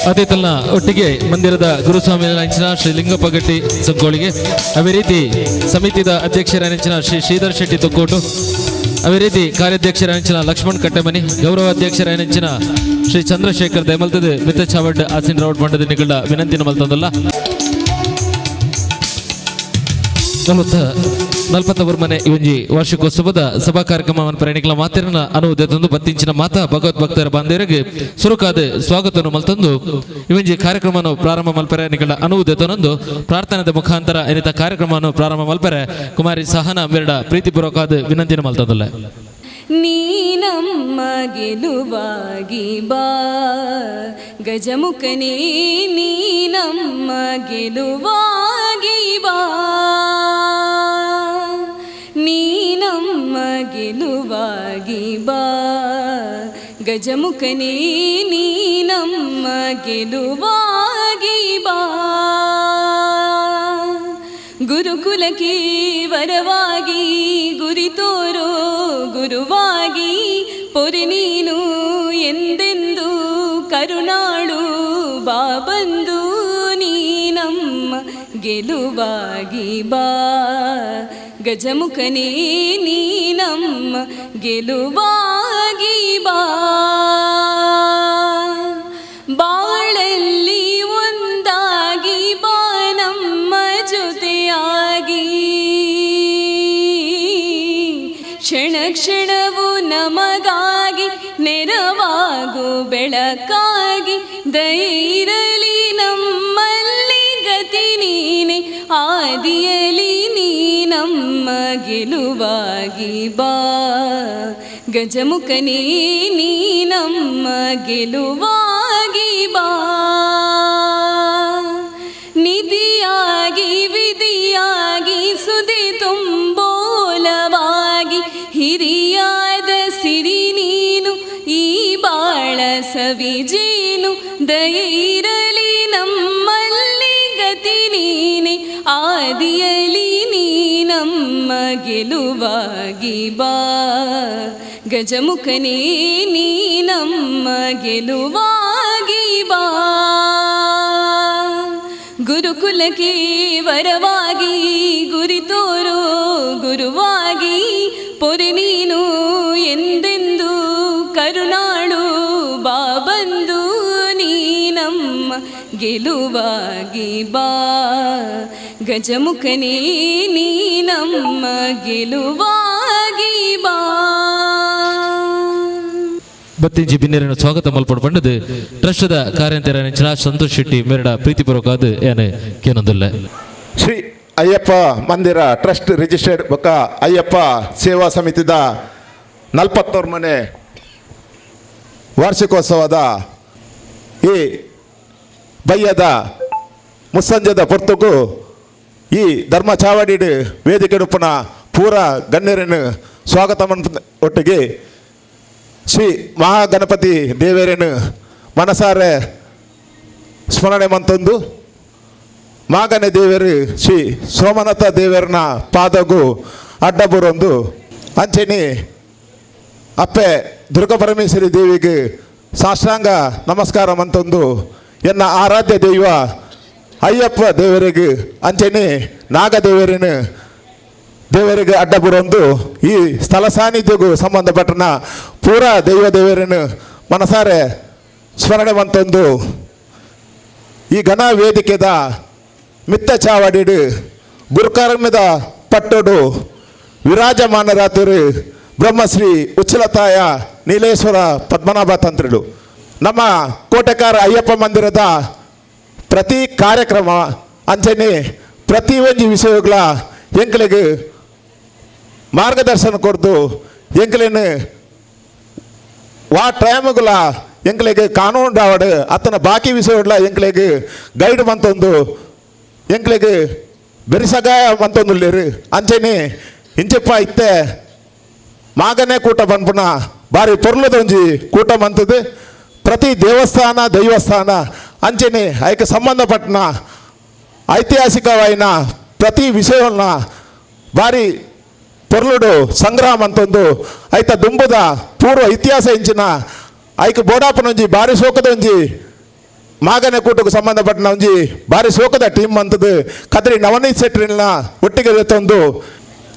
ಅತಿಥಿನ ಒಟ್ಟಿಗೆ ಮಂದಿರದ ಗುರುಸ್ವಾಮಿ ನೆಂಚಿನ ಶ್ರೀ ಲಿಂಗಪ್ಪ ಗಟ್ಟಿ ಸಂಕೋಳಿಗೆ, ಅದೇ ರೀತಿ ಸಮಿತಿದ ಅಧ್ಯಕ್ಷರ ನೆಂಚಿನ ಶ್ರೀ ಶ್ರೀಧರ್ ಶೆಟ್ಟಿ ತೊಕ್ಕೋಟು, ಅದೇ ರೀತಿ ಕಾರ್ಯಾಧ್ಯಕ್ಷರ ನೆಂಚಿನ ಲಕ್ಷ್ಮಣ್ ಕಟ್ಟೆಮನಿ, ಗೌರವ ಅಧ್ಯಕ್ಷರ ನೆಂಚಿನ ಶ್ರೀ ಚಂದ್ರಶೇಖರ್ ದಯಮಲ್ತದ ಮಿತ್ತ ಚಾವಡ್ ಆಸಿನ್ ರೌಡ್ ಮಂಡದ ನಿಗಡ ವಿನಂತಿನ ಮಲ್ತಂದಲ್ಲ. 44 ಮನೆ ಇವಂಜಿ ವಾರ್ಷಿಕೋತ್ಸವದ ಸಭಾ ಕಾರ್ಯಕ್ರಮವನ್ನು ಪ್ರಯಾಣಿಕಲ ಮಾತಿನ ಅನುವುದೆಂದು ಬತ್ತಿಂಚಿನ ಮಾತಾ ಭಗವತ್ ಭಕ್ತರ ಬಾಂಧವರಿಗೆ ಸುರುಕಾದ ಸ್ವಾಗತವನ್ನು ಮಲ್ತಂದು ಇವಂಜಿ ಕಾರ್ಯಕ್ರಮವನ್ನು ಪ್ರಾರಂಭ ಮಲ್ಪರೆ ನಿಗಳ ಅನುವುದೆತನೊಂದು ಪ್ರಾರ್ಥನೆದ ಮುಖಾಂತರ ಏನಿತ ಕಾರ್ಯಕ್ರಮವನ್ನು ಪ್ರಾರಂಭ ಮಲ್ಪರೆ ಕುಮಾರಿ ಸಹನ ಮೆರಡ ಪ್ರೀತಿಪೂರ್ವಕವಾದ ವಿನಂತಿನ ಮಲ್ತಂದಲ್ಲ. ನೀ ನಮ್ಮ ಗೆಲುವಾಗಿ ಬಾ ಗಜಮುಖನೇ, ನೀ ನಮ್ಮ ಗೆಲುವಾಗಿ ಬಾ, ನೀ ನಮ್ಮ ಗೆಲುವಾಗಿ ಬಾ ಗಜಮುಖನೇ, ನೀ ನಮ್ಮ ಗೆಲುವಾಗಿ ಬಾ. ಗುರುಕುಲಕ್ಕೆ ವರವಾಗಿ ಗುರಿ ತೋರೋ ಗುರುವಾಗಿ ಪೊರೆ ನೀನು ಎಂದೆಂದು ಕರುಣಾಳು ಬಾ ಬಂದು, ನೀ ನಮ್ಮ ಗೆಲುವಾಗಿ ಬಾ ಗಜಮುಖನೇ, ನೀ ನಮ್ಮ ಗೆಲುವಾಗಿ ಬಾ. ಬಾಳಲ್ಲಿ ಒಂದಾಗಿ ಬಾ ನಮ್ಮ ಜೊತೆಯಾಗಿ, ಕ್ಷಣ ಕ್ಷಣವು ನಮಗಾಗಿ ನೆರವಾಗು ಬೆಳಕಾಗಿ, ದಯೆಯಿರಲಿ ನಮ್ಮಲ್ಲಿ ಗತಿ ನೀನೆ ಆದಿಯಲಿ, ನೀ ನಮ್ಮ ಗೆಲುವಾಗಿ ಬಾ ಗಜಮುಖನೇ, ನೀ ನಮ್ಮ ಗೆಲುವಾಗಿ ಬಾ. ನಿಧಿಯಾಗಿ ವಿಧಿಯಾಗಿ ಸುದಿ ತುಂಬೋಲವಾಗಿ ಹಿರಿಯಾದ ಸಿರಿ ನೀನು ಈ ಬಾಳ ಸವಿಜೇನು, ದಯೆಯಿರಲಿ ನಮ್ಮಲ್ಲಿ ಗತಿ ನೀನೆ ಆದಿಯಲಿ, ನೀ ನಮ್ಮ ಗೆಲುವಾಗಿ ಬಾ ಗಜಮುಖನೇ, ನೀ ನಮ್ಮ ಗೆಲುವಾಗಿ ಬಾ. ಗುರುಕುಲಕ್ಕೆ ವರವಾಗಿ ಗುರಿ ತೋರೋ ಗುರುವಾಗಿ ಪೊರೆ ನೀನು ಎಂದೆಂದು ಕರುಣಾಳು ಬಾ ಬಂದು, ನೀ ನಮ್ಮ ಗೆಲುವಾಗಿ ಬಾ ಗಜಮುಖನೇ, ನೀ ನಮ್ಮ ಗೆಲುವಾಗಿ ಬಾ. ಬತ್ತಿಂಜಿ ಬಿನ್ನೆರನ್ನು ಸ್ವಾಗತ ಮಲ್ಪಡ್ ಪಂಡದು ಟ್ರಸ್ಟದ ಕಾರ್ಯಂತರ ನೆಂಚಿನ ಸಂತೋಷ್ ಶೆಟ್ಟಿ ಮೇರಡ ಪ್ರೀತಿಪೂರ್ವಕವಾದ ಏನೆ ಕೇನೊಂದುಲ್ಲ. ಶ್ರೀ ಅಯ್ಯಪ್ಪ ಮಂದಿರ ಟ್ರಸ್ಟ್ ರಿಜಿಸ್ಟರ್ಡ್ ಬೊಕ್ಕ ಅಯ್ಯಪ್ಪ ಸೇವಾ ಸಮಿತಿದ 41 ಮನೆ ವಾರ್ಷಿಕೋತ್ಸವದ ಈ ಬಯ್ಯದ ಮುಸ್ಸಂಜದ ಪೊರ್ತುಗು ಈ ಧರ್ಮ ಚಾವಡಿಡ್ ವೇದಿಕೆ ಪೂರ ಗಣ್ಯರನ್ನು ಸ್ವಾಗತ ಒಟ್ಟಿಗೆ ಶ್ರೀ ಮಹಾಗಣಪತಿ ದೇವರನ್ನು ಮನಸಾರೆ ಸ್ಮರಣೆ ಮಂತೊಂದು ಮಾಗನೆ ದೇವರು ಶ್ರೀ ಸೋಮನಾಥ ದೇವರನ ಪಾದಗು ಅಡ್ಡಬುರೊಂದು ಅಂಚೆನಿ ಅಪ್ಪೆ ದುರ್ಗಾ ಪರಮೇಶ್ವರಿ ದೇವಿಗೆ ಸಾಷ್ಟಾಂಗ ನಮಸ್ಕಾರ ಮಂತೊಂದು ಎನ್ನ ಆರಾಧ್ಯ ದೈವ ಅಯ್ಯಪ್ಪ ದೇವರಿಗೆ ಅಂಚೆನಿ ನಾಗದೇವರಿನ ದೇವರಿಗೆ ಅಡ್ಡಬುರೊಂದು ಈ ಸ್ಥಳ ಸಾನ್ನಿಧ್ಯಗೂ ಸಂಬಂಧಪಟ್ಟನ ಪೂರಾ ದೈವ ದೇವರನ್ನು ಮನಸಾರೆ ಸ್ಮರಣೆ ಮಂತೊಂದು ಈ ಘನ ವೇದಿಕೆದ ಮಿತ್ತ ಚಾವಡಿಡು ಗುರುಕರ್ಮದ ಪಟ್ಟೊಡು ವಿರಾಜಮಾನರಾತರು ಬ್ರಹ್ಮಶ್ರೀ ಉಚ್ಚಲತಾಯ ನೀಲೇಶ್ವರ ಪದ್ಮನಾಭ ತಂತ್ರಿಗಳು. ನಮ್ಮ ಕೋಟೆಕಾರ ಅಯ್ಯಪ್ಪ ಮಂದಿರದ ಪ್ರತಿ ಕಾರ್ಯಕ್ರಮ ಅಂಚನೆ ಪ್ರತಿ ಒಂಜಿ ವಿಷಯಗಳ ಎಂಕ್ಲೆಗ್ ಮಾರ್ಗದರ್ಶನ ಕೊರ್ದು ಎಂಕ್ಲೆನ್ ವಾ ಟೈಮ್ಗುಲ ಎಂಕ್ಲೆಗ್ ಕಾನೂನು ಡಾವಡ್ ಅತ್ತನ ಬಾಕಿ ವಿಷಯಗಳ ಎಂಕ್ಲೆಗ್ ಗೈಡ್ ಮಂತೊಂದು ಎಂಕ್ಲೆಗ್ ಬೆರಿಸಗಾಯ ಮಂತೊಂದುಲ್ಲೇರು. ಅಂಚನೆ ಇಂಚಪ್ಪ ಇತ್ತೆ ಮಾಗನೇ ಕೂಟ ಪನ್ಪುನ ಬಾರಿ ಪೊರ್ಲದೊಂಜಿ ಕೂಟ ಮಂತದ್ದು ಪ್ರತಿ ದೇವಸ್ಥಾನ ದೈವಸ್ಥಾನ ಅಂಚನೆ ಐಕ್ ಸಂಬಂಧಪಟ್ಟನ ಐತಿಹಾಸಿಕವಾಯಿನ ಪ್ರತಿ ವಿಷಯವನ್ನ ಬಾರಿ ಪೊರ್ಲುಡು ಸಂಗ್ರಹ ಮಂತೊಂದು ಐತ ದುಂಬುದ ಪೂರ್ವ ಇತಿಹಾಸ ಇಂಚಿನ ಐಕ್ ಬೋಡಾಪನೊಂಜಿ ಬಾರಿ ಸೋಕದೊಂಜಿ ಮಾಗನೆ ಕೂಟಕ್ಕೆ ಸಂಬಂಧಪಟ್ಟ ಒಂಜಿ ಬಾರಿ ಶೋಕದ ಟೀಮ್ ಅಂತದ್ದು ಕದ್ರಿ ನವನೀತ್ ಶೆಟ್ರಿನ ಒಟ್ಟಿಗೆ ತಂದು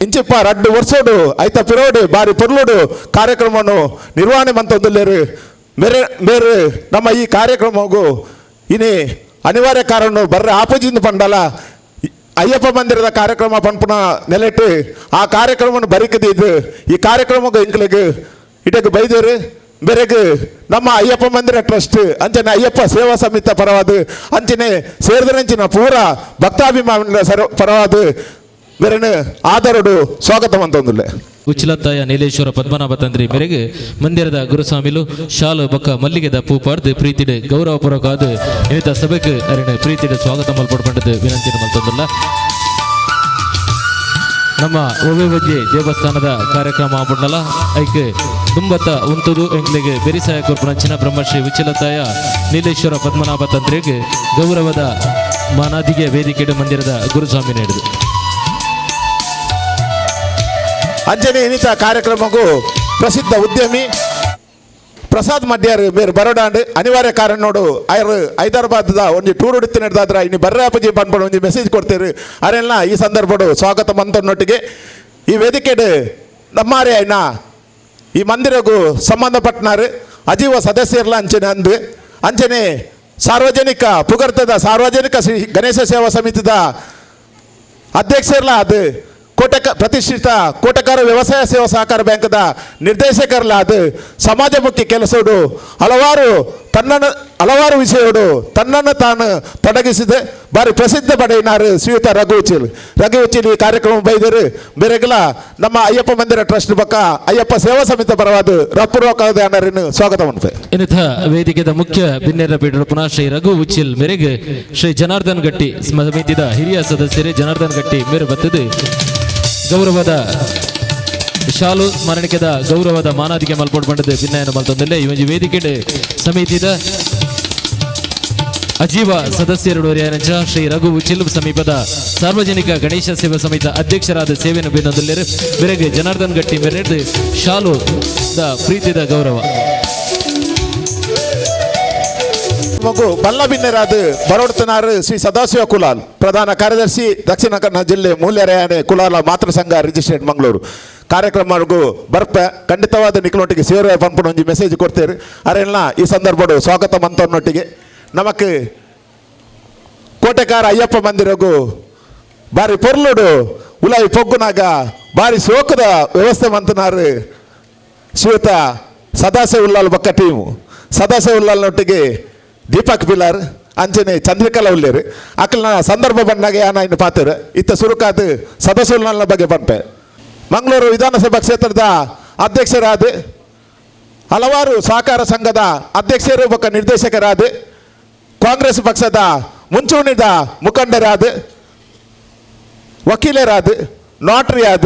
ಇಂಚಿಪ್ಪ ರಡ್ಡು ವರ್ಷೋಡು ಐತ ಪಿರೋಡು ಬಾರಿ ಪೊರ್ಲುಡು ಕಾರ್ಯಕ್ರಮವನ್ನು ನಿರ್ವಹಣೆ ಮಂತೊಂದುಲ್ಲೇರು. ಮೇರೆ ಮೇರೆ ನಮ್ಮ ಈ ಕಾರ್ಯಕ್ರಮಗೂ ಇನಿ ಅನಿವಾರ್ಯ ಕಾರಣ ಬರ್ರೆ ಆಪೋಜಿಂದ ಪಂಡಲ ಅಯ್ಯಪ್ಪ ಮಂದಿರದ ಕಾರ್ಯಕ್ರಮ ಪನ್ಪುನ ನೆಲೆಟ್ಟು ಆ ಕಾರ್ಯಕ್ರಮವನ್ನು ಬರಿಕದಿದ್ದು ಈ ಕಾರ್ಯಕ್ರಮಕ್ಕೆ ಇಂಕ್ಲಿಗೆ ಇಟಕ್ಕೆ ಬೈದೇರು. ಬೆರಗು ನಮ್ಮ ಅಯ್ಯಪ್ಪ ಮಂದಿರ ಟ್ರಸ್ಟ್ ಅಂಚನೆ ಅಯ್ಯಪ್ಪ ಸೇವಾ ಸಮಿತಿ ಪರವಾದ ಅಂಚನೆ ಸೇರಿದರಂಚಿನ ಪೂರ ಭಕ್ತಾಭಿಮಾನಿಗಳ ಪರವಾದ ಬೇರೆನು ಆದರಡು ಸ್ವಾಗತ ಅಂತಂದಿಲ್ಲ. ಉಚ್ಚಿಲತ್ತಾಯ ನೀಲೇಶ್ವರ ಪದ್ಮನಾಭ ತಂತ್ರಿ ಮೇರೆಗೆ ಮಂದಿರದ ಗುರುಸ್ವಾಮಿಲು ಶಾಲು ಬೊಕ್ಕ ಮಲ್ಲಿಗೆದ ಪೂಪಾಡ್ದು ಪ್ರೀತಿಡು ಗೌರವಪೂರ್ವಕವಾದ ಇನ್ನಿತ ಸಭೆಗೆ ಅರಿಣ ಪ್ರೀತಿಡು ಸ್ವಾಗತ ಮಲ್ಪಡ್ಪಂಡದು ವಿನಂತಿ ಮಲ್ತೊಂದಿಲ್ಲ. ನಮ್ಮ ಒವ್ವೆ ದೇವಸ್ಥಾನದ ಕಾರ್ಯಕ್ರಮ ಆಪುಂಡಲ ಐಕೆ ದುಂಬತ್ತ ಉಂತುದು ಎಂಕ್ಲೆಗೆ ಬೆರಿಸಾಯ ಕೊರ್ಪುನಂಚಿನ ಬ್ರಹ್ಮಶ್ರೀ ಉಚ್ಚಿಲತ್ತಾಯ ನೀಲೇಶ್ವರ ಪದ್ಮನಾಭ ತಂತ್ರಿಗೆ ಗೌರವದ ಮಾನಾದಿಗೆ ವೇದಿಕೆ ಮಂದಿರದ ಗುರುಸ್ವಾಮಿ ನೀಡಿದು. ಅಂಜನೆ ಇನ್ನಿತ ಕಾರ್ಯಕ್ರಮಕ್ಕೂ ಪ್ರಸಿದ್ಧ ಉದ್ಯಮಿ ಪ್ರಸಾದ್ ಮಡ್ಯಾರ್ ಬೇರೆ ಬರೋಡಾಂಡ್ ಅನಿವಾರ್ಯ ಕಾರಣ ನೋಡು ಐರು ಹೈದರಾಬಾದ್ ಒಂಜಿ ಟೂರ್ ಉಡುತ್ತಿ ನಡೆದಾದ್ರ ಇನ್ನು ಬರ್ರಾಪಜಿ ಪನ್ಪಣ ಒಂಜಿ ಮೆಸೇಜ್ ಕೊಡ್ತೀರಿ ಅರೆಲ್ಲ ಈ ಸಂದರ್ಭಡು ಸ್ವಾಗತ ಮಂತನೊಟ್ಟಿಗೆ ಈ ವೇದಿಕೆಡು ನಮ್ಮಾರೆ ಐನ ಈ ಮಂದಿರಗೂ ಸಂಬಂಧಪಟ್ಟನಾರು ಅಜೀವ ಸದಸ್ಯರ್ಲ ಅಂಚನೆ ಅಂದು ಅಂಚನೆ ಸಾರ್ವಜನಿಕ ಪುಗರ್ತದ ಸಾರ್ವಜನಿಕ ಶ್ರೀ ಗಣೇಶ ಸೇವಾ ಸಮಿತಿದ ಅಧ್ಯಕ್ಷರ್ಲ ಅದು ಕೋಟಕ ಪ್ರತಿಷ್ಠಿತ ಕೋಟಕಾರ ವ್ಯವಸಾಯ ಸೇವಾ ಸಹಕಾರ ಬ್ಯಾಂಕ್ದ ನಿರ್ದೇಶಕರಲ್ಲ ಅದು ಸಮಾಜಮುಖಿ ಕೆಲಸೋಡು ಹಲವಾರು ವಿಷಯೋಡು ತನ್ನನ್ನು ತಾನು ತೊಡಗಿಸಿದ ಬಾರಿ ಪ್ರಸಿದ್ಧ ಪಡೆಯಿನಾರು ಶ್ರೀಯುತ ರಘು ಉಚ್ಚಿಲ್. ರಘು ಉಚ್ಚಿಲ್ ಈ ಕಾರ್ಯಕ್ರಮ ಬೈದರು ಬೇರೆಗಲ ನಮ್ಮ ಅಯ್ಯಪ್ಪ ಮಂದಿರ ಟ್ರಸ್ಟ್ ಪಕ್ಕ ಅಯ್ಯಪ್ಪ ಸೇವಾ ಸಮಿತಿ ಪರವಾದ ರಪೂರ್ವಕವಾದ ಸ್ವಾಗತ ಮಾಡ್ತೇವೆ. ಇನ್ನಿತ ವೇದಿಕೆದ ಮುಖ್ಯ ಬಿನ್ನೆರ ಪೀಠ ಪುನಃ ಶ್ರೀ ರಘು ಉಚ್ಚಿಲ್ ಮೇರೆಗೆ ಶ್ರೀ ಜನಾರ್ದನ್ ಗಟ್ಟಿ ಸಮಿತಿದ ಹಿರಿಯ ಸದಸ್ಯರೇ ಜನಾರ್ದನ್ ಗಟ್ಟಿ ಮೇರೆ ಬತ್ತದೆ ಗೌರವದ ಶಾಲು ಸ್ಮರಣಿಕೆದ ಗೌರವದ ಮಾನಾದಿಗೆ ಮಲ್ಪೋಡ್ ಬಂಡದ ಭಿನ್ನಯನ್ನು ಮಲ್ತೊಂದಿಲ್ಲ. ಈ ಒಂಜಿ ವೇದಿಕೆ ಸಮಿತಿದ ಅಜೀವ ಸದಸ್ಯರು ಶ್ರೀ ರಘು ಉಚ್ಚಿಲ್ ಸಮೀಪದ ಸಾರ್ವಜನಿಕ ಗಣೇಶ ಸೇವಾ ಸಮಿತಿ ಅಧ್ಯಕ್ಷರಾದ ಸೇವೆಯನ್ನು ಬೆನ್ನೊಂದಿಲ್ಲರು ಬೆರಗೆ ಜನಾರ್ದನ್ ಗಟ್ಟಿ ಮೇರೆದು ಶಾಲು the ಪ್ರೀತಿದ ಗೌರವ. ಮಗು ಬಲ್ಲಬಿನ್ನರಾದ ಬರೋಡ್ತನಾರು ಶ್ರೀ ಸದಾಶಿವ ಕುಲಾಲ್ ಪ್ರಧಾನ ಕಾರ್ಯದರ್ಶಿ ದಕ್ಷಿಣ ಕನ್ನಡ ಜಿಲ್ಲೆ ಮೂಲ್ಯರಾಯಣೆ ಕುಲಾಲ ಮಾತೃ ಸಂಘ ರಿಜಿಸ್ಟ್ರೇಟ್ ಮಂಗಳೂರು ಕಾರ್ಯಕ್ರಮಗೂ ಬರ್ಪ ಖಂಡಿತವಾದ ನಿಕ್ಲೊಟ್ಟಿಗೆ ಸೇರುವ ಪಂಪನ ಒಂಜಿ ಮೆಸೇಜ್ ಕೊಡ್ತೇವೆ ಅರೆಲ್ಲ ಈ ಸಂದರ್ಭಡು ಸ್ವಾಗತ ಮಂತವನ್ನೊಟ್ಟಿಗೆ ನಮಕ್ ಕೋಟೆಕಾರ ಅಯ್ಯಪ್ಪ ಮಂದಿರಗೂ ಬಾರಿ ಪೊರ್ಲುಡು ಉಲಾಯಿ ಪೊಗ್ಗುನಾಗ ಬಾರಿ ಸೋಕದ ವ್ಯವಸ್ಥೆ ಮಂತನಾರು ಶ್ರೀಯುತ ಸದಾಶಿವ ಉಲ್ಲಾಲ್ ಬಕ್ಕ ಟೀಮು ಸದಾಶಿವ ಉಲ್ಲಾಲ್ನೊಟ್ಟಿಗೆ ದೀಪಕ್ ಪಿಲಾರ್ ಅಂಚನೆ ಚಂದ್ರಿಕಲಾ ಉಲ್ಲೇರು ಅಕ್ಕಲ್ನ ಸಂದರ್ಭ ಬಂದಾಗ ಯಾನ ಇನ್ನು ಪಾತರು ಇತ್ತ ಸುರುಕಾದ ಸದಾಶಿವ ಬಗ್ಗೆ ಪಂಪೆ. ಮಂಗಳೂರು ವಿಧಾನಸಭಾ ಕ್ಷೇತ್ರದ ಅಧ್ಯಕ್ಷರಾದ ಹಲವಾರು ಸಹಕಾರ ಸಂಘದ ಅಧ್ಯಕ್ಷರು ಬೊಕ್ಕ ನಿರ್ದೇಶಕರಾದ ಕಾಂಗ್ರೆಸ್ ಪಕ್ಷದ ಮುಂಚೂಣಿದ ಮುಖಂಡರಾದ ವಕೀಲರಾದ ನೋಟರಿಯಾದ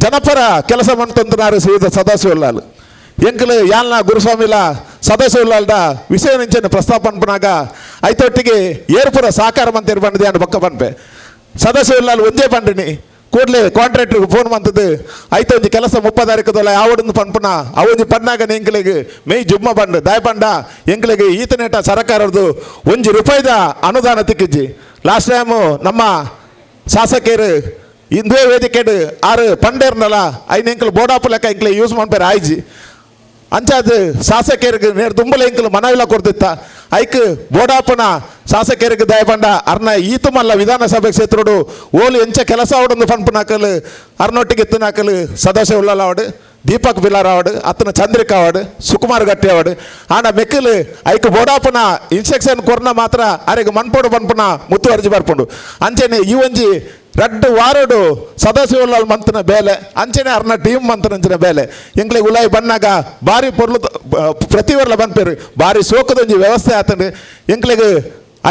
ಜನಪರ ಕೆಲಸ ಮಾಡ್ತಂತನಾರು ಶ್ರೀಯುತ ಸದಾಶಿವ ಉಲ್ಲಾಲ್. ಎಂಕಲು ಯಾಲ್ನ ಗುರುಸ್ವಾಮಿಲ ಸದಾಶಿವ ಉಲ್ಲಾಲ್ದ ವಿಷಯ ನಿಂಚನ್ನು ಪ್ರಸ್ತಾಪ ಪನ್ಪುನಾಗ ಐತೊಟ್ಟಿಗೆ ಏರ್ಪುರ ಸಹಕಾರ ಮಂತಿರ್ ಬಂದಿದೆ ಅನ್ನ ಬೊಕ್ಕ ಪನ್ಪೆ. ಸದಾಶಿವ ಉಲ್ಲಾಲ್ ಒಂಜೇ ಪಂಡಿನಿ ಕೂಡಲೇ ಕಾಂಟ್ರಾಕ್ಟ್ರಿಗೆ ಫೋನ್ ಮಂತದ್ದು ಐತೊಂಜಿ ಕೆಲಸ 30 ತಾರೀಕದಲ್ಲ ಯಾವಡೊಂದು ಪನ್ಪುನ ಅವೊಂಜಿ ಪನ್ನಾಗ ಎಂಕ್ಲೆಗ್ ಮೇಯ್ ಜುಮ್ಮ ಪಂಡು ದಾಯ ಪಂಡ ಎಂಕ್ಲೆಗ್ ಈತನೇಟ ಸರಕಾರದ್ದು 1 ರೂಪಾಯಿದ ಅನುದಾನ ತಿಕ್ಕಿಜ್ಜಿ. ಲಾಸ್ಟ್ ಟೈಮು ನಮ್ಮ ಶಾಸಕರು ಇಂದುವೇ ವೇದಿಕೆಡು ಆರು ಪಂಡೇರ್ನಲ್ಲ ಐನ ಎಂಕಲ್ ಬೋಡಾಪು ಲೆಕ್ಕ ಎಂಕ್ಲೆ ಯೂಸ್ ಮಾಡ್ಬೇರೆ ಆಯ್ಜಿ ಅಂಚಾದ ಶಾಸಕರಿಗೆ ನೇರು ದುಂಬಲ ಎಂಕಲ್ ಮನವಿಲ ಕೊಡ್ತಿತ್ತ ಐಕ್ ಬೋಡಾಪುನ ಶಾಸಕರಿಗೆ ದಯಪಂಡ ಅರ್ನ ಈತುಮಲ್ಲ ವಿಧಾನಸಭೆ ಕ್ಷೇತ್ರಡು ಓಲು ಎಂಚ ಕೆಲಸ ಅವಡೊಂದು ಪನ್ಪುನಾಕಲು ಅರ್ನೊಟ್ಟಿಗೆ ಎತ್ತನಾಕಲು ಸದಾಶಿವ ಉಲ್ಲಾಲ್ ಅವಡು ದೀಪಕ್ ಬಿಲಾರ್ ಅವಡು ಅತ್ತನ ಚಂದ್ರಿಕಾ ಅವಡು ಸುಕುಮಾರ್ ಗಟ್ಟಿ ಅವಡು ಆಂಡ ಮೆಕ್ಕಲು ಐಕ್ ಬೋಡಾಪುನ ಇನ್ಸ್ಟ್ರಕ್ಷನ್ ಕೊರ್ನ ಮಾತ್ರ ಅರೆಗ್ ಮನ್ಪೋಡು ಪನ್ಪುನ ಮುತ್ತುವರ್ಜಿ ಬರ್ಪುಂಡು. ಅಂಚನೆ ಈ ಒಂಜಿ ರಡ್ಡು ವಾರಡು ಸದಾಶಿವ ಉಲ್ಲಾಲ್ ಮಂತನ ಬೇಲೆ ಅಂಚನೆ ಅರ್ನ ಟೀಮ್ ಮಂತನಂಚಿನ ಬೇಲೆ ಎಂಕ್ಲೆ ಉಲಾಯಿ ಬನ್ನಾಗ ಬಾರಿ ಪೊರ್ಲು ಪ್ರತಿವರ್ಲ ಬನ್ಪೇರು ಬಾರಿ ಸೋಕದೊಂಜಿ ವ್ಯವಸ್ಥೆ ಆತಂಡು ಎಂಕ್ಲೆಗ್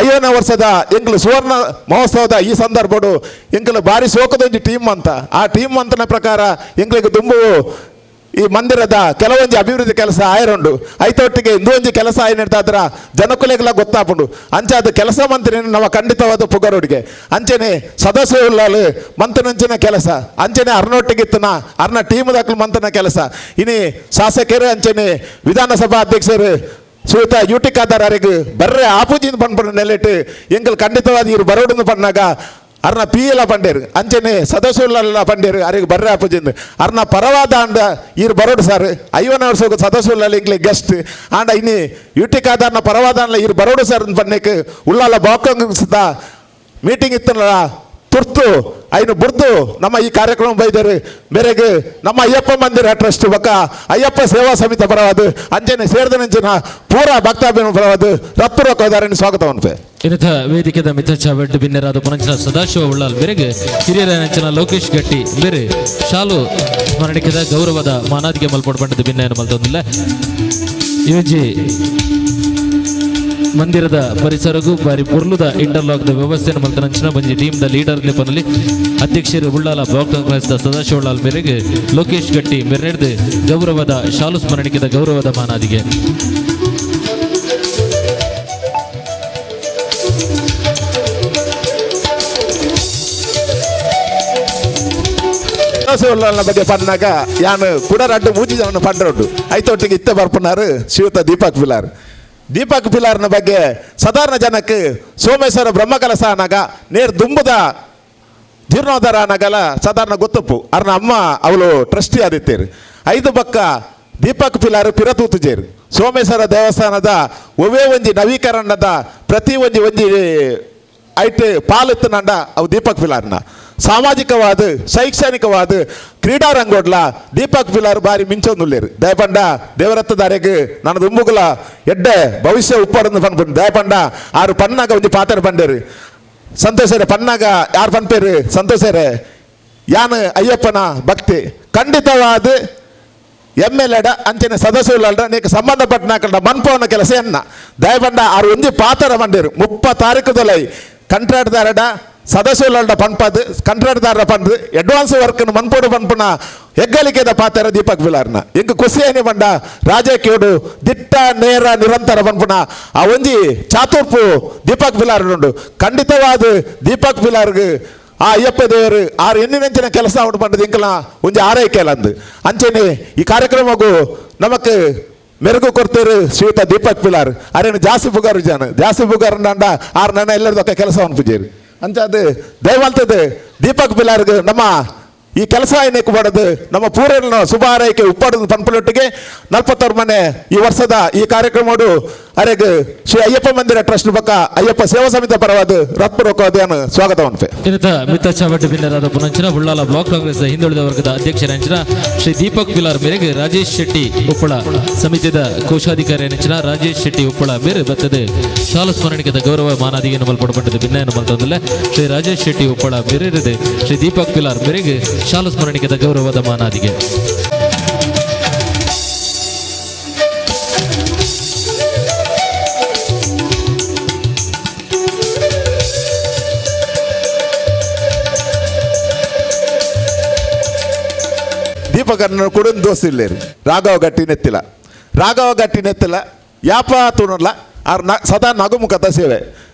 50ನೇ ವರ್ಷದ ಎಂಕ್ಲು ಸುವರ್ಣ ಮಹೋತ್ಸವದ ಈ ಸಂದರ್ಭಡು ಎಂಕ್ಲು ಬಾರಿ ಸೋಕದೊಂಜಿ ಟೀಮ್ ಅಂತ ಆ ಟೀಮ್ ಮಂತನ ಪ್ರಕಾರ ಎಂಕ್ಲೆಗ್ ದುಂಬು ಈ ಮಂದಿರದ ಕೆಲವೊಂಜಿ ಅಭಿವೃದ್ಧಿ ಕೆಲಸ ಆಯರುಂಡು ಐತೊಟ್ಟಿಗೆ ಇಂದೊಂಜಿ ಕೆಲಸ ಆಯ್ನಿಡ್ತಾದ್ರ ಜನಕುಲೆಗೆಲ್ಲ ಗೊತ್ತಾಪುಂಡು ಅಂಚಾದ ಕೆಲಸ ಮಂತ್ರಿ ನಮ್ಮ ಖಂಡಿತವಾದ ಪುಗರುಡಿಗೆ ಅಂಚನೆ ಸದಾಶಿವ ಉಲ್ಲಾಲ್ ಮಂತನಂಚಿನ ಕೆಲಸ ಅಂಚನೆ ಅರ್ನೊಟ್ಟಿಗಿತ್ತನ ಅರ್ನ ಟೀಮ್ ದಾಖಲು ಮಂತನ ಕೆಲಸ ಇನಿ ಶಾಸಕರು ಅಂಚನೆ ವಿಧಾನಸಭಾ ಅಧ್ಯಕ್ಷರು ಸುತ ಯೂಟಿಕಾದಾರರಿಗೆ ಬರ್ರೆ ಆಪುಜಿನ ಪನ್ಪುನ ನೆಲೆಟ್ ಎಂಕಲ್ ಖಂಡಿತವಾದ ಇರು ಬರೋಡನ್ನು ಪಣ್ಣಾಗ ಅರ್ನ ಪಿ ಎಲ ಪಂಡೇರು ಅಂಚನೆ ಸದಸ್ಯುಲ್ಲ ಪಂಡೇರು ಅರಿಗೆ ಬರ್ರೆ ಆಪುಜಿಂದ ಅರ್ನ ಪರವಾದ ಅಂಡ ಇರು ಬರೋಡು ಸರ್ ಐವನ ವರ್ಷ ಸದಸ್ಯುಲ್ಲ ಇಂಗ್ಲಿ ಗೆಸ್ಟ್ ಆಂಡ ಇನಿ ಯೂಟಿಕಾದಾರನ ಪರವಾದ ಅಂಡ ಇರು ಬರೋಡು ಸರ್ ಪನ್ನೇಕ್ ಉಳ್ಳಾಲ ಬಾಕಂಗ್ ಸುತ್ತ ಮೀಟಿಂಗ್ ಇತ್ತಲ್ಲ ತುರ್ತು ಐನು ಬುರ್ದು ನಮ್ಮ ಈ ಕಾರ್ಯಕ್ರಮ ಬೈದರು ಮೇರೆಗೆ ನಮ್ಮ ಅಯ್ಯಪ್ಪ ಮಂದಿರ ಟ್ರಸ್ಟ್ ಬಕ್ಕ ಅಯ್ಯಪ್ಪ ಸೇವಾ ಸಮಿತಿ ಪರವಾದ ಅಂಚನೆ ಸೇರಿದ ನಂಚಿನ ಪೂರಾ ಭಕ್ತಾಭಿಮಾನ ಪರವಾದ ರತ್ಪೂರ್ವಕ ಸ್ವಾಗತವನ್ನು. ಇನ್ನಿತ ವೇದಿಕೆದ ಮಿಥಚಾವೆಡ್ ಬಿನ್ನೆರಾದ ಪುನಂಚಿನ ಸದಾಶಿವ ಉಳ್ಳಾಲ್ ಮೇರೆಗೆ ಹಿರಿಯರ ನೆಂಚಿನ ಲೋಕೇಶ್ ಗಟ್ಟಿ ಬೇರೆ ಶಾಲು ಸ್ಮರಣಿಕೆದ ಗೌರವದ ಮಾನಾದಿಗೆ ಮಲ್ಪೊಡು ಪಂಡದ ಬಿನ್ನೆಯನ್ನು ಮಲ್ತೊಂದಿಲ್ಲ. ಯುಜಿ ಮಂದಿರದ ಪರಿಸರಗೂ ಬಾರಿ ಪೊರ್ಲುದ ಇಂಟರ್ಲಾಕ್ the ವ್ಯವಸ್ಥೆಯನ್ನು ಮಲ್ತನಂಚಿನ ಬಂಜಿ team the leader ಲಿಪನಲ್ಲಿ ಅಧ್ಯಕ್ಷರು Ullal block Congress the Sadashiva Ullal ಮೇರೆಗೆ ಲೋಕೇಶ್ ಗಟ್ಟಿ ಮೆರೆದು ಗೌರವದ ಶಾಲು ಸ್ಮರಣಿಕೆದ ಗೌರವದ ಮಾನಾದಿಗೆ. ಸದಾಶಿವ ಉಳ್ಳಾಲ್ನ ಬಗ್ಗೆ ಪನ್ನಾಗ ಯಾನು ಕುಡ ರಡ್ಡು ಮೂಜಿ ಜನ ಪಂಡ್ರೊಡ್ಡು ಐತೊಟ್ಟಿಗೆ ಇತ್ತ ಬರ್ಪನಾರು ಶ್ರೀಯುತ ದೀಪಕ್ ಪಿಲಾರ್. ದೀಪಕ್ ಪಿಲಾರ್ನ ಬಗ್ಗೆ ಸಾಧಾರಣ ಜನಕ್ಕೆ ಸೋಮೇಶ್ವರ ಬ್ರಹ್ಮಕಲಸ ಅನಾಗ ನೇರ್ ದುಂಬುದ ಜೀರ್ಣೋದ್ಧಾರ ಅನಾಗಲ ಸಾಧಾರಣ ಗೊತ್ತಪ್ಪು. ಅರ್ನ ಅಮ್ಮ ಅವಳು ಟ್ರಸ್ಟಿ ಆದಿತ್ತೇರು. ಐದು ಬಕ್ಕ ದೀಪಕ್ ಪಿಲಾರ್ ಪಿರತೂತುಜೇರು ಸೋಮೇಶ್ವರ ದೇವಸ್ಥಾನದ ಒವೇ ಒಂಜಿ ನವೀಕರಣದ ಪ್ರತಿ ಒಂಜಿ ಒಂಜಿ ಐಟ್ ಪಾಲೆತ್ತನಂಡ ಅವು ದೀಪಕ್ ಪಿಲಾರ್ನ ಸಾಮಾಜಿಕವಾದ ಶೈಕ್ಷಣಿಕವಾದ ಕ್ರೀಡಾರಂಗೋಡ್ಲ ದೀಪಕ್ ಪಿಲಾರ್ ಬಾರಿ ಮಿಂಚೊಂದುಲ್ಲೇರು. ದಯಪಂಡ ದೇವರತ್ತದಾರೆಗ್ ನನ್ನ ದುಂಬುಗುಲ ಎಡ್ಡೆ ಭವಿಷ್ಯ ಉಪ್ಪಡನ್ನು ಪನ್ಪುಂಡು. ದಯಪಂಡ ಆರು ಪನ್ನಾಗ ಒಂಜಿ ಪಾತ್ರ ಪಂಡೇರು ಸಂತೋಷರೇ ಪನ್ನಾಗ ಯಾರು ಪನ್ಪೇರು ಸಂತೋಷರೇ ಯಾನು ಅಯ್ಯಪ್ಪನ ಭಕ್ತಿ ಖಂಡಿತವಾದ ಎಮ್ ಎಲ್ ಎಡ ಅಂಚನೆ ಸದಸ್ಯರುಲಡ ನೀಕು ಸಂಬಂಧಪಟ್ಟನಾಕಂಡ ಮನ್ಪವನ ಕೆಲಸ ಎನ್ನ ದಯಪಂಡ ಆರು ಒಂಜಿ ಪಾತ್ರ ಪಂಡೇರು 30 ತಾರೀಕುದಲೈ ಕಂಟ್ರಾಕ್ಟ್ದಾರಡ ಸದಸ್ಯರುಲಡ ಪನ್ಪದು ಕಂಟ್ರಾಕ್ಟ್ದಾರರ ಪಂಡು ಅಡ್ವಾನ್ಸ್ ವರ್ಕ್ ಮನ್ಪೋಡು ಪನ್ಪುನ ಹೆಗ್ಗಳಿಕೆದ ಪಾತ್ರ ದೀಪಕ್ ಬಿಲಾರ್ನ ಎಂಕ್ ಖುಷಿಯಾನಿ ಪಂಡ ರಾಜಕೀಯೋಡು ದಿಟ್ಟ ನೇರ ನಿರಂತರ ಪನ್ಪುನ ಆ ಒಂಜಿ ಚಾತುರ್ಪು ದೀಪಕ್ ಬಿಲಾರ್ ಉಂಡು. ಖಂಡಿತವಾದ ದೀಪಕ್ ಬಿಲಾರ್ಗ್ ಆ ಅಯ್ಯಪ್ಪ ದೇವರು ಆರು ಎಣ್ಣಿನಂಚಿನ ಕೆಲಸ ಉಂಟು ಪಂಡದು ಇಂಕಲ ಒಂಜಿ ಆರೈಕೆ ಅಂದು ಅಂಚೆನೆ ಈ ಕಾರ್ಯಕ್ರಮಕ್ಕೂ ನಮಕ್ ಮೆರುಗು ಕೊಡ್ತೇರು ಶ್ರೀಯುತ ದೀಪಕ್ ಪಿಲಾರ್. ಅರೇನು ಜಾಸ್ತಿ ಪುಗಾರು ಜನ ಜಾಸ್ತಿ ಪುಗಾರು ಅಂಡ ಆರು ನನ್ನ ಎಲ್ಲರದೊಕ್ಕ ಕೆಲಸ ಪೂಜೇರಿ ಅಂಚಾದ ದಯವಾಲ್ತದೆ ದೀಪಕ್ ಪಿಲಾರ್ಗ್ ನಮ್ಮ ಈ ಕೆಲಸ ಏನಕ್ಕೆ ಮಾಡೋದು ನಮ್ಮ ಪೂರನ ಶುಭ ಆರೈಕೆ ಉಪ್ಪಾಡೋದು ಪನ್ಪುಲೊಟ್ಟಿಗೆ 46 ಮನೆ ಈ ವರ್ಷದ ಈ ಕಾರ್ಯಕ್ರಮಡು ಅರೆಗ್ ಶ್ರೀ ಅಯ್ಯಪ್ಪ ಮಂದಿರ ಟ್ರಸ್ಟ್ ಪಕ್ಕ ಅಯ್ಯಪ್ಪ ಸೇವಾ ಸಮಿತಿ ಪರವಾದ ರತ್ಪೂರ್ವಕ ಸ್ವಾಗತವನ್ನು. ಇನ್ನಿತ ಮಿತ್ತಚಾವಟ್ಟಿ ಬಿನ್ನರಾದ ಪುನಂಚಿನ ಉಳ್ಳಾಲ ಬ್ಲಾಕ್ ಕಾಂಗ್ರೆಸ್ ಹಿಂದುಳಿದ ವರ್ಗದ ಅಧ್ಯಕ್ಷರ ಶ್ರೀ ದೀಪಕ್ ಪಿಲಾರ್ ಮೇರೆಗೆ ರಾಜೇಶ್ ಶೆಟ್ಟಿ ಉಪ್ಪಳ ಸಮಿತಿಯ ಕೋಶಾಧಿಕಾರಿ ನೆಂಚಿನ ರಾಜೇಶ್ ಶೆಟ್ಟಿ ಉಪ್ಪಳ ಮೇರೆ ಬತ್ತದೆ ಶಾಲು ಸ್ಮರಣಿಕೆದ ಗೌರವ ಮಾನಾದಿಗೆಯನ್ನು ಮಲ್ಪಡಪಟ್ಟದ್ದು ಬಿನ್ನಯನ್ನು ಮಲ್ತೊಂದಿಲ್ಲ. ಶ್ರೀ ರಾಜೇಶ್ ಶೆಟ್ಟಿ ಉಪ್ಪಳ ಮೇರೆ ಶ್ರೀ ದೀಪಕ್ ಪಿಲಾರ್ ಮೇರೆಗೆ ಶಾಲು ಸ್ಮರಣಿಕೆದ ಗೌರವದ ಮಾನಾದಿಗೆ. ದೀಪಕರ್ಣ ಕುಡನ್ ದೋಸ್ತಿ ಇಲ್ಲೇರು ರಾಘವ ಗಟ್ಟಿ ನೆತ್ತಿಲ್ಲ ರಾಘವ ಗಟ್ಟಿ ನೆತ್ತಿಲ್ಲ ಯಾಪ ತೂನಲ್ಲ ಆರ್ ಸದಾ ನಗುಮುಖದ ಸೇವೆ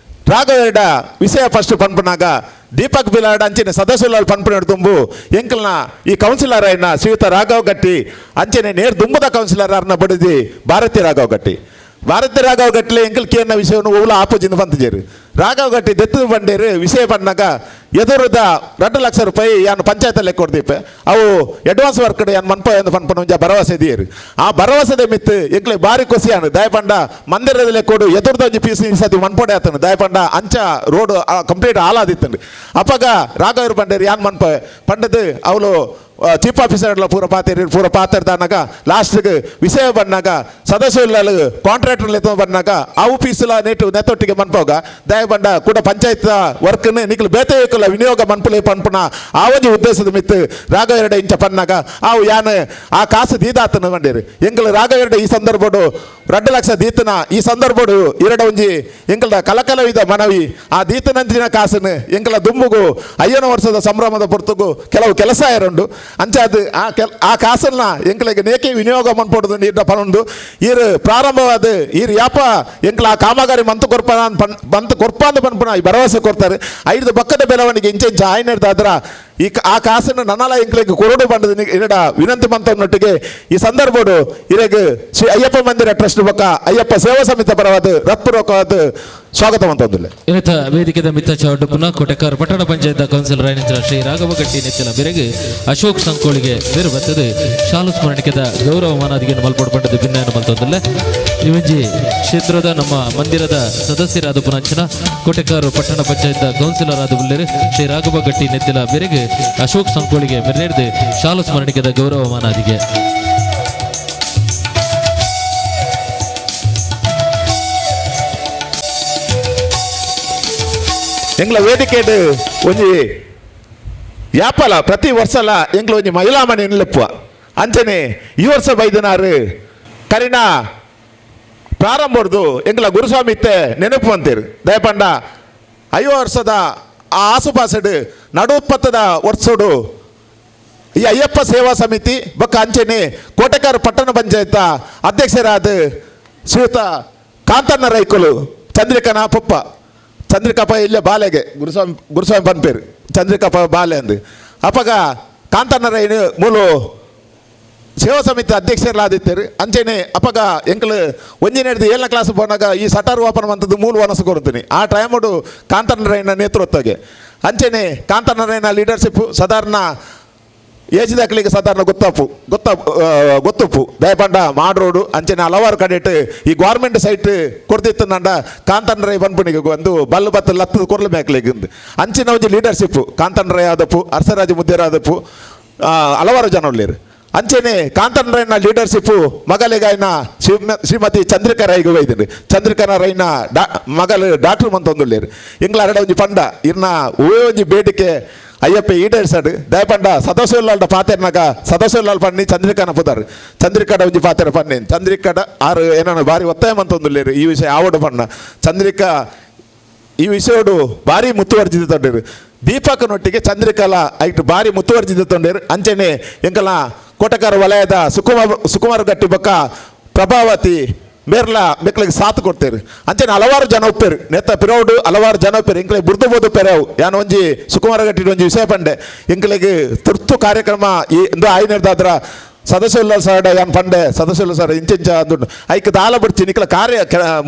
ರಾಘವ ವಿಷಯ ಫಸ್ಟ್ ಪನ್ಪುನಾಗ ದೀಪಕ್ ಬಿಲಾರ್ಡ್ ಅಂಚನೆ ಸದಸ್ಯುಲ ಪನ್ಪುನ ತುಂಬು ಎಂಕಲ್ನ ಈ ಕೌನ್ಸಿಲರ್ అయిన ಶ್ರೀಯುತ ರಾಘವ ಗಟ್ಟಿ ಅಂಚನೆ ನೇರ್ ದುಂಬುದ ಕೌನ್ಸಿಲರ್ ಅರ್ನ ಬಡಿದಿ ಭಾರತಿ ರಾಘವ ಗಟ್ಟಿ ಭಾರತಿ ರಾಘವ ಗಟ್ಲೆ ಎಂಕಲ್ ಕೇನ ವಿಷಯವನ್ನು ಓಲ ಆಪೋಜಿಂದ ಬಂತಿಜೇರು ರಾಘವ ಗಟ್ಟಿ ದತ್ತು ಬಂಡೇರು ವಿಷಯ ಬಂದಾಗ ಎದುರುದ 2 ಲಕ್ಷ ರೂಪಾಯಿ ಯಾನು ಪಂಚಾಯತ್ ಲೆಕ್ಕ ಕೊಡ್ದೀಪ ಅವು ಅಡ್ವಾನ್ಸ್ ವರ್ಕ್ ಯಾನ್ ಮನ್ಪ ಎಂದು ಪನ್ಪನ ಒಂಜ ಭರವಸೆ ದಿಯರು ಆ ಭರವಸೆದ ಮಿತ್ತು ಎಂಕ್ಲೆ ಬಾರಿ ಖುಷಿಯಾನು ದಯಪಂಡ ಮಂದಿರದ ಲೆಕ್ಕೋಡು ಎದುರುದ ಒಂಜಿ ಪೀಸ್ ಸತಿ ಮನ್ಪೊಡೆ ಆತನು ದಯಪಂಡ ಅಂಚ ರೋಡ್ ಕಂಪ್ಲೀಟ್ ಹಾಲಾದಿತ್ತಂಡು ಅಪ್ಪಗ ರಾಘವರು ಬಂಡೇರು ಯಾನ್ ಮನ್ಪ ಪಂಡದು ಅವಳು ಚೀಫ್ ಆಫೀಸರ್ ಪೂರ ಪಾತೇರಿ ಪೂರ ಪಾತ್ರದಾನಾಗ ಲಾಸ್ಟ್ಗೆ ವಿಷಯ ಬಂದಾಗ ಸದಸ್ಯರು ಕಾಂಟ್ರಾಕ್ಟರ್ ಎತ್ತ ಬಂದಾಗ ಅವು ಪೀಸುಲ ನೆಟ್ಟು ನೆತ್ತೊಟ್ಟಿಗೆ ಮನ್ಪೋಗ ದಯಬಂಡ ಕೂಡ ಪಂಚಾಯತ್ ವರ್ಕ್ನ ನಿಕ್ಲು ಬೇತೆ ವಿನಿಯೋಗ ಮನ್ಪುಲೆ ಪನ್ಪುನ ಆ ಒಂಜಿ ಉದ್ದೇಶದ ಮಿತ್ತು ರಾಘವ ಇಂಚ ಪನ್ನಾಗ ಅವು ಯಾನ್ ಆ ಕಾಸು ದೀದಾತನ ಬಂಡೇರು ಎಂಕಲ್ ರಾಘವ ಈ ಸಂದರ್ಭಡು 2 ಲಕ್ಷ ದೀತನ ಈ ಸಂದರ್ಭಡು ಎರಡ ಒಂಜಿ ಎಂಕಲ್ದ ಕಲಕಲವಿದ ಮನವಿ ಆ ದೀತನಂಚಿನ ಕಾಸನ್ನು ಎಂಕಲ ದುಂಬುಗು 5 ವರ್ಷದ ಸಂಭ್ರಮದ ಪೊರ್ತುಗು ಕೆಲವು ಕೆಲಸ ಇರುಂಡು ಅಂಚಾದ ಆ ಕಾಸನ್ನ ಎಂಕಲಿಗೆ ನೇಕೆ ವಿನಿಯೋಗ ಮನ್ಪೊಡುದು ನೀರಿನ ಪನೊಂದು ಈರು ಪ್ರಾರಂಭವಾದ ಈರು ಯಾಪ ಎಂಕಲ ಆ ಕಾಮಗಾರಿ ಮಂತು ಕೊರ್ಪ ಬಂತು ಕೊರ್ಪ ಅಂತ ಪನ್ಪುನ ಈ ಭರವಸೆ ಕೊಡ್ತಾರೆ ಐದು ಬಕ್ಕದ ಬೆಳವಣಿಗೆ ಇಂಚ ಇಂಚ ಆಯ್ನೆಡ್ದಾದ್ರ ಈ ಆ ಕಾಸನ್ನು ನನ್ನಲ ಎಂಕ್ಲೆಗ್ ಕೊರಡು ಬಂಡದ ಇರಡ ವಿನಂತಿ ಮಂತವನ್ನೊಟ್ಟಿಗೆ ಈ ಸಂದರ್ಭಡು ಇರೆಗ್ ಶ್ರೀ ಅಯ್ಯಪ್ಪ ಮಂದಿರ ಟ್ರಸ್ಟ್ ಬೊಕ್ಕ ಅಯ್ಯಪ್ಪ ಸೇವಾ ಸಮಿತಿ ಪರವಾದ ಹೃತ್ಪೂರ್ವಕವಾದ ಸ್ವಾಗತ ಮಂತೊಂದಿಲ್ಲ. ಇನ್ನಿತ ವೇದಿಕೆದ ಮಿತ್ತ ಚೌಟ ಪುನಃ ಕೋಟೆಕಾರ್ ಪಟ್ಟಣ ಪಂಚಾಯತ್ ಕೌನ್ಸಿಲರ್ ರಾಯನಿಂದ್ರ ಶ್ರೀ ರಾಘವ ಗಟ್ಟಿ ನೆತ್ತಿನ ಬೆರಗು ಅಶೋಕ್ ಸಂಕೋಳಿಗೆ ಬೇರು ಬರ್ತದೆ ಶಾಲು ಸ್ಮರಣಿಕೆದ ಗೌರವ ಮಾನಾದಿಗೆ ಮಲ್ಪೊಡು ಪಂಡದ ಭಿನ್ನಯನ್ನು ಮಲ್ತೊಂದಿಲ್ಲ. ಇವಂಜಿ ಕ್ಷೇತ್ರದ ನಮ್ಮ ಮಂದಿರದ ಸದಸ್ಯರಾದ ಪುನಂಚನ ಕೋಟೆಕಾರು ಪಟ್ಟಣ ಪಂಚಾಯತ್ ಕೌನ್ಸಿಲರ್ ಆದ ಬುಲ್ಲೇರು ಶ್ರೀ ರಾಘವ ಗಟ್ಟಿ ನೆತ್ತಿನ ಬೆರಗು ಅಶೋಕ್ ಸಂಕೋಳಿಗೆ ಮೆರೆದು ಶಾಲು ಸ್ಮರಣಿಕೆದ ಗೌರವ ಮಾನಾದಿಗೆ. ಎಂಗ್ಲ ವೇದಿಕೆಡ್ ಒಂಜಿ ಯಾಪಲ ಪ್ರತಿ ವರ್ಷಲ ಎಂಗ್ಲ ಒಂಜಿ ಮಹಿಳಾ ಮಣಿ ನಿಲ್ಲುಪ್ಪುವ ಅಂಚನೆ ಈ ವರ್ಷ ಬೈದನಾರು ಕರಿನ ಪ್ರಾರಂಭದ್ದು ಎಂಗ್ಲ ಗುರುಸ್ವಾಮಿ ಇತ್ತೆ ನೆನಪು ಅಂತೀರು. ದಯಪಂಡ 50 ವರ್ಷದ ಆ ಆಸುಪಾಸಡು ನಡುಪತ್ತದ ವರ್ಷಡು ಈ ಅಯ್ಯಪ್ಪ ಸೇವಾ ಸಮಿತಿ ಬೊಕ್ಕ ಅಂಚನೆ ಕೋಟೆಕಾರ ಪಟ್ಟಣ ಪಂಚಾಯತ್ ಅಧ್ಯಕ್ಷರಾದ ಶ್ರೀಯುತ ಕಾಂತಣ್ಣ ರೈಕುಲು ಚಂದ್ರಿಕನ ಪೊಪ್ಪ ಚಂದ್ರಿಕಪ್ಪ ಇಲ್ಲ ಬಾಲೆಗೆ ಗುರುಸ್ವಾಮಿ ಗುರುಸ್ವಾಮಿ ಪನ್ಪೇರು ಚಂದ್ರಿಕಪ್ಪ ಬಾಲೆ ಅಂದು ಅಪ್ಪಗ ಕಾಂತಣ್ಣ ರೈನು ಮೂಲು ಸೇವಾ ಸಮಿತಿ ಅಧ್ಯಕ್ಷರಾದಿತ್ತೇರು. ಅಂಚೆನೆ ಅಪ್ಪಗ ಎಂಕಲು ಒಂಜಿನೇಡ್ದು 7ನೇ ಕ್ಲಾಸ್ ಪೋನಾಗ ಈ ಸಟರ್ ಓಪನ್ ಮಂತದ್ದು ಮೂಲು ವನಸು ಕೊಡ್ತೀನಿ ಆ ಟೈಮುಡು ಕಾಂತಣ್ಣ ರೈನ ನೇತೃತ್ವಗೆ ಅಂಚೆನೆ ಕಾಂತಣ್ಣ ರೈನ ಲೀಡರ್ಶಿಪ್ ಸಾಧಾರಣ ಏಜ್ ದಾಖಲೆಗೆ ಸಾಧಾರಣ ಗೊತ್ತಪ್ಪು ಗೊತ್ತ ಗೊತ್ತಪ್ಪು ದಯಪಂಡ ಮಾಡ್ ರೋಡು ಅಂಚನೆ ಹಲವಾರು ಕಡೆಟ್ ಈ ಗೌರ್ಮೆಂಟ್ ಸೈಟ್ ಕೊಡ್ತಿತ್ತು ನಂಡ ಕಾಂತಣ್ಣ ರೈ ಪನ್ಪುನಿಗೆ ಒಂದು ಬಲ್ಲು ಬತ್ತು ಲತ್ತದ ಕೊರ್ಲು ಮೇಕ್ಲಿಗೆ ಅಂಚಿನ ಒಂಜಿ ಲೀಡರ್ಶಿಪ್ ಕಾಂತಣ್ಣ ರೈ ಆದಪ್ಪು ಅರಸರಾಜ ಮುದ್ದೇರಾದಪ್ಪು ಹಲವಾರು ಜನ ಉಳ್ಳೇರು. ಅಂಚೆನೆ ಕಾಂತಣ್ಣ ರೈನ ಲೀಡರ್ಶಿಪ್ಪು ಮಗಲಿಗಾಯನ ಶ್ರೀಮತಿ ಚಂದ್ರಿಕಾ ರೈಗೆ ಒಯ್ದಿರಿ ಚಂದ್ರಿಕಾ ರೈನ ಮಗಲು ಡಾಕ್ಟ್ರ್ ಮಂತೊಂದುಳ್ಳೇರು. ಇಂಗ್ಲ ಅರಡ ಒಂಜಿ ಪಂಡ ಇರ್ನ ಓ ಒಂಜಿ ಬೇಡಿಕೆ ಅಯ್ಯಪ್ಪ ಈಡೇರ್ಸಡು ದಯಪಂಡ ಸದಸ್ಯಲ್ಲಾಲ್ಡ ಪಾತೆರ್ನಾಗ ಸದಸ್ಯಲ್ಲಾಲ್ ಪನ್ನಿ ಚಂದ್ರಿಕಾನ ಪುದಾರ್ ಚಂದ್ರಿಕಾಡ ಒಂಜಿ ಪಾತೆರ ಪನ್ನಿ ಚಂದ್ರಿಕಾಡ ಆರು ಏನೋ ಭಾರಿ ಒತ್ತಾಯ ಮಂತೊಂದುಳ್ಳೇರು ಈ ವಿಷಯ ಆವಡು ಪಣ್ಣ ಚಂದ್ರಿಕಾ ಈ ವಿಷಯಡು ಭಾರಿ ಮುತ್ತುವರ್ಜಿತ ತೊಂಡೇರು ದೀಪಕನೊಟ್ಟಿಗೆ ಚಂದ್ರಿಕಾಲ ಐಟು ಭಾರಿ ಮುತ್ತುವರ್ಜಿತ ತೊಂಡೇರು. ಅಂಚೆನೆ ಎಂಕಲ ಕೋಟಕಾರ ವಲಯದ ಸುಕುಮಾರ ಗಟ್ಟಿ ಬೊಕ್ಕ ಪ್ರಭಾವತಿ ಮೇರ್ಲ ಮೆಕ್ಲಿಗೆ ಸಾಥ್ ಕೊಡ್ತೇರು. ಅಂಚೆನೆ ಹಲವಾರು ಜನ ಒಪ್ಪೇರು ನೇತ ಪಿರೋಡು ಹಲವಾರು ಜನ ಒಪ್ಪೇರು ಎಂಕ್ಲೆ ಬುರ್ದು ಬೋದು ಪೆರವು ಯಾನ್ ಒಂಜಿ ಸುಕುಮಾರ ಗಟ್ಟಿ ಒಂಜಿ ವಿಷಯ ಪಂಡೆ ಎಂಕ್ಲೆಗ್ ತುರ್ತು ಕಾರ್ಯಕ್ರಮ ಈ ಇಂದು ಆಯ್ನೇರ್ದಾದ್ರ ಸದಸ್ಯಲ್ಲ ಸರ್ ಯಾನ್ ಪಂಡೆ ಸದಸ್ಯಲ್ಲ ಸರ್ ಇಂಚಿಂಚ ಅಂದುಂಡು ಐಕ್ ದಾಲ ಬಿಡ್ಚಿ ನಿಕ್ಲ ಕಾರ್ಯ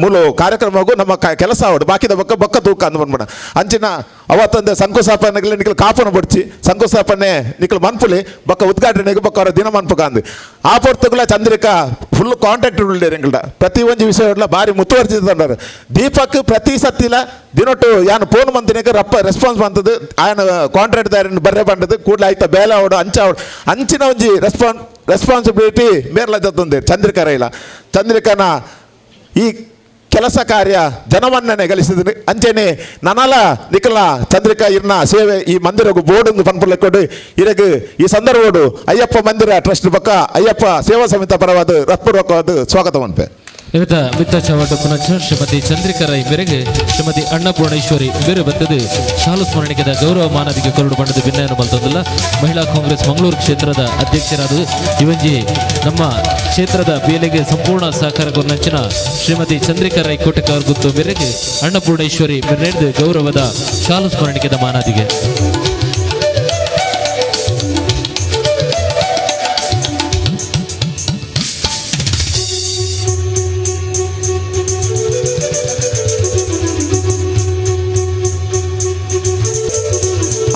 ಮೂಲ ಕಾರ್ಯಕ್ರಮಗೂ ನಮ್ಮ ಕೆಲಸ ಆವಡು ಬಾಕಿದ ಬೊಕ್ಕ ಬೊಕ್ಕ ತೂಕ ಅಂದ್ ಬಂದ್ಬಿಡ ಅಂಚಿನ ಅವತ್ತಂದೆ ಶಂಕುಸ್ಥಾಪನೆಗೆ ನಿಕ್ಲ ಕಾಪನ ಬಿಡ್ಚಿ ಶಂಕುಸ್ಥಾಪನೆ ನಿಕ್ಲ ಮನ್ಪುಲಿ ಬೊಕ್ಕ ಉದ್ಘಾಟನೆಗೆ ಬೊಕ್ಕ ಅವರ ದಿನ ಮನ್ಪುಕ ಅಂದು ಆ ಪೊರ್ತುಗಳ ಚಂದ್ರಿಕಾ ಫುಲ್ ಕಾಂಟ್ಯಾಕ್ಟ್ ಉಳ್ಳೇರು ಎಂಕಲ್ಡ ಪ್ರತಿ ಒಂಜಿ ವಿಷಯ ಭಾರಿ ಮುತುವರ್ಜಿತ ದೀಪಕ್ ಪ್ರತಿ ಸತ್ತಿಲ ದಿನೊಟ್ಟು ಯಾನ್ ಫೋನ್ ಮಂತಿನಕ್ಕೆ ರಪ್ಪ ರೆಸ್ಪಾನ್ಸ್ ಬಂತದ್ದು ಆಯನ ಕಾಂಟ್ರಾಕ್ಟ್ ದಾರಿನ ಬರ್ರೆ ಬಂದದ್ದು ಕೂಡಲೇ ಆಯ್ತಾ ಬೇಲೆ ಅವಡು ಅಂಚ ಅವಡು ಅಂಚಿನ ಒಂಜಿ ರೆಸ್ಪಾನ್ಸಿಬಿಲಿಟಿ ಮೇರ್ಲ ಜತ್ತೊಂದೆ ಚಂದ್ರಿಕಾ ರೈಲ ಚಂದ್ರಿಕಾನ ಈ ಕೆಲಸ ಕಾರ್ಯ ಜನಮನ್ನಣೆ ಗಳಿಸಿದ್ರು. ಅಂಚೆನೆ ನನಲ ನಿಖಲ ಚಂದ್ರಿಕಾ ಇರ್ನ ಸೇವೆ ಈ ಮಂದಿರಗು ಬೋರ್ಡ್ ಪನ್ಪುಲೆ ಕೊಡು ಇರಗು ಈ ಸಂದರ್ಭೋಡು ಅಯ್ಯಪ್ಪ ಮಂದಿರ ಟ್ರಸ್ಟ್ ಪಕ್ಕ ಅಯ್ಯಪ್ಪ ಸೇವಾ ಸಮಿತಿ ಪರವಾದ ಹೃತ್ಪೂರ್ವಕವಾದ ಸ್ವಾಗತ ಮನ್ಪೆ. ಇವತ್ತ ಮಿತ್ತ ಚವಟ ಪುನಃ ಶ್ರೀಮತಿ ಚಂದ್ರಿಕಾ ರೈ ಮೇರೆಗೆ ಶ್ರೀಮತಿ ಅನ್ನಪೂರ್ಣೇಶ್ವರಿ ಬೇರೆ ಬರ್ತದೆ ಶಾಲು ಸ್ಮರಣಿಕೆದ ಗೌರವ ಮಾನವಿಗೆ ಕೊರಡು ಬಣ್ಣದ ಭಿನ್ನಯನ್ನು ಬಲ್ತಂದಿಲ್ಲ. ಮಹಿಳಾ ಕಾಂಗ್ರೆಸ್ ಮಂಗಳೂರು ಕ್ಷೇತ್ರದ ಅಧ್ಯಕ್ಷರಾದ ಇವಂಜಿ ನಮ್ಮ ಕ್ಷೇತ್ರದ ಬೇಲೆಗೆ ಸಂಪೂರ್ಣ ಸಹಕಾರ ಕೊರನಂಚಿನ ಶ್ರೀಮತಿ ಚಂದ್ರಿಕಾ ರೈ ಕೋಟೆಕಾರ್ ಗುತ್ತು ಮೇರೆಗೆ ಅನ್ನಪೂರ್ಣೇಶ್ವರಿ ಮೇರೆದು ಗೌರವದ ಶಾಲು ಸ್ಮರಣಿಕೆದ ಮಾನಾದಿಗೆ.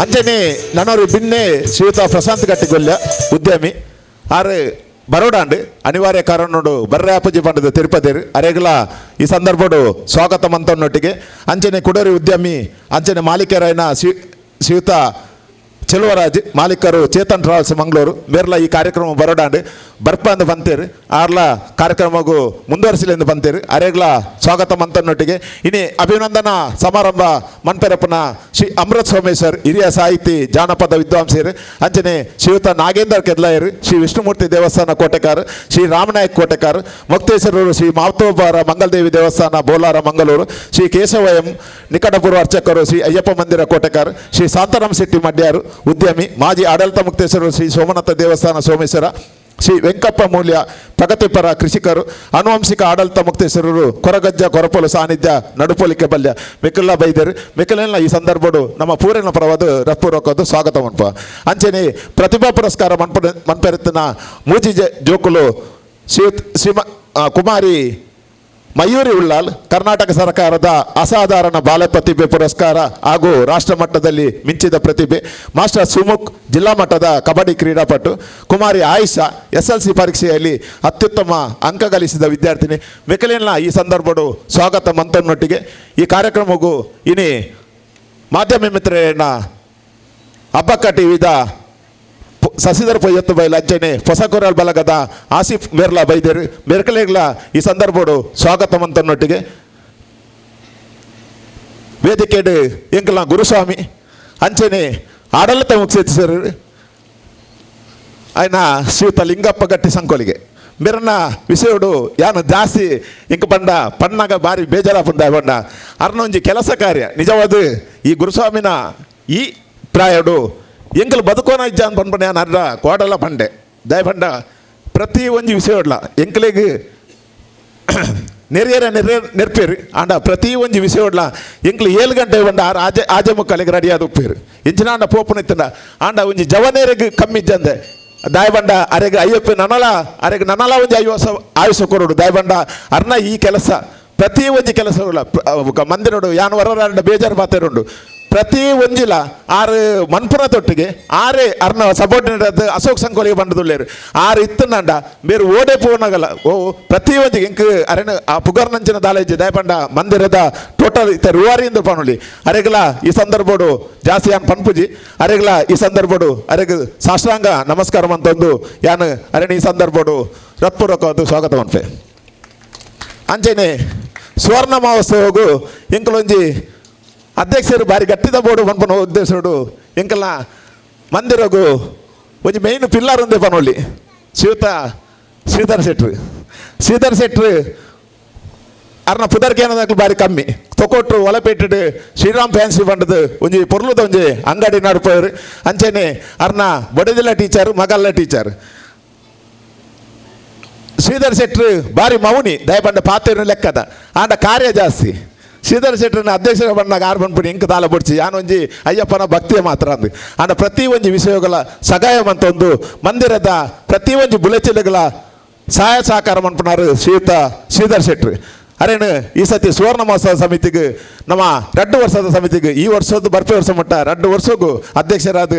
ಅಂಚನೆ ನನ್ನವರು ಬಿನ್ನೆ ಶ್ರೀಯುತ ಪ್ರಶಾಂತ್ ಗಟ್ಟಿಗೊಲ್ಯ ಉದ್ಯಮಿ ಆರು ಬರೋಡಾಂಡ್ ಅನಿವಾರ್ಯ ಕಾರಣೋಡು ಬರ್ರೆ ಅಪ್ಪಜಿ ಪಂಡದ ತಿರುಪತಿರು ಅರೆಗ್ಲ ಈ ಸಂದರ್ಭಡು ಸ್ವಾಗತ ಮಂತನ್ನೊಟ್ಟಿಗೆ ಅಂಚನೆ ಕುಡೋರಿ ಉದ್ಯಮಿ ಅಂಚನೆ ಮಾಲೀಕರಾಯನ ಶ್ರೀಯುತ ಚೆಲುವರಾಜ್ ಮಾಲೀಕರು ಚೇತನ್ ಟ್ರಾವೆಲ್ಸ್ ಮಂಗಳೂರು ಮೇರ್ಲ ಈ ಕಾರ್ಯಕ್ರಮ ಬರೋಡಾಂಡ್ ಬರ್ಪ ಅಂದು ಬಂತೇರು ಆರ್ಲ ಕಾರ್ಯಕ್ರಮಗೂ ಮುಂದುವರಿಸಲೆಂದು ಬಂತೇರು ಅರೆಗ್ಲ ಸ್ವಾಗತ ಮಂತನ್ನೊಟ್ಟಿಗೆ. ಇನಿ ಅಭಿನಂದನಾ ಸಮಾರಂಭ ಮನ್ಪೆರಪ್ಪನ ಶ್ರೀ ಅಮೃತ್ ಸೋಮೇಶ್ವರ್ ಹಿರಿಯ ಸಾಹಿತಿ ಜಾನಪದ ವಿದ್ವಾಂಸರು ಅಂಚನೆ ಶ್ರೀಯುತ ನಾಗೇಂದ್ರ ಕೆದ್ಲಾಯರು ಶ್ರೀ ವಿಷ್ಣುಮೂರ್ತಿ ದೇವಸ್ಥಾನ ಕೋಟೆಕಾರ್ ಶ್ರೀ ರಾಮನಾಯಕ್ ಕೋಟೆಕಾರ್ ಮುಕ್ತೇಶ್ವರರು ಶ್ರೀ ಮಾತೋಬಾರ ಮಂಗಲದೇವಿ ದೇವಸ್ಥಾನ ಬೋಲಾರ ಮಂಗಳೂರು ಶ್ರೀ ಕೇಶವ ಎಂ ನಿಕಟಪೂರ್ವ ಅರ್ಚಕರು ಶ್ರೀ ಅಯ್ಯಪ್ಪ ಮಂದಿರ ಕೋಟೆಕಾರ್ ಶ್ರೀ ಶಾಂತಾರಾಮ್ ಶೆಟ್ಟಿ ಮಡ್ಯಾರು ಉದ್ಯಮಿ ಮಾಜಿ ಆಡಳಿತ ಮುಕ್ತೇಶ್ವರರು ಶ್ರೀ ಸೋಮನಾಥ ದೇವಸ್ಥಾನ ಸೋಮೇಶ್ವರ Shri Venkappa Moolya ಪ್ರಗತಿಪರ ಕೃಷಿಕರು ಆನುವಂಶಿಕ ಆಡಳಿತ ಮುಕ್ತೇಶ್ವರರು ಕೊರಗಜ್ಜ ಕೊರಪೊಲು ಸಾನ್ನಿಧ್ಯ ನಡುಪೊಲಿಕೆ ಬಲ್ಯ ಮೆಕ್ಕಲ್ಲ ಬೈದರು ಮೆಕ್ಕಲೆಲ್ಲ ಈ ಸಂದರ್ಭಡು ನಮ್ಮ ಪೂರನ ಪರವಾದ ರತ್ಪೂರ್ವಕದ್ದು ಸ್ವಾಗತ ಮನ್ಪ. ಅಂಚನೆ ಪ್ರತಿಭಾ ಪುರಸ್ಕಾರ ಮನ್ಪೆರತ್ತಿನ ಮೂಜಿ ಜೋಕುಲು ಶ್ರೀ ಶ್ರೀಮ ಕುಮಾರಿ ಮಯೂರಿ ಉಳ್ಳಾಲ್ ಕರ್ನಾಟಕ ಸರ್ಕಾರದ ಅಸಾಧಾರಣ ಬಾಲ ಪ್ರತಿಭೆ ಪುರಸ್ಕಾರ ಹಾಗೂ ರಾಷ್ಟ್ರ ಮಟ್ಟದಲ್ಲಿ ಮಿಂಚಿದ ಪ್ರತಿಭೆ, ಮಾಸ್ಟರ್ ಸುಮುಖ್ ಜಿಲ್ಲಾ ಮಟ್ಟದ ಕಬಡ್ಡಿ ಕ್ರೀಡಾಪಟು, ಕುಮಾರಿ ಆಯಿಷಾ SLC ಪರೀಕ್ಷೆಯಲ್ಲಿ ಅತ್ಯುತ್ತಮ ಅಂಕ ಗಳಿಸಿದ ವಿದ್ಯಾರ್ಥಿನಿ ಮೆಕಲಿನ ಈ ಸಂದರ್ಭಡು ಸ್ವಾಗತ ಮಂತನ್ನೊಟ್ಟಿಗೆ ಈ ಕಾರ್ಯಕ್ರಮಕ್ಕೂ ಇನಿ ಮಾಧ್ಯಮ ಮಿತ್ರರನ್ನ ಹಬ್ಬಕ್ಕ ಟಿವಿದ ಸಸಿಧರ್ ಪೊಯ್ಯತ್ತು ಬೈಲ ಅಂಚನೆ ಹೊಸಕೊರಲ್ ಬಲಗದ ಆಸಿಫ್ ಮೇರ್ಲಾ ಬೈದೇರು ಮೇರ್ಕಲೆಗ್ಲ ಈ ಸಂದರ್ಭಡು ಸ್ವಾಗತ ಮಂತನ್ನೊಟ್ಟಿಗೆ ವೇದಿಕೆಡು ಎಂಕಲ ಗುರುಸ್ವಾಮಿ ಅಂಚನೆ ಆಡಳಿತ ಮುಖ್ಯಸ್ಥರು ఆయన ಶ್ರೀಯುತ ಲಿಂಗಪ್ಪ ಗಟ್ಟಿ ಸಂಕೋಲಿಗೆ ಮೇರನ್ನ ವಿಷಯೋಡು ಯಾನು ಜಾಸ್ತಿ ಇಂಕ ಬಂಡ ಪಣ್ಣಾಗ ಬಾರಿ ಬೇಜಾರಾಪುಂಡ ಬಂಡ ಅರ್ನೊಂಜಿ ಕೆಲಸ ಕಾರ್ಯ ನಿಜವಾದ ಈ ಗುರುಸ್ವಾಮಿನ ಈ ಪ್ರಾಯಡು ಎಂಕಲ್ ಬದುಕೋನ ಇಜ್ಜ ಅಂತ ಪನ್ಪಂಡ ಯಾನ್ ಅರ್ಧ ಕೋಡಲ ಪಂಡೆ ದಯಪಂಡ ಪ್ರತಿ ಒಂಜಿ ವಿಷಯೋಡ್ಲ ಎಂಕಲೆಗ್ ನೆರಿಯರ ನೆರೆ ನೆರ್ಪೇರು ಆಂಡ ಪ್ರತಿ ಒಂಜಿ ವಿಷಯೋಡ್ಲ ಎಂಕ್ಲು 7 ಗಂಟೆ ಬಂಡ ಆರು ಆಜೆ ಆಜೆ ಮುಕ್ಕಲಿಗೆ ರೆಡಿಯಾದ ಉಪ್ಪೇರು ಇಂಚಿನ ಆಂಡ ಪೋಪುನ ಇತ್ತಂಡ ಆಂಡ ಒಂಜಿ ಜವನೇರಿಗೆ ಕಮ್ಮಿ ಇಜ್ಜಂದೆ ದಾಯಬಂಡ ಅರೆಗೆ ಅಯ್ಯಪ್ಪ ನನಲ ಅರೆಗೆ ನನಲ ಒಂಜಿ 50 ಆಯುಷ ಕೊರಡು ದಾಯಬಂಡ ಅರ್ನ ಈ ಕೆಲಸ ಪ್ರತಿ ಒಂಜಿ ಕೆಲಸ ಮಂದಿರೋಡು ಯಾನು ಹೊರ ಬೇಜಾರು ಪಾತೆರುಂಡು ಪ್ರತಿ ಒಂಜಿಲ ಆರು ಮನ್ಪುರ ತೊಟ್ಟಿಗೆ ಆರೇ ಅರ್ನ ಸಪೋರ್ಟ್ ಅಶೋಕ್ ಸಂಕೋಲಿಗೆ ಬಂಡದುಳ್ಳೇರು ಆರು ಇತ್ತಂಡ ಬೇರೆ ಓಡೆ ಪೋನಗಲ್ಲ ಓ ಪ್ರತಿ ಒಂಜಿಗೆ ಇಂಕ್ ಅರೆನ ಆ ಪುಗರ್ನಂಚಿನ ದಾಲೇಜಿ ದಯಪಂಡ ಮಂದಿರದ ಟೋಟಲ್ ಇತ್ತ ರೂವಾರಿಯಿಂದ ಪನುಲಿ ಅರೆಗಲ ಈ ಸಂದರ್ಭಡು ಜಾಸ್ತಿ ಯಾನ್ ಪನ್ಪುಜಿ ಅರೆಗಲ ಈ ಸಂದರ್ಭಡು ಅರೆಗ ಸಾಷ್ಟಾಂಗ ನಮಸ್ಕಾರ ಅಂತಂದು ಯಾನು ಅರೆನ ಈ ಸಂದರ್ಭಡು ಹೃತ್ಪೂರ್ವಕವಾದ ಸ್ವಾಗತ ಮನ್ಪೆ. ಅಂಚೆನೆ ಸುವರ್ಣ ಮಹೋತ್ಸವಗೂ ಇಂಕಲೊಂಜಿ ಅಧ್ಯಕ್ಷರು ಬಾರಿ ಗಟ್ಟಿದ ಬೋರ್ಡು ಪನ್ಪನ ಉದ್ದೇಶಡು ಎಂಕಲ್ನ ಮಂದಿರಗು ಒಂಜಿ ಮೇಯ್ನ್ ಪಿಲ್ಲರ್ ಒಂದೇ ಪನೊಳ್ಳಿ ಶ್ರೀಯುತ ಶ್ರೀಧರ್ ಶೆಟ್ರು ಶ್ರೀಧರ್ ಶೆಟ್ರು ಅರ್ನ ಪುದರ್ಕೇನದಾಕ್ಲು ಬಾರಿ ಕಮ್ಮಿ ತೊಕೊಟ್ಟು ಒಲಪೇಟೆಡ್ ಶ್ರೀರಾಮ್ ಫ್ಯಾನ್ಸಿ ಬಂಡದು ಒಂಜಿ ಪೊರ್ಲುದ ಒಂಜಿ ಅಂಗಡಿ ನಡುಪರು ಅಂಚೆನೆ ಅರ್ನ ಬಡದಿಲ್ಲ ಟೀಚರ್ ಮಗಲ್ಲ ಟೀಚರ್ ಶ್ರೀಧರ್ ಶೆಟ್ರು ಬಾರಿ ಮೌನಿ ದಯಪಂಡ ಪಾತ್ರ ಲೆಕ್ಕದ ಆಂಡ ಕಾರ್ಯ ಜಾಸ್ತಿ ಶ್ರೀಧರ್ ಶೆಟ್ಟರನ್ನ ಅಧ್ಯಕ್ಷರ ಬಂದಾಗ ಆರು ಬಂದ್ಬಿಡಿ ಇಂಕ ತಾಲ ಬುಡ್ಚಿ ಯಾನೊಂಜಿ ಅಯ್ಯಪ್ಪನ ಭಕ್ತಿಯ ಮಾತ್ರ ಅಂದು ಆಂಡ ಪ್ರತಿ ಒಂಜಿ ವಿಷಯಗಳ ಸಗಾಯ ಒಂದು ಮಂದಿರದ ಪ್ರತಿ ಒಂಜಿ ಬುಲೆಚಿಲೆಗಳ ಸಹಾಯ ಸಹಕಾರ ಮನ್ಪುನಾರು ಶ್ರೀಯುತ ಶ್ರೀಧರ್ ಶೆಟ್ರು. ಅರೇನು ಈ ಸತಿ ಸುವರ್ಣ ಮಹೋತ್ಸವ ಸಮಿತಿಗೆ ನಮ್ಮ 2 ವರ್ಷದ ಸಮಿತಿಗೆ ಈ ವರ್ಷದ್ದು ಬರ್ಪೆ ವರ್ಷ ಮಟ್ಟ 2 ವರ್ಷಕ್ಕೂ ಅಧ್ಯಕ್ಷರಾದ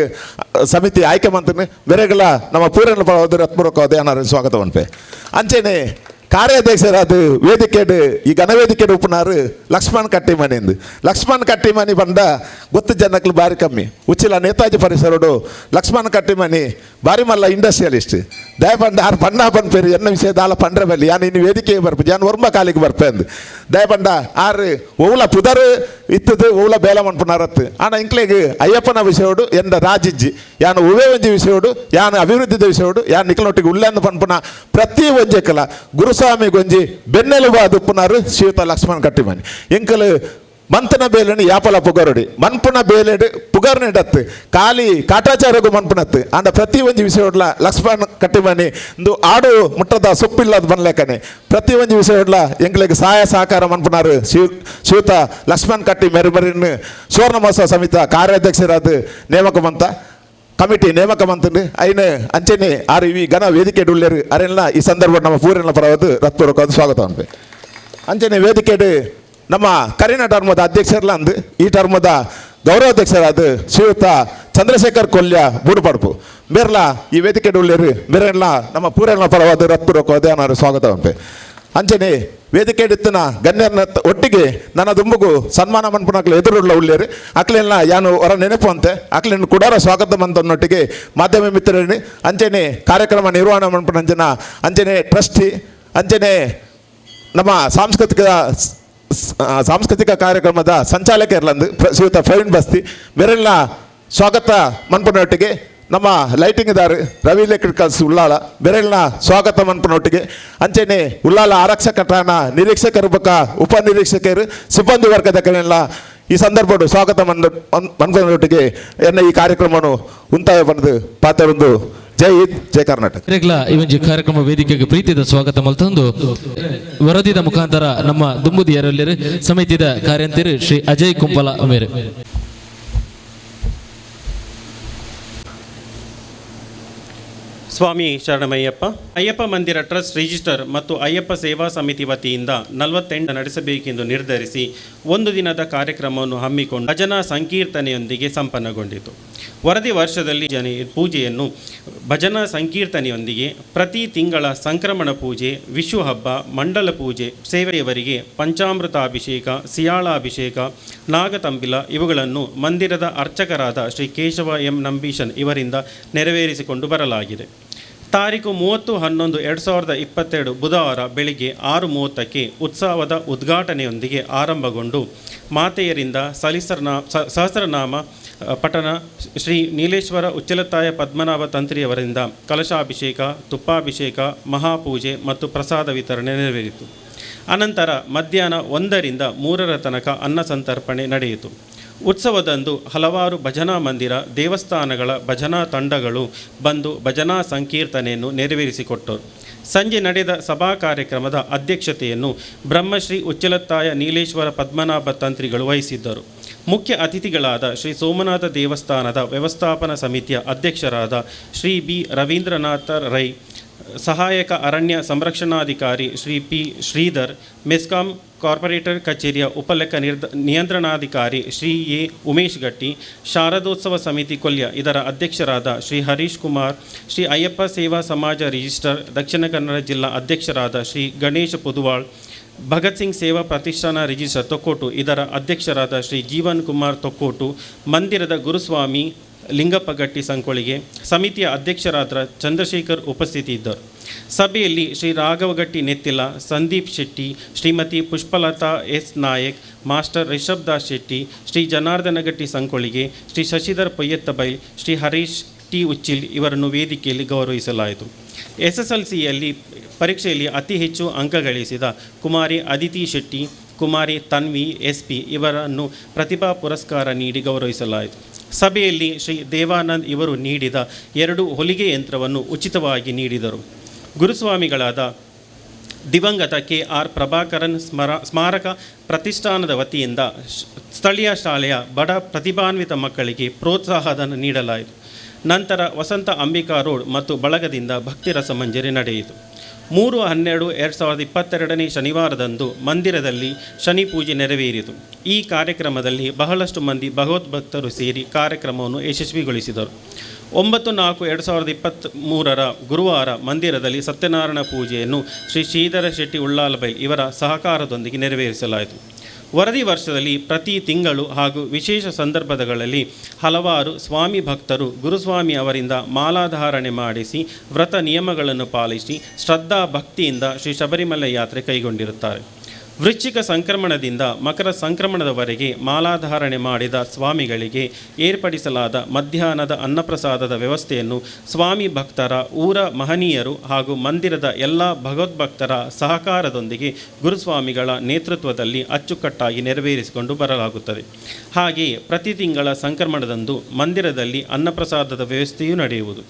ಸಮಿತಿ ಆಯ್ಕೆ ಮಂತನ ಬೇರೆಗಳ ನಮ್ಮ ಪೂರಣ ಹತ್ಮೂರಕ್ಕೆ ಏನಾರು ಸ್ವಾಗತ ಮನ್ಪೆ. ಅಂಚೆನೆ ಕಾರ್ಯಾಧ್ಯಕ್ಷರಾದ ವೇದಿಕೆಡು ಈ ಘನವೇದಿಕೆಡು ಉಪ್ಪುನಾರು ಲಕ್ಷ್ಮಣ್ ಕಟ್ಟಿಮನಿ ಎಂದು ಲಕ್ಷ್ಮಣ್ ಕಟ್ಟಿಮನಿ ಬಂದ ಗೊತ್ತು ಜನಕ್ಕಲು ಬಾರಿ ಕಮ್ಮಿ ಉಚ್ಚಿಲ ನೇತಾಜಿ ಪರಿಸರಡು ಲಕ್ಷ್ಮಣ್ ಕಟ್ಟಿಮನಿ ಬಾರಿ ಮಲ್ಲ ಇಂಡಸ್ಟ್ರಿಯಲಿಸ್ಟ್ ದಯಪಂಡ ಆರು ಪಣ್ಣ ಪನ್ಪೇರು ಎನ್ನ ವಿಷಯ ದಾಲ ಪಂಡ್ರೆ ಬಲ್ಲಿ ಯಾನ್ ಇನ್ನು ವೇದಿಕೆ ಬರ್ಪೆ ಯಾನ್ ಒರ್ಮ ಕಾಲಿಗೆ ಬರ್ಪೆ ಅಂದು ದಯಪಂಡ ಆರು ಓವ್ಲ ಪುದರು ಇತ್ತದು ಓವ್ಲ ಬೇಲ ಮನ್ಪುನಾರತ್ತು ಆಂಡ ಇಂಕ್ಲೆಗ್ ಅಯ್ಯಪ್ಪನ ವಿಷಯೋಡು ಎಂದ ರಾಜಿಜ್ಜಿ ಯಾನ್ ಒವ್ವೇ ಒಂಜಿ ವಿಷಯೋಡು ಯಾನ್ ಅಭಿವೃದ್ಧಿದ ವಿಷಯೋಡು ಯಾನ್ ನಿಕ್ಲೊಟ್ಟಿಗೆ ಉಳ್ಳಂದು ಪನ್ಪುನ ಪ್ರತಿ ಒಂಜೆಕ್ಕಲ ಗುರುಸ್ವಾಮಿ ಗೊಂಜಿ ಬೆನ್ನೆಲುಬಾದ ಉಪ್ಪುನಾರು ಶ್ರೀಯುತ ಲಕ್ಷ್ಮಣ್ ಕಟ್ಟಿಮನಿ ಎಂಕಲು ಮಂತನ ಬೇಲೆನು ಯಾಪಲ ಪುಗರುಡಿ ಮನ್ಪುನ ಬೇಲೆಡು ಪುಗರ್ನೆಡತ್ತು ಖಾಲಿ ಕಾಟಾಚಾರಗು ಮನ್ಪುನತ್ತು ಆಂಡ ಪ್ರತಿ ಒಂಜಿ ವಿಷಯೋಡ್ಲ ಲಕ್ಷ್ಮಣ್ ಕಟ್ಟಿಮನಿ ಇಂದು ಆಡು ಮುಟ್ಟದ ಸೊಪ್ಪಿಲ್ಲದ ಬನ್ಲೇಕನೆ ಪ್ರತಿ ಒಂಜಿ ವಿಷಯೋಡ್ಲ ಎಂಕ್ಲೆಗ್ ಸಹಾಯ ಸಹಕಾರ ಮನ್ಪುನಾರು ಶ್ರೀಯುತ ಲಕ್ಷ್ಮಣ್ ಕಟ್ಟಿ ಮೆರುಮರಿನ್ ಸುವರ್ಣ ಮಹೋತ್ಸವ ಸಮಿತಿ ಕಾರ್ಯಾಧ್ಯಕ್ಷರಾದ ನೇಮಕ ಮಂತ ಕಮಿಟಿ ನೇಮಕ ಮಂತಂದು ಐನ ಅಂಚೆನೆ ಆರು ಇವಿ ಘನ ವೇದಿಕೆ ಉಳ್ಳೇರು ಅರೆಲ್ಲ ಈ ಸಂದರ್ಭ ನಮ್ಮ ಪೂರನ ಪರವಾದ ಹೃತ್ಪೂರ್ವಕವಾದ ಸ್ವಾಗತ ಅನ್ಪೆ. ಅಂಚೆನೆ ವೇದಿಕೆಡು ನಮ್ಮ ಕರಿನ ಟರ್ಮದ ಅಧ್ಯಕ್ಷರಲ್ಲ ಅಂದು ಈ ಟರ್ಮದ ಗೌರವಾಧ್ಯಕ್ಷರಾದ ಶ್ರೀಯುತ ಚಂದ್ರಶೇಖರ್ ಕೊಲ್ಯ ಬೂಡುಪಡುಪು ಮೇರ್ಲ ಈ ವೇದಿಕೆ ಉಳ್ಳೇರು ಮೇರೆಲ್ಲ ನಮ್ಮ ಪೂರನ ಪರವಾದ ಹೃತ್ಪೂರ್ವಕವಾದ ಏನಾರು ಸ್ವಾಗತ ಅನ್ಪೆ. ಅಂಚೆನೆ ವೇದಿಕೆ ಇತ್ತನ ಗಣ್ಯರನ್ನ ಒಟ್ಟಿಗೆ ನನ್ನ ದುಂಬುಗು ಸನ್ಮಾನ ಮನ್ಪುನಕ್ಲು ಎದುರುಳ್ಳ ಉಳ್ಳೇರು ಅಕ್ಲೆಲ್ಲ ಯಾನು ಹೊರ ನೆನಪು ಅಂತೆ ಅಕ್ಲೆನ್ನು ಕುಡಾರ ಸ್ವಾಗತ ಮಂತನ್ನೊಟ್ಟಿಗೆ ಮಾಧ್ಯಮ ಮಿತ್ರರನ್ನು ಅಂಚೆನೆ ಕಾರ್ಯಕ್ರಮ ನಿರ್ವಹಣೆ ಮನ್ಪುನಂಚನ ಅಂಚೆನೆ ಟ್ರಸ್ಟಿ ಅಂಚೆನೆ ನಮ್ಮ ಸಾಂಸ್ಕೃತಿಕ ಸಾಂಸ್ಕೃತಿಕ ಕಾರ್ಯಕ್ರಮದ ಸಂಚಾಲಕರ್ಲಂದು ಶ್ರೀಯುತ ಪ್ರವೀಣ್ ಬಸ್ತಿ ಬೇರೆಲ್ಲ ಸ್ವಾಗತ ಮನ್ಪುನೊಟ್ಟಿಗೆ ನಮ್ಮ ಲೈಟಿಂಗ್ ದಾರು ರವಿ ಎಲೆಕ್ಟ್ರಿಕಲ್ಸ್ ಉಳ್ಳಾಲ ಬೇರೆಲ್ಲ ಸ್ವಾಗತ ಮನ್ಪುನೊಟ್ಟಿಗೆ ಅಂಚೆನೆ ಉಳ್ಳಾಲ ಆರಕ್ಷಕ ಠಾಣಾ ನಿರೀಕ್ಷಕರು ಬೊಕ್ಕ ಉಪನಿರೀಕ್ಷಕರು ಸಿಬ್ಬಂದಿ ವರ್ಗದ ಕಡೆಲ್ಲ ಈ ಸಂದರ್ಭಡು ಸ್ವಾಗತ ಮನ್ಪುನೊಟ್ಟಿಗೆ ಎನ್ನ ಈ ಕಾರ್ಯಕ್ರಮವನ್ನು ಉಂತಾಯ ಬಂದು ಪಾತ್ರ ಒಂದು ಜೈ ಹಿಂದ್, ಜೈ ಕರ್ನಾಟಕ. ರೆಗ್ಲ ಈ ಒಂಜಿ ಕಾರ್ಯಕ್ರಮ ವೇದಿಕೆಗೆ ಪ್ರೀತಿದ ಸ್ವಾಗತ ಮಲ್ತೊಂದು ವರದಿದ ಮುಖಾಂತರ ನಮ್ಮ ದುಂಬುದಿ ಎರಲ್ಲೇರು ಸಮಿತಿದ ಕಾರ್ಯಂತಿರು ಶ್ರೀ ಅಜಯ್ ಕುಂಪಲ ಮೇರು. ಸ್ವಾಮಿ ಶರಣಮಯ್ಯಪ್ಪ. ಅಯ್ಯಪ್ಪ ಮಂದಿರ ಟ್ರಸ್ಟ್ ರಿಜಿಸ್ಟರ್ ಮತ್ತು ಅಯ್ಯಪ್ಪ ಸೇವಾ ಸಮಿತಿ ವತಿಯಿಂದ 48 ನಡೆಸಬೇಕೆಂದು ನಿರ್ಧರಿಸಿ ಒಂದು ದಿನದ ಕಾರ್ಯಕ್ರಮವನ್ನು ಹಮ್ಮಿಕೊಂಡು ಭಜನಾ ಸಂಕೀರ್ತನೆಯೊಂದಿಗೆ ಸಂಪನ್ನಗೊಂಡಿತು. ವರದಿ ವರ್ಷದಲ್ಲಿ ಪೂಜೆಯನ್ನು ಭಜನಾ ಸಂಕೀರ್ತನೆಯೊಂದಿಗೆ ಪ್ರತಿ ತಿಂಗಳ ಸಂಕ್ರಮಣ ಪೂಜೆ, ವಿಷು ಹಬ್ಬ, ಮಂಡಲ ಪೂಜೆ, ಸೇವೆಯವರಿಗೆ ಪಂಚಾಮೃತಾಭಿಷೇಕ, ಸಿಯಾಳಾಭಿಷೇಕ, ನಾಗತಂಬಿಲ ಇವುಗಳನ್ನು ಮಂದಿರದ ಅರ್ಚಕರಾದ ಶ್ರೀ ಕೇಶವ ಎಂ ನಂಬೀಶನ್ ಇವರಿಂದ ನೆರವೇರಿಸಿಕೊಂಡು ಬರಲಾಗಿದೆ. ತಾರೀಕು 30/11/2022 ಬುಧವಾರ ಬೆಳಿಗ್ಗೆ 6:30ಕ್ಕೆ ಉತ್ಸವದ ಉದ್ಘಾಟನೆಯೊಂದಿಗೆ ಆರಂಭಗೊಂಡು ಮಾತೆಯರಿಂದ ಸಹಸ್ರನಾಮ ಪಠಣ, ಶ್ರೀ ನೀಲೇಶ್ವರ ಉಚ್ಚಲತ್ತಾಯ ಪದ್ಮನಾಭ ತಂತ್ರಿಯವರಿಂದ ಕಲಶಾಭಿಷೇಕ, ತುಪ್ಪಾಭಿಷೇಕ, ಮಹಾಪೂಜೆ ಮತ್ತು ಪ್ರಸಾದ ವಿತರಣೆ ನೆರವೇರಿತು. ಅನಂತರ ಮಧ್ಯಾಹ್ನ 1ರಿಂದ 3ರ ತನಕ ಅನ್ನ ಸಂತರ್ಪಣೆ ನಡೆಯಿತು. ಉತ್ಸವದಂದು ಹಲವಾರು ಭಜನಾ ಮಂದಿರ, ದೇವಸ್ಥಾನಗಳ ಭಜನಾ ತಂಡಗಳು ಬಂದು ಭಜನಾ ಸಂಕೀರ್ತನೆಯನ್ನು ನೆರವೇರಿಸಿಕೊಟ್ಟರು. ಸಂಜೆ ನಡೆದ ಸಭಾ ಕಾರ್ಯಕ್ರಮದ ಅಧ್ಯಕ್ಷತೆಯನ್ನು ಬ್ರಹ್ಮಶ್ರೀ ಉಚ್ಚಲತ್ತಾಯ ನೀಲೇಶ್ವರ ಪದ್ಮನಾಭ ತಂತ್ರಿಗಳು ವಹಿಸಿದ್ದರು. ಮುಖ್ಯ ಅತಿಥಿಗಳಾದ ಶ್ರೀ ಸೋಮನಾಥ ದೇವಸ್ಥಾನದ ವ್ಯವಸ್ಥಾಪನಾ ಸಮಿತಿಯ ಅಧ್ಯಕ್ಷರಾದ ಶ್ರೀ ಬಿ ರವೀಂದ್ರನಾಥ ರೈ, ಸಹಾಯಕ ಅರಣ್ಯ ಸಂರಕ್ಷಣಾಧಿಕಾರಿ ಶ್ರೀ ಪಿ ಶ್ರೀಧರ್, ಮೆಸ್ಕಾಂ ಕಾರ್ಪೊರೇಟರ್ ಕಚೇರಿಯ ಉಪಲೆಕ್ಕ ನಿಯಂತ್ರಣಾಧಿಕಾರಿ ಶ್ರೀ ಎ ಉಮೇಶ್ ಗಟ್ಟಿ, ಶಾರದೋತ್ಸವ ಸಮಿತಿ ಕೊಲ್ಯ ಇದರ ಅಧ್ಯಕ್ಷರಾದ ಶ್ರೀ ಹರೀಶ್ ಕುಮಾರ್, ಶ್ರೀ ಅಯ್ಯಪ್ಪ ಸೇವಾ ಸಮಾಜ ರಿಜಿಸ್ಟರ್ ದಕ್ಷಿಣ ಕನ್ನಡ ಜಿಲ್ಲಾ ಅಧ್ಯಕ್ಷರಾದ ಶ್ರೀ ಗಣೇಶ ಪುದುವಾಳ್, ಭಗತ್ ಸಿಂಗ್ ಸೇವಾ ಪ್ರತಿಷ್ಠಾನ ರಿಜಿಸ್ಟರ್ ತೊಕ್ಕೋಟು ಇದರ ಅಧ್ಯಕ್ಷರಾದ ಶ್ರೀ ಜೀವನ್ ಕುಮಾರ್ ತೊಕ್ಕೋಟು, ಮಂದಿರದ ಗುರುಸ್ವಾಮಿ ಲಿಂಗಪ್ಪ ಗಟ್ಟಿ ಸಂಕೊಳಿಗೆ, ಸಮಿತಿಯ ಅಧ್ಯಕ್ಷರಾದ ಚಂದ್ರಶೇಖರ್ ಉಪಸ್ಥಿತಿ ಇದ್ದರು. ಸಭೆಯಲ್ಲಿ ಶ್ರೀ ರಾಘವಗಟ್ಟಿ ನೆತ್ತಿಲ, ಸಂದೀಪ್ ಶೆಟ್ಟಿ, ಶ್ರೀಮತಿ ಪುಷ್ಪಲತಾ ಎಸ್ ನಾಯಕ್, ಮಾಸ್ಟರ್ ರಿಷಬ್ ದಾಸ್ ಶೆಟ್ಟಿ, ಶ್ರೀ ಜನಾರ್ದನಗಟ್ಟಿ ಸಂಕೊಳಿಗೆ, ಶ್ರೀ ಶಶಿಧರ್ ಪೊಯ್ಯತ್ತಬೈಲ್, ಶ್ರೀ ಹರೀಶ್ ಟಿ ಉಚ್ಚಿಲ್ ಇವರನ್ನು ವೇದಿಕೆಯಲ್ಲಿ ಗೌರವಿಸಲಾಯಿತು. SSLCಯಲ್ಲಿ ಪರೀಕ್ಷೆಯಲ್ಲಿ ಅತಿ ಹೆಚ್ಚು ಅಂಕ ಗಳಿಸಿದ ಕುಮಾರಿ ಅದಿತಿ ಶೆಟ್ಟಿ, ಕುಮಾರಿ ತನ್ವಿ SP ಇವರನ್ನು ಪ್ರತಿಭಾ ಪುರಸ್ಕಾರ ನೀಡಿ ಗೌರವಿಸಲಾಯಿತು. ಸಭೆಯಲ್ಲಿ ಶ್ರೀ ದೇವಾನಂದ್ ಇವರು ನೀಡಿದ 2 ಹೊಲಿಗೆ ಯಂತ್ರವನ್ನು ಉಚಿತವಾಗಿ ನೀಡಿದರು. ಗುರುಸ್ವಾಮಿಗಳಾದ ದಿವಂಗತ ಕೆ.ಆರ್. ಪ್ರಭಾಕರನ್ ಸ್ಮಾರಕ ಪ್ರತಿಷ್ಠಾನದ ವತಿಯಿಂದ ಸ್ಥಳೀಯ ಶಾಲೆಯ ಬಡ ಪ್ರತಿಭಾನ್ವಿತ ಮಕ್ಕಳಿಗೆ ಪ್ರೋತ್ಸಾಹಧನ ನೀಡಲಾಯಿತು. ನಂತರ ವಸಂತ ಅಂಬಿಕಾ ರೋಡ್ ಮತ್ತು ಬಳಗದಿಂದ ಭಕ್ತಿರಸ ಮಂಜರಿ ನಡೆಯಿತು. 3/12/2022 ಶನಿವಾರದಂದು ಮಂದಿರದಲ್ಲಿ ಶನಿ ಪೂಜೆ ನೆರವೇರಿತು. ಈ ಕಾರ್ಯಕ್ರಮದಲ್ಲಿ ಬಹಳಷ್ಟು ಮಂದಿ ಭಗವದ್ಭಕ್ತರು ಸೇರಿ ಕಾರ್ಯಕ್ರಮವನ್ನು ಯಶಸ್ವಿಗೊಳಿಸಿದರು. 9/4/2023 ಗುರುವಾರ ಮಂದಿರದಲ್ಲಿ ಸತ್ಯನಾರಾಯಣ ಪೂಜೆಯನ್ನು ಶ್ರೀ ಶ್ರೀಧರ ಶೆಟ್ಟಿ ಉಳ್ಳಾಲಬೈಲ್ ಇವರ ಸಹಕಾರದೊಂದಿಗೆ ನೆರವೇರಿಸಲಾಯಿತು. ವರದಿ ವರ್ಷದಲ್ಲಿ ಪ್ರತಿ ತಿಂಗಳು ಹಾಗೂ ವಿಶೇಷ ಸಂದರ್ಭಗಳಲ್ಲಿ ಹಲವಾರು ಸ್ವಾಮಿ ಭಕ್ತರು ಗುರುಸ್ವಾಮಿ ಅವರಿಂದ ಮಾಲಾಧಾರಣೆ ಮಾಡಿಸಿ ವ್ರತ ನಿಯಮಗಳನ್ನು ಪಾಲಿಸಿ ಶ್ರದ್ಧಾ ಭಕ್ತಿಯಿಂದ ಶ್ರೀ ಶಬರಿಮಲೆ ಯಾತ್ರೆ ಕೈಗೊಂಡಿರುತ್ತಾರೆ. ವೃಶ್ಚಿಕ ಸಂಕ್ರಮಣದಿಂದ ಮಕರ ಸಂಕ್ರಮಣದವರೆಗೆ ಮಾಲಾಧಾರಣೆ ಮಾಡಿದ ಸ್ವಾಮಿಗಳಿಗೆ ಏರ್ಪಡಿಸಲಾದ ಮಧ್ಯಾಹ್ನದ ಅನ್ನಪ್ರಸಾದದ ವ್ಯವಸ್ಥೆಯನ್ನು ಸ್ವಾಮಿ ಭಕ್ತರ, ಊರ ಮಹನೀಯರು ಹಾಗೂ ಮಂದಿರದ ಎಲ್ಲ ಭಗವದ್ಭಕ್ತರ ಸಹಕಾರದೊಂದಿಗೆ ಗುರುಸ್ವಾಮಿಗಳ ನೇತೃತ್ವದಲ್ಲಿ ಅಚ್ಚುಕಟ್ಟಾಗಿ ನೆರವೇರಿಸಿಕೊಂಡು ಬರಲಾಗುತ್ತದೆ. ಹಾಗೆಯೇ ಪ್ರತಿ ತಿಂಗಳ ಸಂಕ್ರಮಣದಂದು ಮಂದಿರದಲ್ಲಿ ಅನ್ನಪ್ರಸಾದದ ವ್ಯವಸ್ಥೆಯೂ ನಡೆಯುವುದು.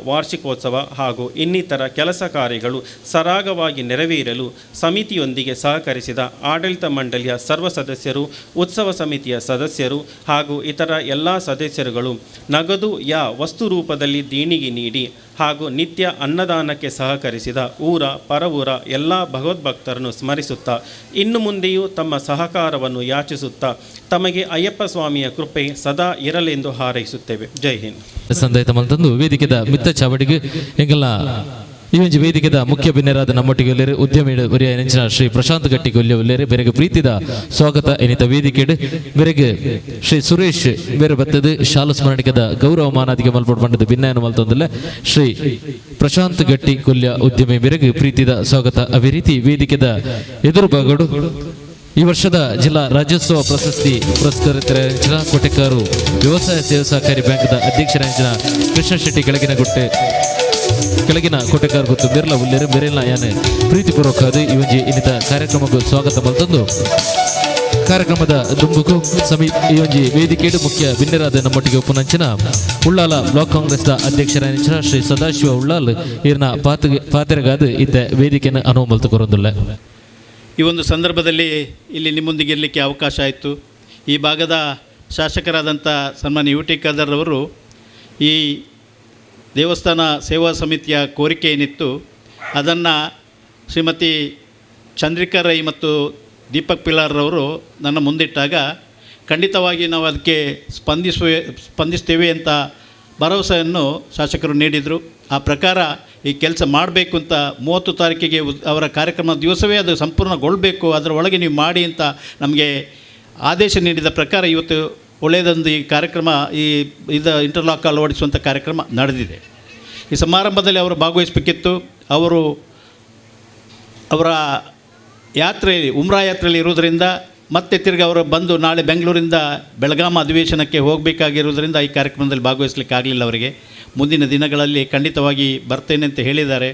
ವಾರ್ಷಿಕೋತ್ಸವ ಹಾಗೂ ಇನ್ನಿತರ ಕೆಲಸ ಕಾರ್ಯಗಳು ಸರಾಗವಾಗಿ ನೆರವೇರಲು ಸಮಿತಿಯೊಂದಿಗೆ ಸಹಕರಿಸಿ ಆಡಳಿತ ಮಂಡಳಿಯ ಸರ್ವ ಸದಸ್ಯರು, ಉತ್ಸವ ಸಮಿತಿಯ ಸದಸ್ಯರು ಹಾಗೂ ಇತರ ಎಲ್ಲ ಸದಸ್ಯರುಗಳು ನಗದು ಯಾ ವಸ್ತು ರೂಪದಲ್ಲಿ ದೇಣಿಗೆ ನೀಡಿ ಹಾಗೂ ನಿತ್ಯ ಅನ್ನದಾನಕ್ಕೆ ಸಹಕರಿಸಿದ ಊರ ಪರವೂರ ಎಲ್ಲ ಭಗವದ್ಭಕ್ತರನ್ನು ಸ್ಮರಿಸುತ್ತಾ ಇನ್ನು ಮುಂದೆಯೂ ತಮ್ಮ ಸಹಕಾರವನ್ನು ಯಾಚಿಸುತ್ತಾ ತಮಗೆ ಅಯ್ಯಪ್ಪ ಸ್ವಾಮಿಯ ಕೃಪೆ ಸದಾ ಇರಲೆಂದು ಹಾರೈಸುತ್ತೇವೆ. ಜೈ ಹಿಂದ್. ಸಂದಾಯಿತ ಮಲ್ತಂದು ವೇದಿಕೆದ ಮಿತ್ತ ಚಾವಡಿಗೆ ಎಂಗೆಲ್ಲ ಈ ಒಂಜಿ ವೇದಿಕೆದ ಮುಖ್ಯ ಬಿನ್ನೆರಾದ ನಮ್ಮೊಟ್ಟಿಗೆ ಉಲ್ಲೇರು ಉದ್ಯಮಿ ಒರಿಯ ನೆಂಚಿನ ಶ್ರೀ ಪ್ರಶಾಂತ್ ಗಟ್ಟಿ ಕೊಲ್ಯ ಉಲ್ಲೇರು ಬೆರೆಗೆ ಪ್ರೀತಿದ ಸ್ವಾಗತ ಎನಿತ ವೇದಿಕೆಡ್ ಬೆರೆಗೆ ಶ್ರೀ ಸುರೇಶ್ ಬೇರೆ ಬತ್ತದ ಶಾಲು ಸ್ಮರಣಿಕದ ಗೌರವ ಮಾನಾದಿಗೆ ಮಲ್ಪೊಡ್ ಪಂಡದ ಭಿನ್ನಯನ್ನು ಮಲ್ತೊಂದಿಲ್ಲ ಶ್ರೀ ಪ್ರಶಾಂತ್ ಗಟ್ಟಿ ಕೊಲ್ಯ ಉದ್ಯಮಿ ಬೆರೆಗೆ ಪ್ರೀತಿದ ಸ್ವಾಗತ. ಅದೇ ರೀತಿ ವೇದಿಕೆದ ಎದುರು ಭಾಗಡು ಈ ವರ್ಷದ ಜಿಲ್ಲಾ ರಾಜ್ಯೋತ್ಸವ ಪ್ರಶಸ್ತಿ ಪುರಸ್ಕೃತರ ಕೋಟೆಕಾರು ವ್ಯವಸಾಯ ಸೇವಾ ಸಹಕಾರಿ ಬ್ಯಾಂಕ್ದ ಅಧ್ಯಕ್ಷರ ಕೃಷ್ಣ ಶೆಟ್ಟಿ ಕೆಳಗಿನ ಕೆಳಗಿನ ಕೋಟೆಕಾರ್ ಗೊತ್ತು ಬಿರ್ಲ ಉಲ್ಲೇರು ಬೆರೆಲ್ಲ ಯಾನೆ ಪ್ರೀತಿಪೂರ್ವಕ ಅದು ಈ ಒಂಜಿ ಇನ್ನಿತ ಕಾರ್ಯಕ್ರಮಕ್ಕೂ ಸ್ವಾಗತ ಮಲ್ತಂದು ಕಾರ್ಯಕ್ರಮದ ದುಂಬುಕು ಸಮೀ ಈ ಒಂಜಿ ವೇದಿಕೆಡು ಮುಖ್ಯ ಬಿನ್ನೆರಾದ ನಮ್ಮೊಟ್ಟಿಗೆ ಉಪ್ಪುನಂಚಿನ ಉಳ್ಳಾಲ ಬ್ಲಾಕ್ ಕಾಂಗ್ರೆಸ್ದ ಅಧ್ಯಕ್ಷರಾದ ಶ್ರೀ ಸದಾಶಿವ ಉಳ್ಳಾಲ್ ಇರ್ನ ಪಾತೆರಗಾದ ಇತ್ತ ವೇದಿಕೆಯನ್ನು ಅನುವು ಮಲ್ತು ಕೊರೊಂದುಲ್ಲ. ಈ ಒಂದು ಸಂದರ್ಭದಲ್ಲಿ ಇಲ್ಲಿ ನಿಮ್ಮೊಂದಿಗೆ ಇರಲಿಕ್ಕೆ ಅವಕಾಶ ಆಯಿತು. ಈ ಭಾಗದ ಶಾಸಕರಾದಂಥ ಸನ್ಮಾನ್ಯ ಯು ಟಿ ಖಾದರ್ ಅವರು ಈ ದೇವಸ್ಥಾನ ಸೇವಾ ಸಮಿತಿಯ ಕೋರಿಕೆ ಏನಿತ್ತು ಅದನ್ನು ಶ್ರೀಮತಿ ಚಂದ್ರಿಕಾ ರೈ ಮತ್ತು ದೀಪಕ್ ಪಿಲಾರ್ರವರು ನನ್ನ ಮುಂದಿಟ್ಟಾಗ ಖಂಡಿತವಾಗಿ ನಾವು ಅದಕ್ಕೆ ಸ್ಪಂದಿಸ್ತೇವೆ ಅಂತ ಭರವಸೆಯನ್ನು ಶಾಸಕರು ನೀಡಿದರು. ಆ ಪ್ರಕಾರ ಈ ಕೆಲಸ ಮಾಡಬೇಕು ಅಂತ 30 ತಾರೀಕಿಗೆ ಅವರ ಕಾರ್ಯಕ್ರಮ ದಿವಸವೇ ಅದು ಸಂಪೂರ್ಣಗೊಳ್ಳಬೇಕು, ಅದರ ಒಳಗೆ ನೀವು ಮಾಡಿ ಅಂತ ನಮಗೆ ಆದೇಶ ನೀಡಿದ ಪ್ರಕಾರ ಇವತ್ತು ಒಳ್ಳೆಯದೊಂದು ಈ ಕಾರ್ಯಕ್ರಮ ಈ ಇದು ಇಂಟರ್ಲಾಕ್ ಅಳವಡಿಸುವಂಥ ಕಾರ್ಯಕ್ರಮ ನಡೆದಿದೆ. ಈ ಸಮಾರಂಭದಲ್ಲಿ ಅವರು ಭಾಗವಹಿಸಬೇಕಿತ್ತು. ಅವರು ಅವರ ಯಾತ್ರೆಯಲ್ಲಿ ಉಮ್ರಾ ಯಾತ್ರೆಯಲ್ಲಿ ಇರುವುದರಿಂದ ಮತ್ತೆ ತಿರ್ಗಿ ಅವರು ಬಂದು ನಾಳೆ ಬೆಂಗಳೂರಿಂದ ಬೆಳಗಾಂ ಅಧಿವೇಶನಕ್ಕೆ ಹೋಗಬೇಕಾಗಿರುವುದರಿಂದ ಈ ಕಾರ್ಯಕ್ರಮದಲ್ಲಿ ಭಾಗವಹಿಸಲಿಕ್ಕೆ ಆಗಲಿಲ್ಲ ಅವರಿಗೆ. ಮುಂದಿನ ದಿನಗಳಲ್ಲಿ ಖಂಡಿತವಾಗಿ ಬರ್ತೇನೆ ಅಂತ ಹೇಳಿದ್ದಾರೆ.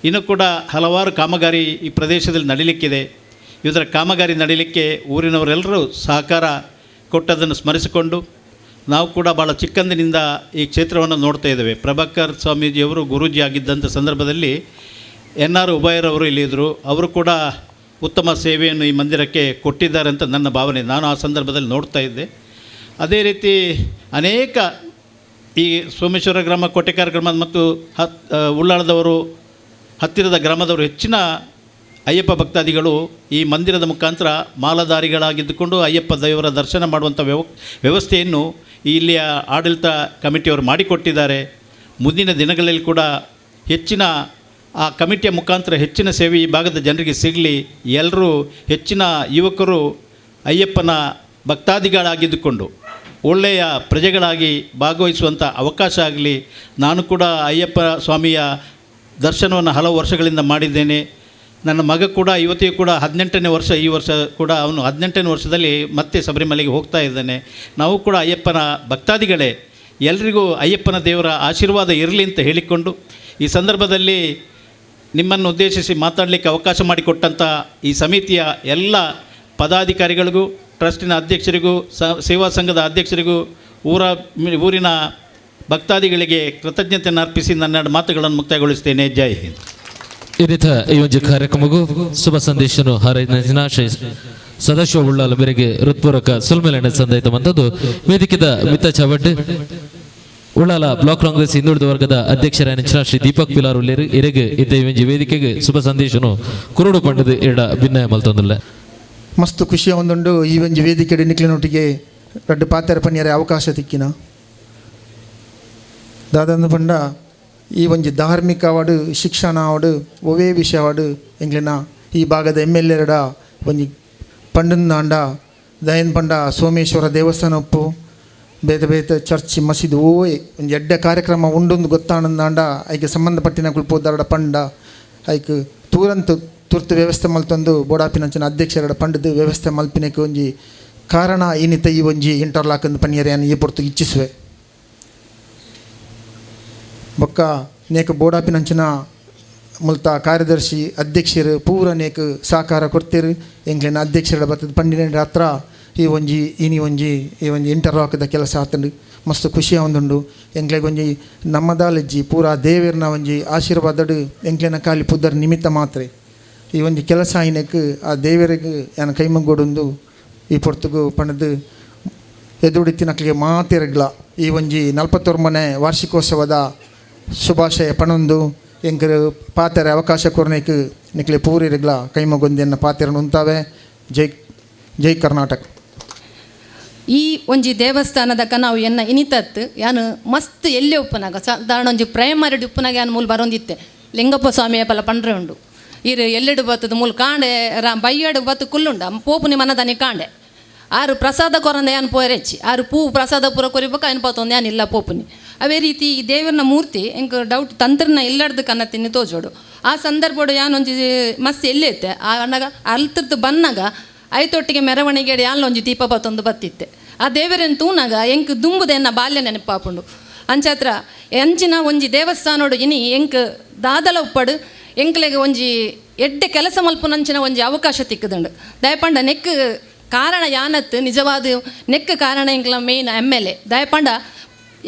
ಇನ್ನೂ ಕೂಡ ಹಲವಾರು ಕಾಮಗಾರಿ ಈ ಪ್ರದೇಶದಲ್ಲಿ ನಡೀಲಿಕ್ಕಿದೆ. ಇದರ ಕಾಮಗಾರಿ ನಡೀಲಿಕ್ಕೆ ಊರಿನವರೆಲ್ಲರೂ ಸಹಕಾರ ಕೊಟ್ಟದನ್ನು ಸ್ಮರಿಸಿಕೊಂಡು ನಾವು ಕೂಡ ಭಾಳ ಚಿಕ್ಕಂದಿನಿಂದ ಈ ಕ್ಷೇತ್ರವನ್ನು ನೋಡ್ತಾ ಇದ್ದೇವೆ. ಪ್ರಭಾಕರ್ ಸ್ವಾಮೀಜಿಯವರು ಗುರೂಜಿ ಆಗಿದ್ದಂಥ ಸಂದರ್ಭದಲ್ಲಿ ಎನ್ ಆರ್ ಉಭಯರವರು ಇಲ್ಲಿದ್ದರು. ಅವರು ಕೂಡ ಉತ್ತಮ ಸೇವೆಯನ್ನು ಈ ಮಂದಿರಕ್ಕೆ ಕೊಟ್ಟಿದ್ದಾರೆ ಅಂತ ನನ್ನ ಭಾವನೆ. ನಾನು ಆ ಸಂದರ್ಭದಲ್ಲಿ ನೋಡ್ತಾ ಇದ್ದೆ. ಅದೇ ರೀತಿ ಅನೇಕ ಈ ಸೋಮೇಶ್ವರ ಗ್ರಾಮ, ಕೋಟೆಕಾರ ಗ್ರಾಮ ಮತ್ತು ಉಳ್ಳಾಳದವರು, ಹತ್ತಿರದ ಗ್ರಾಮದವರು ಹೆಚ್ಚಿನ ಅಯ್ಯಪ್ಪ ಭಕ್ತಾದಿಗಳು ಈ ಮಂದಿರದ ಮುಖಾಂತರ ಮಾಲಧಾರಿಗಳಾಗಿದ್ದುಕೊಂಡು ಅಯ್ಯಪ್ಪ ದೇವರ ದರ್ಶನ ಮಾಡುವಂಥ ವ್ಯವಸ್ಥೆಯನ್ನು ಇಲ್ಲಿಯ ಆಡಳಿತ ಕಮಿಟಿಯವರು ಮಾಡಿಕೊಟ್ಟಿದ್ದಾರೆ. ಮುಂದಿನ ದಿನಗಳಲ್ಲಿ ಕೂಡ ಹೆಚ್ಚಿನ ಆ ಕಮಿಟಿಯ ಮುಖಾಂತರ ಹೆಚ್ಚಿನ ಸೇವೆ ಈ ಭಾಗದ ಜನರಿಗೆ ಸಿಗಲಿ. ಎಲ್ಲರೂ ಹೆಚ್ಚಿನ ಯುವಕರು ಅಯ್ಯಪ್ಪನ ಭಕ್ತಾದಿಗಳಾಗಿದ್ದುಕೊಂಡು ಒಳ್ಳೆಯ ಪ್ರಜೆಗಳಾಗಿ ಭಾಗವಹಿಸುವಂಥ ಅವಕಾಶ ಆಗಲಿ. ನಾನು ಕೂಡ ಅಯ್ಯಪ್ಪ ಸ್ವಾಮಿಯ ದರ್ಶನವನ್ನು ಹಲವು ವರ್ಷಗಳಿಂದ ಮಾಡಿದ್ದೇನೆ. ನನ್ನ ಮಗ ಕೂಡ ಇವತ್ತಿಗೂ ಕೂಡ 18ನೇ ವರ್ಷ, ಈ ವರ್ಷ ಕೂಡ ಅವನು 18ನೇ ವರ್ಷದಲ್ಲಿ ಮತ್ತೆ ಶಬರಿಮಲೆಗೆ ಹೋಗ್ತಾ ಇದ್ದಾನೆ. ನಾವು ಕೂಡ ಅಯ್ಯಪ್ಪನ ಭಕ್ತಾದಿಗಳೇ. ಎಲ್ರಿಗೂ ಅಯ್ಯಪ್ಪನ ದೇವರ ಆಶೀರ್ವಾದ ಇರಲಿ ಅಂತ ಹೇಳಿಕೊಂಡು ಈ ಸಂದರ್ಭದಲ್ಲಿ ನಿಮ್ಮನ್ನು ಉದ್ದೇಶಿಸಿ ಮಾತಾಡಲಿಕ್ಕೆ ಅವಕಾಶ ಮಾಡಿಕೊಟ್ಟಂಥ ಈ ಸಮಿತಿಯ ಎಲ್ಲ ಪದಾಧಿಕಾರಿಗಳಿಗೂ, ಟ್ರಸ್ಟಿನ ಅಧ್ಯಕ್ಷರಿಗೂ, ಸೇವಾ ಸಂಘದ ಅಧ್ಯಕ್ಷರಿಗೂ, ಊರಿನ ಭಕ್ತಾದಿಗಳಿಗೆ ಕೃತಜ್ಞತೆಯನ್ನು ಅರ್ಪಿಸಿ ನನ್ನ ಮಾತುಗಳನ್ನು ಮುಕ್ತಾಯಗೊಳಿಸ್ತೇನೆ. ಜೈ ಹಿಂದ್. ಈ ರೀತಿ ಈ ಒಂದು ಕಾರ್ಯಕ್ರಮಕ್ಕೂ ಶುಭ ಸಂದೇಶನು ಹಾರೈಸಿನ ಶ್ರೀ ಸದಾಶಿವ ಉಳ್ಳಾಲ ಮೇರೆಗೆ ಹೃತ್ಪೂರ್ವಕ ಸುಲ್ಮೇಲನೆ ಸಂದಾಯಿತವಂಥದ್ದು. ವೇದಿಕೆದ ಮಿತ್ತ ಚಾವಟ್ ಉಳ್ಳಾಲ ಬ್ಲಾಕ್ ಕಾಂಗ್ರೆಸ್ ಹಿಂದುಳಿದ ವರ್ಗದ ಅಧ್ಯಕ್ಷರಾದ ಶ್ರೀ ದೀಪಕ್ ಪಿಲಾರ್ ಉಳ್ಳೇರು ಇರೆಗೆ ಇದ್ದ ಈ ವೇದಿಕೆಗೆ ಶುಭ ಸಂದೇಶನು ಕುರುಡು ಪಂಡದ ಎಡ ಭಿನ್ನಯ ಮಲ್ತೊಂದುಲ್ಲ. ಮಸ್ತ್ ಖುಷಿಯ ಒಂದುಂಡು ಈ ಒಂಜಿ ವೇದಿಕೆ ನಿಕ್ಲಿನೊಟ್ಟಿಗೆ ರಡ್ಡು ಪಾತೆರ ಪನ್ಯರೆ ಅವಕಾಶ ತಿಕ್ಕಿನ ದಾದಂದು ಪಂಡ ಈ ಒಂಜಿ ಧಾರ್ಮಿಕ ಅವಾರ್ಡು, ಶಿಕ್ಷಣ ಅವಾರ್ಡು, ಒವೇ ವಿಷಯ ಅವಾರ್ಡು ಎಂಗ್ಲಿನ ಈ ಭಾಗದ ಎಮ್ ಎಲ್ ಎರಡ ಒಂಜಿ ಪಂಡಂದಾಂಡ ದಯನ್ ಪಂಡ ಸೋಮೇಶ್ವರ ದೇವಸ್ಥಾನ ಉಪ್ಪು ಬೇತೆ ಬೇತೆ ಚರ್ಚ್ ಮಸೀದಿ ಓಯ್ ಒಂಜಿ ಎಡ್ಡೆ ಕಾರ್ಯಕ್ರಮ ಉಂಡೊಂದು ಗೊತ್ತಾನಂದಾಂಡ ಐಕೆ ಸಂಬಂಧಪಟ್ಟಿನ ಪೋದಾರಡ ಪಂಡ ಐಕ್ ತೂರಂತ ತುರ್ತು ವ್ಯವಸ್ಥೆ ಮಲ್ತೊಂದು ಬೋಡಾಪಿನಂಚಿನ ಅಧ್ಯಕ್ಷರಡ ಪಂಡದ ವ್ಯವಸ್ಥೆ ಮಲ್ಪಿನಕ್ಕೆ ಒಂಜಿ ಕಾರಣ ಇನ್ನಿತ ಈ ಒಂಜಿ ಇಂಟರ್ಲಾಕ್ ಅಂದು ಪನ್ಯರೆಯನ್ನು ಈ ಪೊರ್ತು ಇಚ್ಛಿಸುವೆ. ಬೊಕ್ಕ ನೇಕ ಬೋಡಾಪಿನಂಚಿನ ಮುಲ್ತ ಕಾರ್ಯದರ್ಶಿ ಅಧ್ಯಕ್ಷರು ಪೂರ ನೇಕ ಸಹಕಾರ ಕೊಡ್ತೀರು. ಎಂಗ್ಲಿನ ಅಧ್ಯಕ್ಷರ ಬರ್ತದೆ ಪಂಡಿನ ಹತ್ರ ಈ ಒಂಜಿ ಇನಿ ಒಂಜಿ ಈ ಒಂಜಿ ಇಂಟರ್ಲಾಕ್ದ ಕೆಲಸ ಆತಂಡು ಮಸ್ತ್ ಖುಷಿಯ ಒಂದುಂಡು. ಎಂಗ್ಲೆಗ್ ಒಂಜಿ ನಮ್ಮದಾಲಜ್ಜಿ ಪೂರಾ ದೇವೇರ್ನ ಒಂಜಿ ಆಶೀರ್ವಾದಡು ಎಂಗ್ಲೆನ ಖಾಲಿ ಪುದ್ದರ್ ನಿಮಿತ್ತ ಮಾತ್ರ ಈ ಒಂಜಿ ಕೆಲಸ ಆಯ್ನಕ್ ಆ ದೇವರಿಗೆ ಯಾನ ಕೈಮಗ್ಗೋಡೊಂದು ಈ ಪೊರ್ತುಗು ಪಣದು ಎದುಡಿತ್ತಿನಕ್ಲಿಗೆ ಮಾತಿರಗ್ಲ ಈ ಒಂಜಿ 49ನೇ ವಾರ್ಷಿಕೋತ್ಸವದ ಶುಭಾಶಯ ಪಣೊಂದು ಎಂಕರು ಪಾತೆರೆ ಅವಕಾಶ ಕೊರ್ನೇಕ್ ನಿಕ್ಲೆ ಪೂರಿರಗ್ಲ ಕೈಮಗೊಂದೆನ್ನ ಪಾತೆರನು ಉಂತಾವೆ. ಜೈ ಜೈ ಕರ್ನಾಟಕ. ಈ ಒಂಜಿ ದೇವಸ್ಥಾನದ ಕನಾವು ಎನ್ನ ಇನಿತತ್ತು ಯಾನು ಮಸ್ತ್ ಎಲ್ಲಿ ಉಪ್ಪುನಾಗ ಸಾಧಾರಣ ಒಂಜಿ ಪ್ರೈಮರಿ ಉಪ್ಪುನಾಗ ಯಾನು ಮೂಲ ಬರೊಂದಿತ್ತೆ ಲಿಂಗಪ್ಪ ಸ್ವಾಮಿಯ ಪಲ ಪಂಡ್ರೆ ಉಂಡು ಇರು ಎಲ್ಲೆಡು ಬತ್ತದ ಮೂಲ ಕಾಂಡೆ ಬೈಯಡು ಬತ್ತು ಕುಲ್ಲುಂಡ ಪೋಪುನಿ ಮನದಾನಿ ಕಾಂಡೆ ಆರು ಪ್ರಸಾದ ಕೊರಂದ ಯಾನು ಪೋರೆಚ್ಚಿ ಆರು ಪೂ ಪ್ರಸಾದ ಪೂರ ಕೊರಿಬೇಕು ಏನು ಪೋತೊಂದು ಯಾನು ಇಲ್ಲ ಪೋಪುನಿ. ಅವೇ ರೀತಿ ಈ ದೇವರನ ಮೂರ್ತಿ ಎಂಕ್ ಡೌಟ್ ತಂತ್ರನ ಇಲ್ಲಡ್ದು ಕನ್ನ ತಿನ್ನಿ ತೋಜೋಡು ಆ ಸಂದರ್ಭಡು ಯಾನೊಂಜಿ ಮಸ್ತ್ ಎಲ್ಲೈತೆ ಆ ಅಣ್ಣಗ ಅಲ್ತದ್ದು ಬನ್ನಾಗ ಐತೊಟ್ಟಿಗೆ ಮೆರವಣಿಗೆ ಯಾನ್ಲೊಂಜಿ ದೀಪ ಬತ್ತೊಂದು ಬತ್ತಿತ್ತೆ ಆ ದೇವರನ್ನು ತೂನಾಗ ಎಂಕ್ ದುಂಬುದ ಎನ್ನ ಬಾಲ್ಯ ನೆನಪಾಪುಂಡು. ಅಂಚಾತ್ರ ಎಂಚಿನ ಒಂಜಿ ದೇವಸ್ಥಾನೋಡು ಇನಿ ಎಂಕ್ ದಾದಲ ಉಪ್ಪಡು ಎಂಕ್ಲೆಗೆ ಒಂಜಿ ಎಡ್ಡೆ ಕೆಲಸ ಮಲ್ಪುನಂಚಿನ ಒಂಜಿ ಅವಕಾಶ ತಿಕ್ಕದುಂಡು. ದಯಪಂಡ ನೆಕ್ ಕಾರಣ ಯಾನತ್ತು ನಿಜವಾದ ನೆಕ್ಕ ಕಾರಣ ಎಂಕ್ಲ ಮೇನ್ ಎಮ್ ಎಲ್ ಎ ದಯಪಂಡ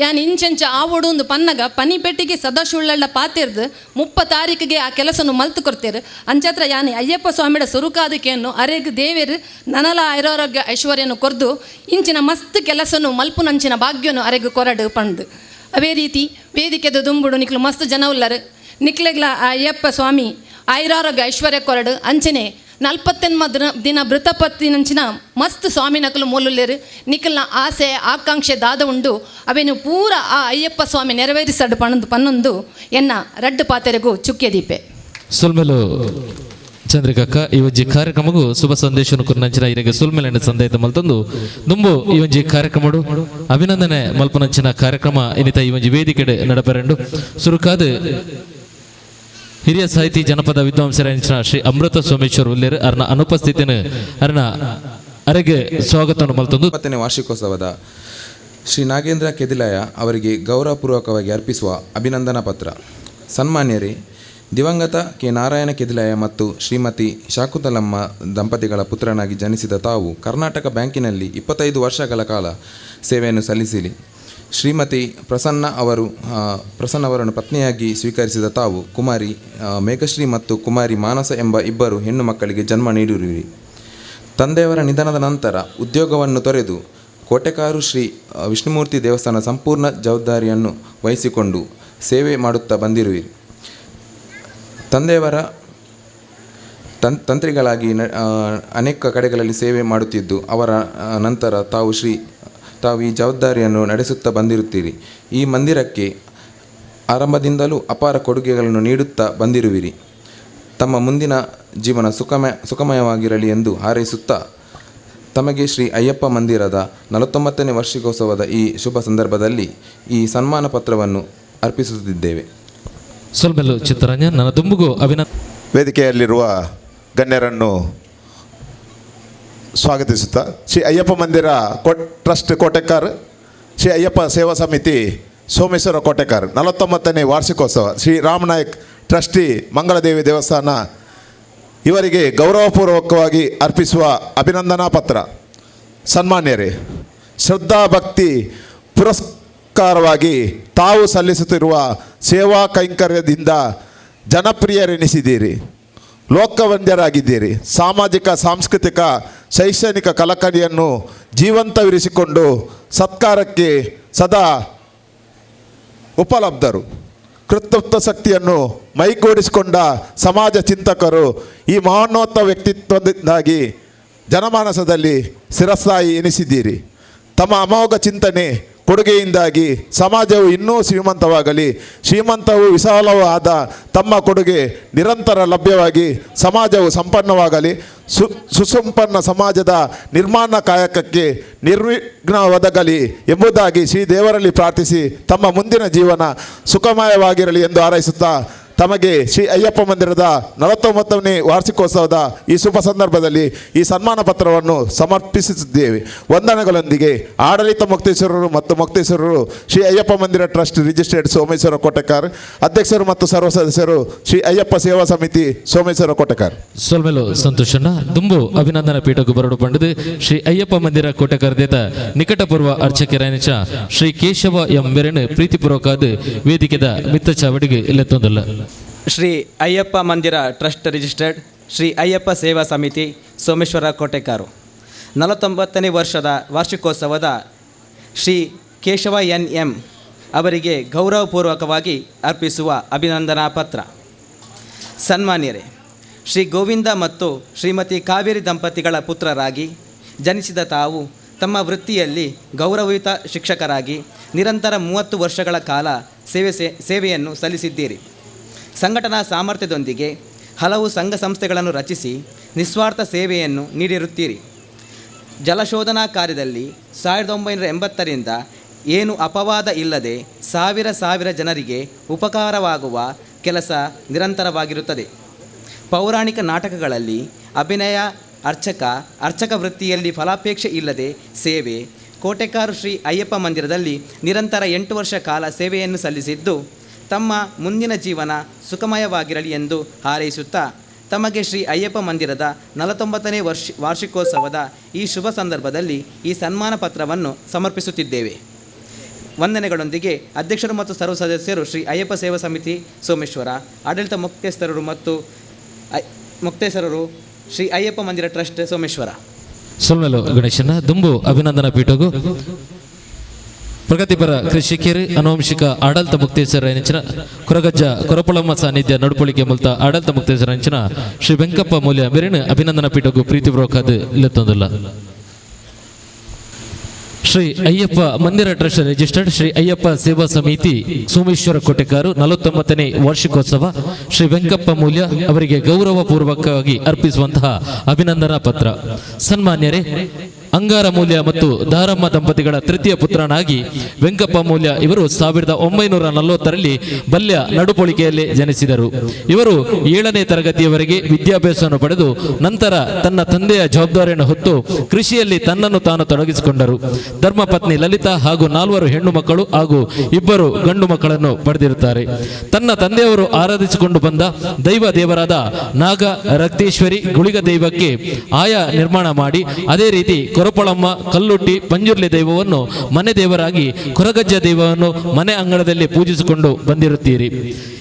ಯಾನ್ ಇಂಚೆಂಚ ಆವೊಡು ಒಂದು ಪನ್ನಗ ಪನಿಪೆಟ್ಟಿಗೆ ಸದಾಶಿವಳ್ಳ ಪಾತಿರ್ದು 30 ತಾರೀಕಿಗೆ ಆ ಕೆಲಸನು ಮಲ್ತು ಕೊಡ್ತೇರು. ಅಂಚಾತ್ರ ಯಾನ್ ಅಯ್ಯಪ್ಪ ಸ್ವಾಮಿಡ ಸುರುಕಾದಕ್ಕೆಯನ್ನು ಅರೆಗ್ ದೇವೇರು ನನಲ ಐರಾರೋಗ್ಯ ಐಶ್ವರ್ಯನು ಕೊರ್ದು ಇಂಚಿನ ಮಸ್ತ್ ಕೆಲಸನು ಮಲ್ಪುನಂಚಿನ ಭಾಗ್ಯನು ಅರೆಗ್ ಕೊರಡು ಪಂದು. ಅವೇ ರೀತಿ ವೇದಿಕೆದ ದುಂಬುಡು ನಿಕ್ಲು ಮಸ್ತ್ ಜನ ಉಲ್ಲರು ನಿಕ್ಲೆಗ್ಲ ಆ ಅಯ್ಯಪ್ಪ ಸ್ವಾಮಿ ಐರಾರೋಗ್ಯ ಐಶ್ವರ್ಯ ಕೊರಡು. ಅಂಚನೆ 48 ದಿನ ವೃತಪತ್ತಿನಂಚಿನ ಮಸ್ತ್ ಸ್ವಾಮಿ ನಕಲು ಮೂಲುಲ್ಲೇರು ನಿಖಲ್ನ ಆಸೆ ಆಕಾಂಕ್ಷೆ ದಾದ ಉಂಡು ಅವೇನು ಪೂರ ಆ ಅಯ್ಯಪ್ಪ ಸ್ವಾಮಿ ನೆರವೇರಿಸಡು ಪಣಂದು ಪನ್ನೊಂದು ಎನ್ನ ರಡ್ಡು ಪಾತೆರೆಗೂ ಚುಕ್ಕೆ ದೀಪೆ. ಸುಲ್ಮೆಲು ಚಂದ್ರಿಕಕ್ಕ ಈ ಒಂಜಿ ಕಾರ್ಯಕ್ರಮಗೂ ಶುಭ ಸಂದೇಶನು ಕುರ್ನಂಚಿನ ಇರೆಗೆ ಸುಲ್ಮೆಲೆ ಸಂದೇಶ ಮಲ್ತಂದು ದುಂಬು ಈ ಒಂಜಿ ಕಾರ್ಯಕ್ರಮಡು ಅಭಿನಂದನೆ ಮಲ್ಪನಂಚಿನ ಕಾರ್ಯಕ್ರಮ ಇನ್ನಿತ ಈ ಒಂಜಿ ವೇದಿಕೆಡೆ ನಡಪೆರಂಡು. ಸುರುಕಾದ ಹಿರಿಯ ಸಾಹಿತಿ ಜನಪದ ವಿದ್ವಾಂಸರಾಂಚಿನ ಶ್ರೀ ಅಮೃತ ಸೋಮೇಶ್ವರ್ ಉಲ್ಲೇರು ಅರ್ನ ಅನುಪಸ್ಥಿತಿನ ಅರ್ನ ಅರೆಗೆ ಸ್ವಾಗತವನ್ನು ಮಲ್ತಂದು 9ನೇ ವಾರ್ಷಿಕೋತ್ಸವದ ಶ್ರೀ ನಾಗೇಂದ್ರ ಕೆದಿಲಾಯ ಅವರಿಗೆ ಗೌರವಪೂರ್ವಕವಾಗಿ ಅರ್ಪಿಸುವ ಅಭಿನಂದನಾ ಪತ್ರ. ಸನ್ಮಾನ್ಯರೇ, ದಿವಂಗತ ಕೆ ನಾರಾಯಣ ಕೆದಿಲಾಯ ಮತ್ತು ಶ್ರೀಮತಿ ಶಾಕುತಲಮ್ಮ ದಂಪತಿಗಳ ಪುತ್ರನಾಗಿ ಜನಿಸಿದ ತಾವು ಕರ್ನಾಟಕ ಬ್ಯಾಂಕಿನಲ್ಲಿ 25 ವರ್ಷಗಳ ಕಾಲ ಸೇವೆಯನ್ನು ಸಲ್ಲಿಸಿರಿ. ಶ್ರೀಮತಿ ಪ್ರಸನ್ನ ಅವರನ್ನು ಪತ್ನಿಯಾಗಿ ಸ್ವೀಕರಿಸಿದ ತಾವು ಕುಮಾರಿ ಮೇಘಶ್ರೀ ಮತ್ತು ಕುಮಾರಿ ಮಾನಸ ಎಂಬ ಇಬ್ಬರು ಹೆಣ್ಣು ಮಕ್ಕಳಿಗೆ ಜನ್ಮ ನೀಡಿರುವಿರಿ. ತಂದೆಯವರ ನಿಧನದ ನಂತರ ಉದ್ಯೋಗವನ್ನು ತೊರೆದು ಕೋಟೆಕಾರು ಶ್ರೀ ವಿಷ್ಣುಮೂರ್ತಿ ದೇವಸ್ಥಾನ ಸಂಪೂರ್ಣ ಜವಾಬ್ದಾರಿಯನ್ನು ವಹಿಸಿಕೊಂಡು ಸೇವೆ ಮಾಡುತ್ತಾ ಬಂದಿರುವಿರಿ. ತಂದೆಯವರ ತಂತ್ರಿಗಳಾಗಿ ಅನೇಕ ಕಡೆಗಳಲ್ಲಿ ಸೇವೆ ಮಾಡುತ್ತಿದ್ದು ಅವರ ನಂತರ ತಾವು ಈ ಜವಾಬ್ದಾರಿಯನ್ನು ನಡೆಸುತ್ತಾ ಬಂದಿರುತ್ತೀರಿ. ಈ ಮಂದಿರಕ್ಕೆ ಆರಂಭದಿಂದಲೂ ಅಪಾರ ಕೊಡುಗೆಗಳನ್ನು ನೀಡುತ್ತಾ ಬಂದಿರುವಿರಿ. ತಮ್ಮ ಮುಂದಿನ ಜೀವನ ಸುಖಮಯವಾಗಿರಲಿ ಎಂದು ಹಾರೈಸುತ್ತಾ ತಮಗೆ ಶ್ರೀ ಅಯ್ಯಪ್ಪ ಮಂದಿರದ 49ನೇ ವಾರ್ಷಿಕೋತ್ಸವದ ಈ ಶುಭ ಸಂದರ್ಭದಲ್ಲಿ ಈ ಸನ್ಮಾನ ಪತ್ರವನ್ನು ಅರ್ಪಿಸುತ್ತಿದ್ದೇವೆ. ಸೊಲ್ಮೆಲು ಚಿತ್ತರಂಜನ್ ನನ್ನ ದುಂಬುಗೂ ಅಭಿನಂದ. ವೇದಿಕೆಯಲ್ಲಿರುವ ಗಣ್ಯರನ್ನು ಸ್ವಾಗತಿಸುತ್ತಾ ಶ್ರೀ ಅಯ್ಯಪ್ಪ ಮಂದಿರ ಟ್ರಸ್ಟ್ ಕೋಟೆಕಾರ್, ಶ್ರೀ ಅಯ್ಯಪ್ಪ ಸೇವಾ ಸಮಿತಿ ಸೋಮೇಶ್ವರ ಕೋಟೆಕಾರ್ 49ನೇ ವಾರ್ಷಿಕೋತ್ಸವ ಶ್ರೀ ರಾಮನಾಯಕ್ ಟ್ರಸ್ಟಿ ಮಂಗಳದೇವಿ ದೇವಸ್ಥಾನ ಇವರಿಗೆ ಗೌರವಪೂರ್ವಕವಾಗಿ ಅರ್ಪಿಸುವ ಅಭಿನಂದನಾ ಪತ್ರ. ಸನ್ಮಾನ್ಯರೇ, ಶ್ರದ್ಧಾ ಭಕ್ತಿ ಪುರಸ್ಕಾರವಾಗಿ ತಾವು ಸಲ್ಲಿಸುತ್ತಿರುವ ಸೇವಾ ಕೈಂಕರ್ಯದಿಂದ ಜನಪ್ರಿಯರೆನಿಸಿದ್ದೀರಿ, ಲೋಕವಂದ್ಯರಾಗಿದ್ದೀರಿ. ಸಾಮಾಜಿಕ, ಸಾಂಸ್ಕೃತಿಕ, ಶೈಕ್ಷಣಿಕ ಕಳಕಳಿಯನ್ನು ಜೀವಂತವಿರಿಸಿಕೊಂಡು ಸತ್ಕಾರಕ್ಕೆ ಸದಾ ಉಪಲಬ್ಧರು. ಕೃತತ್ವ ಶಕ್ತಿಯನ್ನು ಮೈಗೂಡಿಸಿಕೊಂಡ ಸಮಾಜ ಚಿಂತಕರು ಈ ಮಹೋನ್ನತ ವ್ಯಕ್ತಿತ್ವದಿಂದಾಗಿ ಜನಮಾನಸದಲ್ಲಿ ಸ್ಥಿರಸ್ಥಾಯಿ ಎನಿಸಿದ್ದೀರಿ. ತಮ್ಮ ಅಮೋಘ ಚಿಂತನೆ ಕೊಡುಗೆಯಿಂದಾಗಿ ಸಮಾಜವು ಇನ್ನೂ ಶ್ರೀಮಂತವಾಗಲಿ, ಶ್ರೀಮಂತವೂ ವಿಶಾಲವಾದ ತಮ್ಮ ಕೊಡುಗೆ ನಿರಂತರ ಲಭ್ಯವಾಗಿ ಸಮಾಜವು ಸಂಪನ್ನವಾಗಲಿ, ಸುಸಂಪನ್ನ ಸಮಾಜದ ನಿರ್ಮಾಣ ಕಾಯಕಕ್ಕೆ ನಿರ್ವಿಘ್ನ ಒದಗಲಿ ಎಂಬುದಾಗಿ ಶ್ರೀ ದೇವರಲ್ಲಿ ಪ್ರಾರ್ಥಿಸಿ ತಮ್ಮ ಮುಂದಿನ ಜೀವನ ಸುಖಮಯವಾಗಿರಲಿ ಎಂದು ಹಾರೈಸುತ್ತಾ ತಮಗೆ ಶ್ರೀ ಅಯ್ಯಪ್ಪ ಮಂದಿರದ 49ನೇ ವಾರ್ಷಿಕೋತ್ಸವದ ಈ ಶುಭ ಸಂದರ್ಭದಲ್ಲಿ ಈ ಸನ್ಮಾನ ಪತ್ರವನ್ನು ಸಮರ್ಪಿಸುತ್ತಿದ್ದೇವೆ. ವಂದನೆಗಳೊಂದಿಗೆ ಆಡಳಿತ ಮೊಕ್ತೇಶ್ವರರು ಮತ್ತು ಮೊಕ್ತೇಶ್ವರರು ಶ್ರೀ ಅಯ್ಯಪ್ಪ ಮಂದಿರ ಟ್ರಸ್ಟ್ ರಿಜಿಸ್ಟರ್ಡ್ ಸೋಮೇಶ್ವರ ಕೋಟೆಕಾರ್, ಅಧ್ಯಕ್ಷರು ಮತ್ತು ಸರ್ವ ಸದಸ್ಯರು ಶ್ರೀ ಅಯ್ಯಪ್ಪ ಸೇವಾ ಸಮಿತಿ ಸೋಮೇಶ್ವರ ಕೋಟೆಕಾರ್. ಸೊಲ್ಮೆಲು ಸಂತೋಷಣ್ಣ ದುಂಬು ಅಭಿನಂದನಾ ಪೀಠಕ್ಕೂ ಬರಡು ಪಂಡಿತು ಶ್ರೀ ಅಯ್ಯಪ್ಪ ಮಂದಿರ ಕೋಟೆಕಾರ್ದೇತ ನಿಕಟಪೂರ್ವ ಅರ್ಚಕರಾಯನಚ ಶ್ರೀ ಕೇಶವ ಎಂ ಬೆರಣ್ ಪ್ರೀತಿಪೂರ್ವಕಾದ ವೇದಿಕೆದ ಮಿತ್ತ ಚಾವಡಿಗೆ ಇಲ್ಲೆತ್ತೊಂದಲ್ಲ. ಶ್ರೀ ಅಯ್ಯಪ್ಪ ಮಂದಿರ ಟ್ರಸ್ಟ್ ರಿಜಿಸ್ಟರ್ಡ್ ಶ್ರೀ ಅಯ್ಯಪ್ಪ ಸೇವಾ ಸಮಿತಿ ಸೋಮೇಶ್ವರ ಕೋಟೆಕಾರು 49ನೇ ವರ್ಷದ ವಾರ್ಷಿಕೋತ್ಸವದ ಶ್ರೀ ಕೇಶವ ಎನ್ ಎಂ ಅವರಿಗೆ ಗೌರವಪೂರ್ವಕವಾಗಿ ಅರ್ಪಿಸುವ ಅಭಿನಂದನಾ ಪತ್ರ. ಸನ್ಮಾನ್ಯರೇ, ಶ್ರೀ ಗೋವಿಂದ ಮತ್ತು ಶ್ರೀಮತಿ ಕಾವೇರಿ ದಂಪತಿಗಳ ಪುತ್ರರಾಗಿ ಜನಿಸಿದ ತಾವು ತಮ್ಮ ವೃತ್ತಿಯಲ್ಲಿ ಗೌರವಯುತ ಶಿಕ್ಷಕರಾಗಿ ನಿರಂತರ 30 ವರ್ಷಗಳ ಕಾಲ ಸೇವೆಯನ್ನು ಸಲ್ಲಿಸಿದ್ದೀರಿ. ಸಂಘಟನಾ ಸಾಮರ್ಥ್ಯದೊಂದಿಗೆ ಹಲವು ಸಂಘ ಸಂಸ್ಥೆಗಳನ್ನು ರಚಿಸಿ ನಿಸ್ವಾರ್ಥ ಸೇವೆಯನ್ನು ನೀಡಿರುತ್ತೀರಿ. ಜಲಶೋಧನಾ ಕಾರ್ಯದಲ್ಲಿ 1980ರಿಂದ ಏನು ಅಪವಾದ ಇಲ್ಲದೆ ಸಾವಿರ ಸಾವಿರ ಜನರಿಗೆ ಉಪಕಾರವಾಗುವ ಕೆಲಸ ನಿರಂತರವಾಗಿರುತ್ತದೆ. ಪೌರಾಣಿಕ ನಾಟಕಗಳಲ್ಲಿ ಅಭಿನಯ, ಅರ್ಚಕ ವೃತ್ತಿಯಲ್ಲಿ ಫಲಾಪೇಕ್ಷೆ ಇಲ್ಲದೆ ಸೇವೆ, ಕೋಟೆಕಾರು ಶ್ರೀ ಅಯ್ಯಪ್ಪ ಮಂದಿರದಲ್ಲಿ ನಿರಂತರ 8 ವರ್ಷ ಕಾಲ ಸೇವೆಯನ್ನು ಸಲ್ಲಿಸಿದ್ದು ತಮ್ಮ ಮುಂದಿನ ಜೀವನ ಸುಖಮಯವಾಗಿರಲಿ ಎಂದು ಹಾರೈಸುತ್ತಾ ತಮಗೆ ಶ್ರೀ ಅಯ್ಯಪ್ಪ ಮಂದಿರದ 49ನೇ ವಾರ್ಷಿಕೋತ್ಸವದ ಈ ಶುಭ ಸಂದರ್ಭದಲ್ಲಿ ಈ ಸನ್ಮಾನ ಪತ್ರವನ್ನು ಸಮರ್ಪಿಸುತ್ತಿದ್ದೇವೆ. ವಂದನೆಗಳೊಂದಿಗೆ ಅಧ್ಯಕ್ಷರು ಮತ್ತು ಸರ್ವ ಸದಸ್ಯರು ಶ್ರೀ ಅಯ್ಯಪ್ಪ ಸೇವಾ ಸಮಿತಿ ಸೋಮೇಶ್ವರ, ಆಡಳಿತ ಮುಕ್ತೇಸರರು ಮತ್ತು ಮುಕ್ತೇಸರರು ಶ್ರೀ ಅಯ್ಯಪ್ಪ ಮಂದಿರ ಟ್ರಸ್ಟ್ ಸೋಮೇಶ್ವರ. ಸೊಲ್ಮೆಲು ಗಣೇಶನ ದುಂಬು ಅಭಿನಂದನಾ ಪೀಠಗೂ ಪ್ರಗತಿಪರ ಕೃಷಿಕರು ಅನುವಂಶಿಕ ಆಡಳಿತ ಮುಕ್ತೇಶ್ವರ ನೆಂಚಿನ ಕೊರಗಜ್ಜ ಕೊರಪಳಮ್ಮ ಸಾನ್ನಿಧ್ಯ ನಡುಪೊಳಿಕೆ ಮೂಲತ ಆಡಳಿತ ಮುಕ್ತೇಶ್ವರ ನೆಂಚಿನ ಶ್ರೀ ವೆಂಕಪ್ಪ ಮೂಲ್ಯ ಮೇರಿನ ಅಭಿನಂದನಾ ಪೀಠಗೂ ಪ್ರೀತಿಪೂರ್ವಕ ಇಲ್ಲತ್ತೊಂದಿಲ್ಲ. ಶ್ರೀ ಅಯ್ಯಪ್ಪ ಮಂದಿರ ಟ್ರಸ್ಟ್ ರಿಜಿಸ್ಟರ್ಡ್ ಶ್ರೀ ಅಯ್ಯಪ್ಪ ಸೇವಾ ಸಮಿತಿ ಸೋಮೇಶ್ವರ ಕೋಟೆಕಾರು 49ನೇ ವಾರ್ಷಿಕೋತ್ಸವ ಶ್ರೀ ವೆಂಕಪ್ಪ ಮೂಲ್ಯ ಅವರಿಗೆ ಗೌರವಪೂರ್ವಕವಾಗಿ ಅರ್ಪಿಸುವಂತಹ ಅಭಿನಂದನಾ ಪತ್ರ. ಸನ್ಮಾನ್ಯರೇ, ಅಂಗಾರ ಮೂಲ್ಯ ಮತ್ತು ದಾರಮ್ಮ ದಂಪತಿಗಳ ತೃತೀಯ ಪುತ್ರನಾಗಿ ವೆಂಕಪ್ಪ ಮೂಲ್ಯ ಇವರು 1940ರಲ್ಲಿ ಬಲ್ಯ ನಡುಪೊಳಿಕೆಯಲ್ಲಿ ಜನಿಸಿದರು. ಇವರು 7ನೇ ತರಗತಿಯವರೆಗೆ ವಿದ್ಯಾಭ್ಯಾಸವನ್ನು ಪಡೆದು ನಂತರ ತನ್ನ ತಂದೆಯ ಜವಾಬ್ದಾರಿಯನ್ನು ಹೊತ್ತು ಕೃಷಿಯಲ್ಲಿ ತನ್ನನ್ನು ತಾನು ತೊಡಗಿಸಿಕೊಂಡರು. ಧರ್ಮಪತ್ನಿ ಲಲಿತಾ ಹಾಗೂ 4 ಹೆಣ್ಣು ಮಕ್ಕಳು ಹಾಗೂ 2 ಗಂಡು ಮಕ್ಕಳನ್ನು ಪಡೆದಿರುತ್ತಾರೆ. ತನ್ನ ತಂದೆಯವರು ಆರಾಧಿಸಿಕೊಂಡು ಬಂದ ದೈವ ದೇವರಾದ ನಾಗ ರಕ್ತೇಶ್ವರಿ ಗುಳಿಗ ದೈವಕ್ಕೆ ಆಯ ನಿರ್ಮಾಣ ಮಾಡಿ ಅದೇ ರೀತಿ ಕೊರಪಳಮ್ಮ ಕಲ್ಲುಟ್ಟಿ ಪಂಜುರ್ಲಿ ದೈವವನ್ನು ಮನೆ ದೇವರಾಗಿ ಕೊರಗಜ್ಜ ದೈವವನ್ನು ಮನೆ ಅಂಗಳದಲ್ಲಿ ಪೂಜಿಸಿಕೊಂಡು ಬಂದಿರುತ್ತೀರಿ.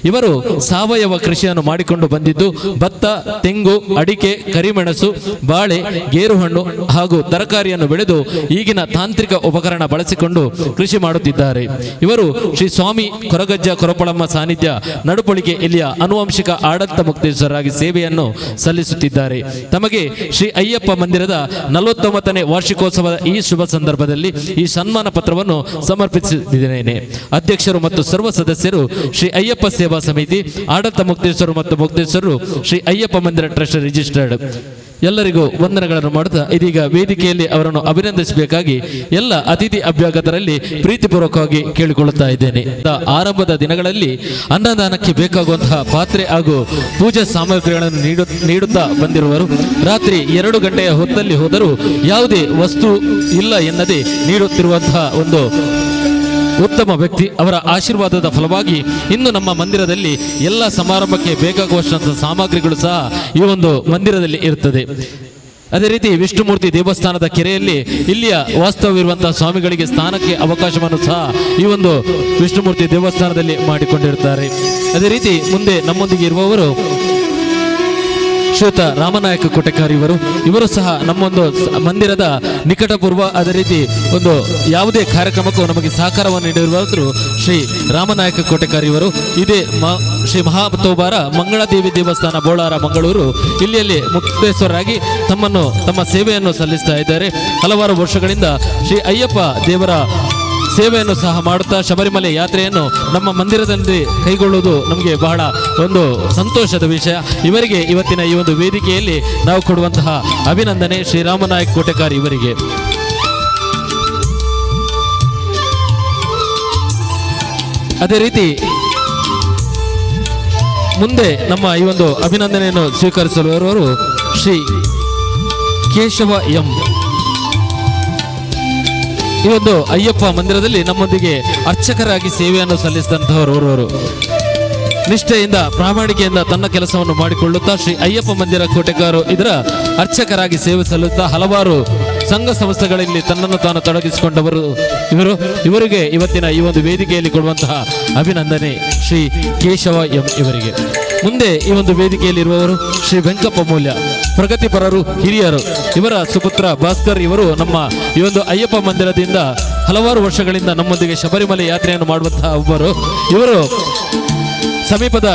ಇವರು ಸಾವಯವ ಕೃಷಿಯನ್ನು ಮಾಡಿಕೊಂಡು ಬಂದಿದ್ದು ಭತ್ತ, ತೆಂಗು, ಅಡಿಕೆ, ಕರಿಮೆಣಸು, ಬಾಳೆ, ಗೇರುಹಣ್ಣು ಹಾಗೂ ತರಕಾರಿಯನ್ನು ಬೆಳೆದು ಈಗಿನ ತಾಂತ್ರಿಕ ಉಪಕರಣ ಬಳಸಿಕೊಂಡು ಕೃಷಿ ಮಾಡುತ್ತಿದ್ದಾರೆ. ಇವರು ಶ್ರೀ ಸ್ವಾಮಿ ಕೊರಗಜ್ಜ ಕೊರಪಳಮ್ಮ ಸಾನ್ನಿಧ್ಯ ನಡುಪೊಳಿಕೆ ಇಲ್ಲಿಯ ಅನುವಂಶಿಕ ಆಡಳಿತ ಮುಕ್ತೇಶ್ವರರಾಗಿ ಸೇವೆಯನ್ನು ಸಲ್ಲಿಸುತ್ತಿದ್ದಾರೆ. ತಮಗೆ ಶ್ರೀ ಅಯ್ಯಪ್ಪ ಮಂದಿರದ 49ನೇ ವಾರ್ಷಿಕೋತ್ಸವದ ಈ ಶುಭ ಸಂದರ್ಭದಲ್ಲಿ ಈ ಸನ್ಮಾನ ಪತ್ರವನ್ನು ಸಮರ್ಪಿಸಿದ್ದೇನೆ. ಅಧ್ಯಕ್ಷರು ಮತ್ತು ಸರ್ವ ಸದಸ್ಯರು ಶ್ರೀ ಅಯ್ಯಪ್ಪ ಸೇವಾ ಸಮಿತಿ, ಆಡಳಿತ ಮುಕ್ತೇಶ್ವರರು ಮತ್ತು ಮುಕ್ತೇಶ್ವರರು ಶ್ರೀ ಅಯ್ಯಪ್ಪ ಮಂದಿರ ಟ್ರಸ್ಟ್ ರಿಜಿಸ್ಟರ್ಡ್. ಎಲ್ಲರಿಗೂ ವಂದನೆಗಳನ್ನು ಮಾಡುತ್ತಾ ಇದೀಗ ವೇದಿಕೆಯಲ್ಲಿ ಅವರನ್ನು ಅಭಿನಂದಿಸಬೇಕಾಗಿ ಎಲ್ಲ ಅತಿಥಿ ಅಭ್ಯಾಗತರಲ್ಲಿ ಪ್ರೀತಿಪೂರ್ವಕವಾಗಿ ಕೇಳಿಕೊಳ್ಳುತ್ತಾ ಇದ್ದೇನೆ. ಆರಂಭದ ದಿನಗಳಲ್ಲಿ ಅನ್ನದಾನಕ್ಕೆ ಬೇಕಾಗುವಂತಹ ಪಾತ್ರೆ ಹಾಗೂ ಪೂಜಾ ಸಾಮಗ್ರಿಗಳನ್ನು ನೀಡುತ್ತಾ ಬಂದಿರುವರು. ರಾತ್ರಿ 2 ಗಂಟೆಯ ಹೊತ್ತಲ್ಲಿ ಹೋದರೂ ಯಾವುದೇ ವಸ್ತು ಇಲ್ಲ ಎನ್ನದೇ ನೀಡುತ್ತಿರುವಂತಹ ಒಂದು ಉತ್ತಮ ವ್ಯಕ್ತಿ. ಅವರ ಆಶೀರ್ವಾದದ ಫಲವಾಗಿ ಇನ್ನು ನಮ್ಮ ಮಂದಿರದಲ್ಲಿ ಎಲ್ಲ ಸಮಾರಂಭಕ್ಕೆ ಬೇಕಾಗುವಷ್ಟಂಥ ಸಾಮಗ್ರಿಗಳು ಸಹ ಈ ಒಂದು ಮಂದಿರದಲ್ಲಿ ಇರುತ್ತದೆ. ಅದೇ ರೀತಿ ವಿಷ್ಣುಮೂರ್ತಿ ದೇವಸ್ಥಾನದ ಕೆರೆಯಲ್ಲಿ ಇಲ್ಲಿಯ ವಾಸ್ತವವಿರುವಂತಹ ಸ್ವಾಮಿಗಳಿಗೆ ಸ್ನಾನಕ್ಕೆ ಅವಕಾಶವನ್ನು ಸಹ ಈ ಒಂದು ವಿಷ್ಣುಮೂರ್ತಿ ದೇವಸ್ಥಾನದಲ್ಲಿ ಮಾಡಿಕೊಂಡಿರುತ್ತಾರೆ. ಅದೇ ರೀತಿ ಮುಂದೆ ನಮ್ಮೊಂದಿಗೆ ಇರುವವರು ಶ್ರೀಯುತ ರಾಮನಾಯಕ ಕೋಟೆಕಾರ್ ಇವರು ಸಹ ನಮ್ಮೊಂದು ಮಂದಿರದ ನಿಕಟಪೂರ್ವ ಅದೇ ರೀತಿ ಒಂದು ಯಾವುದೇ ಕಾರ್ಯಕ್ರಮಕ್ಕೂ ನಮಗೆ ಸಹಕಾರವನ್ನು ನೀಡಿರುವರು ಶ್ರೀ ರಾಮನಾಯಕ ಕೋಟೆಕಾರ್ ಇವರು. ಇದೇ ಶ್ರೀ ಮಹಾತೋಬಾರ ಮಂಗಳಾದೇವಿ ದೇವಸ್ಥಾನ ಬೋಳಾರ ಮಂಗಳೂರು ಇಲ್ಲಿಯಲ್ಲಿ ಮುಕ್ತೇಶ್ವರರಾಗಿ ತಮ್ಮ ಸೇವೆಯನ್ನು ಸಲ್ಲಿಸ್ತಾ ಇದ್ದಾರೆ. ಹಲವಾರು ವರ್ಷಗಳಿಂದ ಶ್ರೀ ಅಯ್ಯಪ್ಪ ದೇವರ ಸೇವೆಯನ್ನು ಸಹ ಮಾಡುತ್ತಾ ಶಬರಿಮಲೆ ಯಾತ್ರೆಯನ್ನು ನಮ್ಮ ಮಂದಿರದಲ್ಲಿ ಕೈಗೊಳ್ಳುವುದು ನಮಗೆ ಬಹಳ ಒಂದು ಸಂತೋಷದ ವಿಷಯ. ಇವರಿಗೆ ಇವತ್ತಿನ ಈ ಒಂದು ವೇದಿಕೆಯಲ್ಲಿ ನಾವು ಕೊಡುವಂತಹ ಅಭಿನಂದನೆ ಶ್ರೀರಾಮನಾಯಕ್ ಕೋಟೆಕಾರ್ ಇವರಿಗೆ. ಅದೇ ರೀತಿ ಮುಂದೆ ನಮ್ಮ ಈ ಒಂದು ಅಭಿನಂದನೆಯನ್ನು ಸ್ವೀಕರಿಸಲು ಇರುವವರು ಶ್ರೀ ಕೇಶವ ಎಂ. ಈ ಒಂದು ಅಯ್ಯಪ್ಪ ಮಂದಿರದಲ್ಲಿ ನಮ್ಮೊಂದಿಗೆ ಅರ್ಚಕರಾಗಿ ಸೇವೆಯನ್ನು ಸಲ್ಲಿಸಿದಂತಹವರು ಓರ್ವರು ನಿಷ್ಠೆಯಿಂದ ಪ್ರಾಮಾಣಿಕೆಯಿಂದ ತನ್ನ ಕೆಲಸವನ್ನು ಮಾಡಿಕೊಳ್ಳುತ್ತಾ ಶ್ರೀ ಅಯ್ಯಪ್ಪ ಮಂದಿರ ಕೋಟೆಗಾರು ಇದರ ಅರ್ಚಕರಾಗಿ ಸೇವೆ ಸಲ್ಲಿಸುತ್ತಾ ಹಲವಾರು ಸಂಘ ಸಂಸ್ಥೆಗಳಲ್ಲಿ ತನ್ನನ್ನು ತಾನು ತೊಡಗಿಸಿಕೊಂಡವರು ಇವರು. ಇವರಿಗೆ ಇವತ್ತಿನ ಈ ಒಂದು ವೇದಿಕೆಯಲ್ಲಿ ಕೊಡುವಂತಹ ಅಭಿನಂದನೆ ಶ್ರೀ ಕೇಶವ ಎಂ ಇವರಿಗೆ. ಮುಂದೆ ಈ ಒಂದು ವೇದಿಕೆಯಲ್ಲಿರುವವರು ಶ್ರೀ ವೆಂಕಪ್ಪ ಮೂಲ್ಯ, ಪ್ರಗತಿಪರರು, ಹಿರಿಯರು. ಇವರ ಸುಪುತ್ರ ಭಾಸ್ಕರ್ ಇವರು ನಮ್ಮ ಈ ಒಂದು ಅಯ್ಯಪ್ಪ ಮಂದಿರದಿಂದ ಹಲವಾರು ವರ್ಷಗಳಿಂದ ನಮ್ಮೊಂದಿಗೆ ಶಬರಿಮಲೆ ಯಾತ್ರೆಯನ್ನು ಮಾಡುವಂತಹ ಒಬ್ಬರು. ಇವರು ಸಮೀಪದ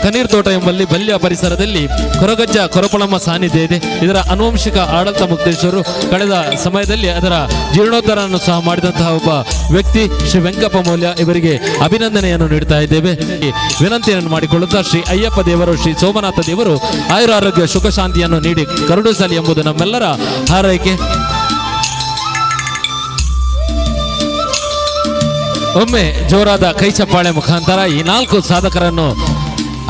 ಕನೀರ್ ತೋಟ ಎಂಬಲ್ಲಿ ಬಲ್ಯ ಪರಿಸರದಲ್ಲಿ ಕೊರಗಜ್ಜ ಕೊರಪಳಮ್ಮ ಸಾನ್ನಿಧ್ಯ ಇದೆ. ಇದರ ಅನುವಂಶಿಕ ಆಡಳಿತ ಮುಕ್ತೇಶ್ವರರು ಕಳೆದ ಸಮಯದಲ್ಲಿ ಅದರ ಜೀರ್ಣೋದ್ಧಾರವನ್ನು ಸಹ ಮಾಡಿದಂತಹ ಒಬ್ಬ ವ್ಯಕ್ತಿ ಶ್ರೀ ವೆಂಕಪ್ಪ ಮೌಲ್ಯ ಇವರಿಗೆ ಅಭಿನಂದನೆಯನ್ನು ನೀಡುತ್ತಾ ಇದ್ದೇವೆ. ವಿನಂತಿಯನ್ನು ಮಾಡಿಕೊಳ್ಳುತ್ತಾ ಶ್ರೀ ಅಯ್ಯಪ್ಪ ದೇವರು, ಶ್ರೀ ಸೋಮನಾಥ ದೇವರು ಆಯುರಾರೋಗ್ಯ ಸುಖ ಶಾಂತಿಯನ್ನು ನೀಡಿ ಕರುಣಿಸಲಿ ಎಂಬುದು ನಮ್ಮೆಲ್ಲರ ಹಾರೈಕೆ. ಒಮ್ಮೆ ಜೋರಾದ ಕೈ ಚಪ್ಪಾಳೆ ಮುಖಾಂತರ ಈ 4 ಸಾಧಕರನ್ನು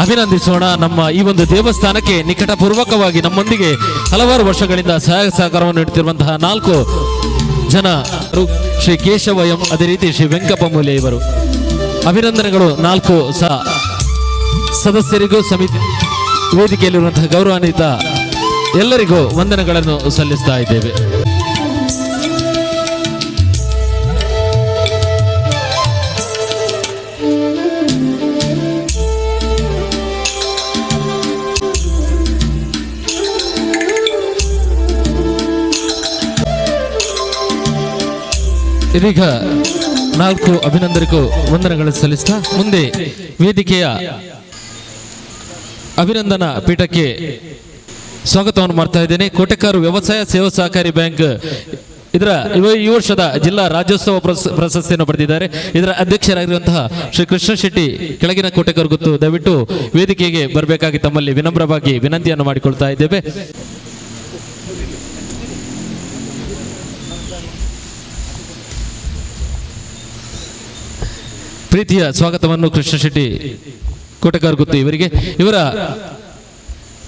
ಅಭಿನಂದಿಸೋಣ. ನಮ್ಮ ಈ ಒಂದು ದೇವಸ್ಥಾನಕ್ಕೆ ನಿಕಟಪೂರ್ವಕವಾಗಿ ನಮ್ಮೊಂದಿಗೆ ಹಲವಾರು ವರ್ಷಗಳಿಂದ ಸಹಾಯ ಸಹಕಾರವನ್ನು ನೀಡುತ್ತಿರುವಂತಹ 4 ಜನರು ಶ್ರೀ ಕೇಶವ ಎಂ, ಅದೇ ರೀತಿ ಶ್ರೀ ವೆಂಕಪ್ಪ ಮೂಲೆ ಇವರು. ಅಭಿನಂದನೆಗಳು 4 ಸದಸ್ಯರಿಗೂ ಸಮಿತಿ. ವೇದಿಕೆಯಲ್ಲಿರುವಂತಹ ಗೌರವಾನ್ವಿತ ಎಲ್ಲರಿಗೂ ವಂದನೆಗಳನ್ನು ಸಲ್ಲಿಸ್ತಾ ಇದ್ದೇವೆ. ಇದೀಗ 4 ಅಭಿನಂದರಿಗೂ ವಂದನೆಗಳನ್ನು ಸಲ್ಲಿಸ್ತಾ ಮುಂದೆ ವೇದಿಕೆಯ ಅಭಿನಂದನಾ ಪೀಠಕ್ಕೆ ಸ್ವಾಗತವನ್ನು ಮಾಡ್ತಾ ಇದ್ದೇನೆ. ಕೋಟೆಕಾರು ವ್ಯವಸಾಯ ಸೇವಾ ಸಹಕಾರಿ ಬ್ಯಾಂಕ್ ಇದರ ಈ ವರ್ಷದ ಜಿಲ್ಲಾ ರಾಜ್ಯೋತ್ಸವ ಪ್ರಶಸ್ತಿಯನ್ನು ಪಡೆದಿದ್ದಾರೆ. ಇದರ ಅಧ್ಯಕ್ಷರಾಗಿರುವಂತಹ ಶ್ರೀ ಕೃಷ್ಣ ಶೆಟ್ಟಿ ಕೆಳಗಿನ ಕೋಟೆಕಾರು ಗೊತ್ತು, ದಯವಿಟ್ಟು ವೇದಿಕೆಗೆ ಬರಬೇಕಾಗಿ ತಮ್ಮಲ್ಲಿ ವಿನಮ್ರವಾಗಿ ವಿನಂತಿಯನ್ನು ಮಾಡಿಕೊಳ್ತಾ ಇದ್ದೇವೆ. ಪ್ರೀತಿಯ ಸ್ವಾಗತವನ್ನು ಕೃಷ್ಣ ಶೆಟ್ಟಿ ಕೋಟೆಕಾರ್ ಗುತ್ತು ಇವರಿಗೆ. ಇವರ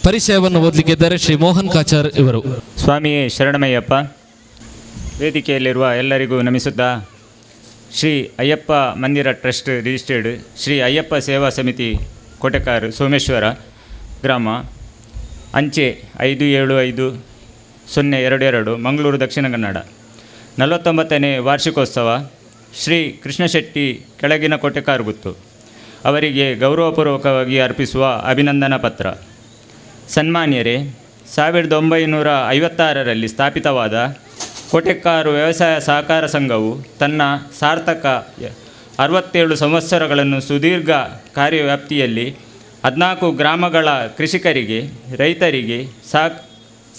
ಪರಿಚಯವನ್ನು ಓದಲಿಕ್ಕಿದ್ದಾರೆ ಶ್ರೀ ಮೋಹನ್ ಕಾಚಾರ್ ಇವರು. ಸ್ವಾಮಿಯೇ ಶರಣಮಯ್ಯಪ್ಪ. ವೇದಿಕೆಯಲ್ಲಿರುವ ಎಲ್ಲರಿಗೂ ನಮಿಸುತ್ತಾ, ಶ್ರೀ ಅಯ್ಯಪ್ಪ ಮಂದಿರ ಟ್ರಸ್ಟ್ ರಿಜಿಸ್ಟರ್ಡ್ ಶ್ರೀ ಅಯ್ಯಪ್ಪ ಸೇವಾ ಸಮಿತಿ ಕೋಟೆಕಾರು ಸೋಮೇಶ್ವರ ಗ್ರಾಮ, ಅಂಚೆ 575022, ಮಂಗಳೂರು ದಕ್ಷಿಣ ಕನ್ನಡ. 49ನೇ ವಾರ್ಷಿಕೋತ್ಸವ ಶ್ರೀ ಕೃಷ್ಣಶೆಟ್ಟಿ ಕೆಳಗಿನ ಕೋಟೆಕಾರುಗುತ್ತು ಅವರಿಗೆ ಗೌರವಪೂರ್ವಕವಾಗಿ ಅರ್ಪಿಸುವ ಅಭಿನಂದನಾ ಪತ್ರ. ಸನ್ಮಾನ್ಯರೇ, 1956ರಲ್ಲಿ ಸ್ಥಾಪಿತವಾದ ಕೋಟೆಕಾರು ವ್ಯವಸಾಯ ಸಹಕಾರ ಸಂಘವು ತನ್ನ ಸಾರ್ಥಕ 67 ಸಂವತ್ಸರಗಳನ್ನು ಸುದೀರ್ಘ ಕಾರ್ಯವ್ಯಾಪ್ತಿಯಲ್ಲಿ 14 ಗ್ರಾಮಗಳ ಕೃಷಿಕರಿಗೆ, ರೈತರಿಗೆ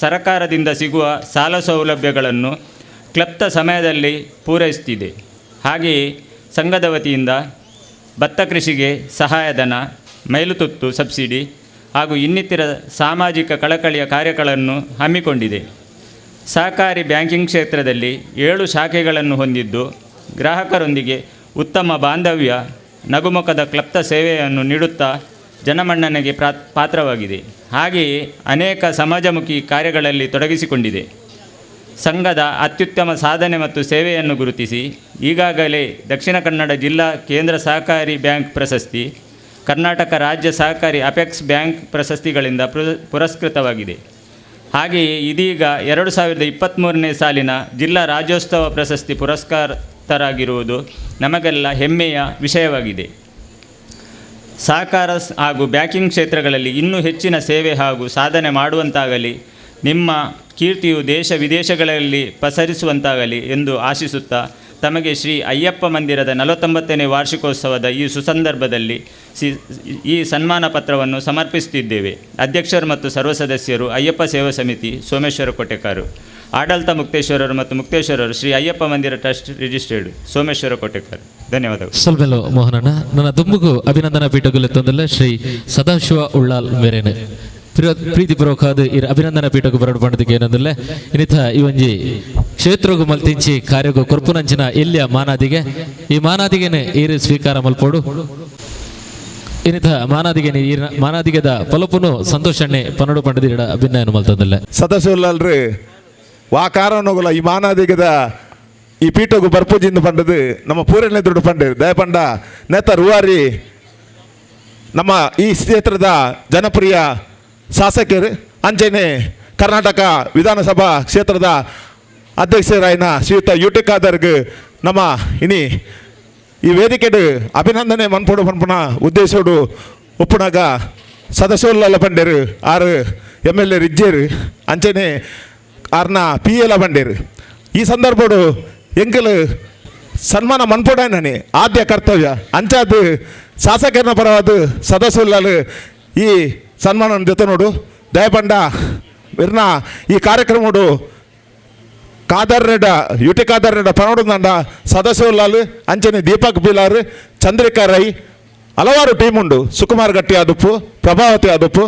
ಸರಕಾರದಿಂದ ಸಿಗುವ ಸಾಲ ಸೌಲಭ್ಯಗಳನ್ನು ಕ್ಲಪ್ತ ಸಮಯದಲ್ಲಿ ಪೂರೈಸುತ್ತಿದೆ. ಹಾಗೆಯೇ ಸಂಘದ ವತಿಯಿಂದ ಭತ್ತ ಕೃಷಿಗೆ ಸಹಾಯಧನ, ಮೈಲುತುತ್ತು ಸಬ್ಸಿಡಿ ಹಾಗೂ ಇನ್ನಿತರ ಸಾಮಾಜಿಕ ಕಳಕಳಿಯ ಕಾರ್ಯಗಳನ್ನು ಹಮ್ಮಿಕೊಂಡಿದೆ. ಸಹಕಾರಿ ಬ್ಯಾಂಕಿಂಗ್ ಕ್ಷೇತ್ರದಲ್ಲಿ 7 ಶಾಖೆಗಳನ್ನು ಹೊಂದಿದ್ದು ಗ್ರಾಹಕರೊಂದಿಗೆ ಉತ್ತಮ ಬಾಂಧವ್ಯ, ನಗುಮುಖದ ಕ್ಲಪ್ತ ಸೇವೆಯನ್ನು ನೀಡುತ್ತಾ ಜನಮನ್ನಣೆಗೆ ಪಾತ್ರವಾಗಿದೆ. ಹಾಗೆಯೇ ಅನೇಕ ಸಮಾಜಮುಖಿ ಕಾರ್ಯಗಳಲ್ಲಿ ತೊಡಗಿಸಿಕೊಂಡಿದೆ. ಸಂಘದ ಅತ್ಯುತ್ತಮ ಸಾಧನೆ ಮತ್ತು ಸೇವೆಯನ್ನು ಗುರುತಿಸಿ ಈಗಾಗಲೇ ದಕ್ಷಿಣ ಕನ್ನಡ ಜಿಲ್ಲಾ ಕೇಂದ್ರ ಸಹಕಾರಿ ಬ್ಯಾಂಕ್ ಪ್ರಶಸ್ತಿ, ಕರ್ನಾಟಕ ರಾಜ್ಯ ಸಹಕಾರಿ ಅಪೆಕ್ಸ್ ಬ್ಯಾಂಕ್ ಪ್ರಶಸ್ತಿಗಳಿಂದ ಪುರಸ್ಕೃತವಾಗಿದೆ. ಹಾಗೆಯೇ ಇದೀಗ 2023ನೇ ಸಾಲಿನ ಜಿಲ್ಲಾ ರಾಜ್ಯೋತ್ಸವ ಪ್ರಶಸ್ತಿ ಪುರಸ್ಕೃತರಾಗಿರುವುದು ನಮಗೆಲ್ಲ ಹೆಮ್ಮೆಯ ವಿಷಯವಾಗಿದೆ. ಸಹಕಾರ ಹಾಗೂ ಬ್ಯಾಂಕಿಂಗ್ ಕ್ಷೇತ್ರಗಳಲ್ಲಿ ಇನ್ನೂ ಹೆಚ್ಚಿನ ಸೇವೆ ಹಾಗೂ ಸಾಧನೆ ಮಾಡುವಂತಾಗಲಿ, ನಿಮ್ಮ ಕೀರ್ತಿಯು ದೇಶ ವಿದೇಶಗಳಲ್ಲಿ ಪಸರಿಸುವಂತಾಗಲಿ ಎಂದು ಆಶಿಸುತ್ತಾ ತಮಗೆ ಶ್ರೀ ಅಯ್ಯಪ್ಪ ಮಂದಿರದ 49ನೇ ವಾರ್ಷಿಕೋತ್ಸವದ ಈ ಸುಸಂದರ್ಭದಲ್ಲಿ ಈ ಸನ್ಮಾನ ಪತ್ರವನ್ನು ಸಮರ್ಪಿಸುತ್ತಿದ್ದೇವೆ. ಅಧ್ಯಕ್ಷರು ಮತ್ತು ಸರ್ವ ಸದಸ್ಯರು, ಅಯ್ಯಪ್ಪ ಸೇವಾ ಸಮಿತಿ, ಸೋಮೇಶ್ವರ ಕೋಟೆಕಾರು. ಆಡಳಿತ ಮುಕ್ತೇಶ್ವರರು ಮತ್ತು ಮುಕ್ತೇಶ್ವರರು, ಶ್ರೀ ಅಯ್ಯಪ್ಪ ಮಂದಿರ ಟ್ರಸ್ಟ್ ರಿಜಿಸ್ಟರ್ಡ್, ಸೋಮೇಶ್ವರ ಕೋಟೆಕಾರು. ಧನ್ಯವಾದಗಳು. ಸೊಲ್ಮೆಲು ಮೋಹನಣ್ಣ. ನನ್ನ ದುಂಬುಗು ಅಭಿನಂದನಾ ಪೀಠಗುಲೆತ್ತೊಂದಲ್ಲ ಶ್ರೀ ಸದಾಶಿವ ಉಳ್ಳಾಲ್ ಮೇರೇನೆ ಪ್ರೀತಿಪೂರ್ವಕವಾದ ಈ ಅಭಿನಂದನಾ ಪೀಠಕ್ಕೂ ಬರಡು ಪಂಡದಕ್ಕೆ ಏನಂದಲ್ಲ ಇನ್ನಿತ ಈ ಒಂಜಿ ಕ್ಷೇತ್ರಗೂ ಮಲ್ತಿಂಚಿ ಕಾರ್ಯಗೂ ಕೊರ್ಪುನಂಚಿನ ಎಲ್ಲಿಯ ಮಾನಾದಿಗೆ ಈ ಮಾನಾದಿಗೆನೆ ಈರು ಸ್ವೀಕಾರ ಮಲ್ಪೋಡು. ಇನ್ನಿತ ಮಾನಾದಿಗೆ ಮಾನಾದಿಗೆದ ಪಲಪುನು ಸಂತೋಷಣ್ಣೆ ಪನ್ನಡು ಪಂಡದಿರ ಅಭಿನಯನ ಮಲ್ತದಲ್ಲ. ಸದಸ್ಯರಲ್ರಿ ವಾ ಕಾರಣಗಳ ಈ ಮಾನಾದಿಗದ ಈ ಪೀಠಗೂ ಬರ್ಪೂಜಿಂದ ಪಂಡದು ನಮ್ಮ ಪೂರನೇ ದುಡ್ಡು ಪಂಡ ದಯಪಂಡ ನೇತ ರೂವಾರಿ ನಮ್ಮ ಈ ಕ್ಷೇತ್ರದ ಜನಪ್ರಿಯ ಶಾಸಕರು ಅಂಚೆನೆ ಕರ್ನಾಟಕ ವಿಧಾನಸಭಾ ಕ್ಷೇತ್ರದ ಅಧ್ಯಕ್ಷರಾಯಿನ ಶ್ರೀಯುತ ಯು ಟಿ ಖಾದರ್ಗ್ ನಮ್ಮ ಇನಿ ಈ ವೇದಿಕೆಡು ಅಭಿನಂದನೆ ಮನ್ಪುಡು ಪನ್ಪುನ ಉದ್ದೇಶೋಡು ಒಪ್ಪುನಾಗ ಸದಸ್ಯಲ್ಲ ಪಂಡೇರು ಆರು M L A ರಿಜ್ಜೇರು ಅಂಚೆನೆ ಆರ್ನ ಪಿ ಎಲ ಪಂಡೇರು. ಈ ಸಂದರ್ಭಡು ಎಂಕಲು ಸನ್ಮಾನ ಮನ್ಪುಡಾನೆ ಆದ್ಯ ಕರ್ತವ್ಯ ಅಂಚಾದ ಶಾಸಕರನ್ನ ಪರವಾದ ಸದಸ್ಯಲ್ಲ ಈ ಸನ್ಮಾನ ಜೊತೆ ನೋಡು ದಯಪಂಡ ಇರ್ನ ಈ ಕಾರ್ಯಕ್ರಮಡು ಖಾದರ್ರೆಡ ಯುಟಿ ಖಾದರ್ರೆಡ ಪನೋಡು ಸದಸ್ಯಲ್ಲಾಲು ಅಂಚನೆ ದೀಪಕ್ ಬಿಲಾರ್, ಚಂದ್ರಿಕಾ ರೈ, ಹಲವಾರು ಟೀಮ್ ಉಂಡು. ಸುಕುಮಾರ್ ಗಟ್ಟಿ ಆದುಪ್ಪು, ಪ್ರಭಾವತಿ ಆದುಪ್ಪು,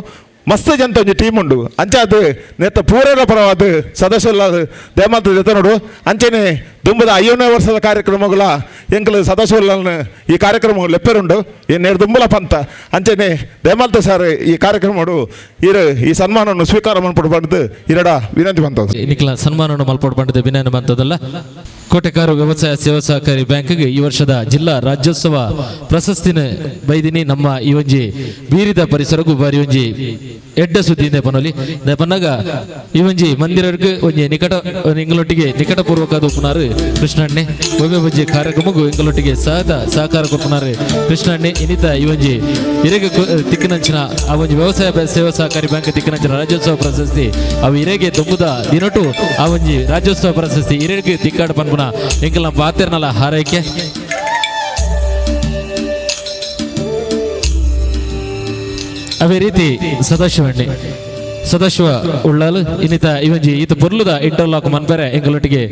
ಮಸ್ತ್ ಜಂತ ಒಂಜಿ ಟೀಮ್ ಉಂಡು. ಅಂಚಾದ ನೇತ ಪೂರರ ಪರವಾದ ಸದಸ್ಯಲ್ಲಾಲು ದಯಮಾತ ಜೊತೆ ನೋಡು ಅಂಚನೆ ದುಂಬದ 5ನೇ ವರ್ಷದ ಕಾರ್ಯಕ್ರಮಗಳ ಎಂಕಲು ಸದಸ್ಯಗಳನ್ನು ಈ ಕಾರ್ಯಕ್ರಮ ಲೆಪ್ಪೆರುಂಡು ಈ ದುಂಬಲ ಪಂತ ಅಂಚನೆ ದಯಮಲ್ತ ಸರ್ ಈ ಕಾರ್ಯಕ್ರಮಡು ಇರು ಈ ಸನ್ಮಾನವನ್ನು ಸ್ವೀಕಾರ ಮಲ್ಪೊಡು ಪಂಡ್ದು ಇರಡ ವಿನಂತಿ ಬಂತದ್ದು. ನಿಖಲ ಸನ್ಮಾನವನ್ನು ಮಲ್ಪೊಡು ಪಂಡದು ವಿನಂತಿ ಬಂತದಲ್ಲ. ಕೋಟೆಕಾರು ವ್ಯವಸಾಯ ಸೇವಾ ಸಹಕಾರಿ ಬ್ಯಾಂಕ್ಗೆ ಈ ವರ್ಷದ ಜಿಲ್ಲಾ ರಾಜ್ಯೋತ್ಸವ ಪ್ರಶಸ್ತಿನ ಬೈದಿನಿ ನಮ್ಮ ಈ ಒಂಜಿ ಬೀರಿದ ಪರಿಸರಗೂ ಬಾರಿ ಒಂಜಿ ಎಡ್ಡ ಸುದ್ದಿಯಿಂದ ಪನೊಲಿ ಪನ್ನಾಗ ಈ ಒಂಜಿ ಮಂದಿರಗ್ ಒಂಜಿ ನಿಕಟ ಇಂಗ್ಲೊಟ್ಟಿಗೆ ನಿಕಟಪೂರ್ವಕ ಉಪ್ಪುನಾರು ಕೃಷ್ಣಣ್ಣೆ ಒಬ್ಬೆ ಒಂಜಿ ಕಾರ್ಯಕ್ರಮಕ್ಕೂ ಇಂಗ್ಲೊಟ್ಟಿಗೆ ಸಹದ ಸಹಕಾರ ಕೊಪ್ಪುನಾರು ಕೃಷ್ಣಣ್ಣೆ ಇನ್ನಿತ ಈ ಒಂಜಿ ಇರೆಗೆ ತಿಕ್ಕಿನಂಚಿನ ಆ ಒಂಜಿ ವ್ಯವಸಾಯ ಸೇವಾ ಸಹಕಾರಿ ಬ್ಯಾಂಕ್ ತಿಕ್ಕಿನಂಚಿನ ರಾಜ್ಯೋತ್ಸವ ಪ್ರಶಸ್ತಿ ಅವು ಇರೆಗೆ ತುಂಬುದ ದಿನಟು ಆ ಒಂಜಿ ರಾಜ್ಯೋತ್ಸವ ಪ್ರಶಸ್ತಿ ಇರೆಗೆ ತಿಕ್ಕಾಡ ಪನ್ಪುನ ಎಂಕಲ್ನ ಪಾತೆರ್ನಲ ಹಾರೈಕೆ. ಅದೇ ರೀತಿ ಸದಾಶಿವಣ್ಣೆ ಸದಾಶಿವ ಉಳ್ಳಾಲು ಇನ್ನಿತ ಇವಂಜಿ ಈತ ಪೊರ್ಲುದ ಇಂಟರ್ಲಾಕ್ ಮನ್ಪೆರೆ ಎಂಕಲೊಟ್ಟಿಗೆ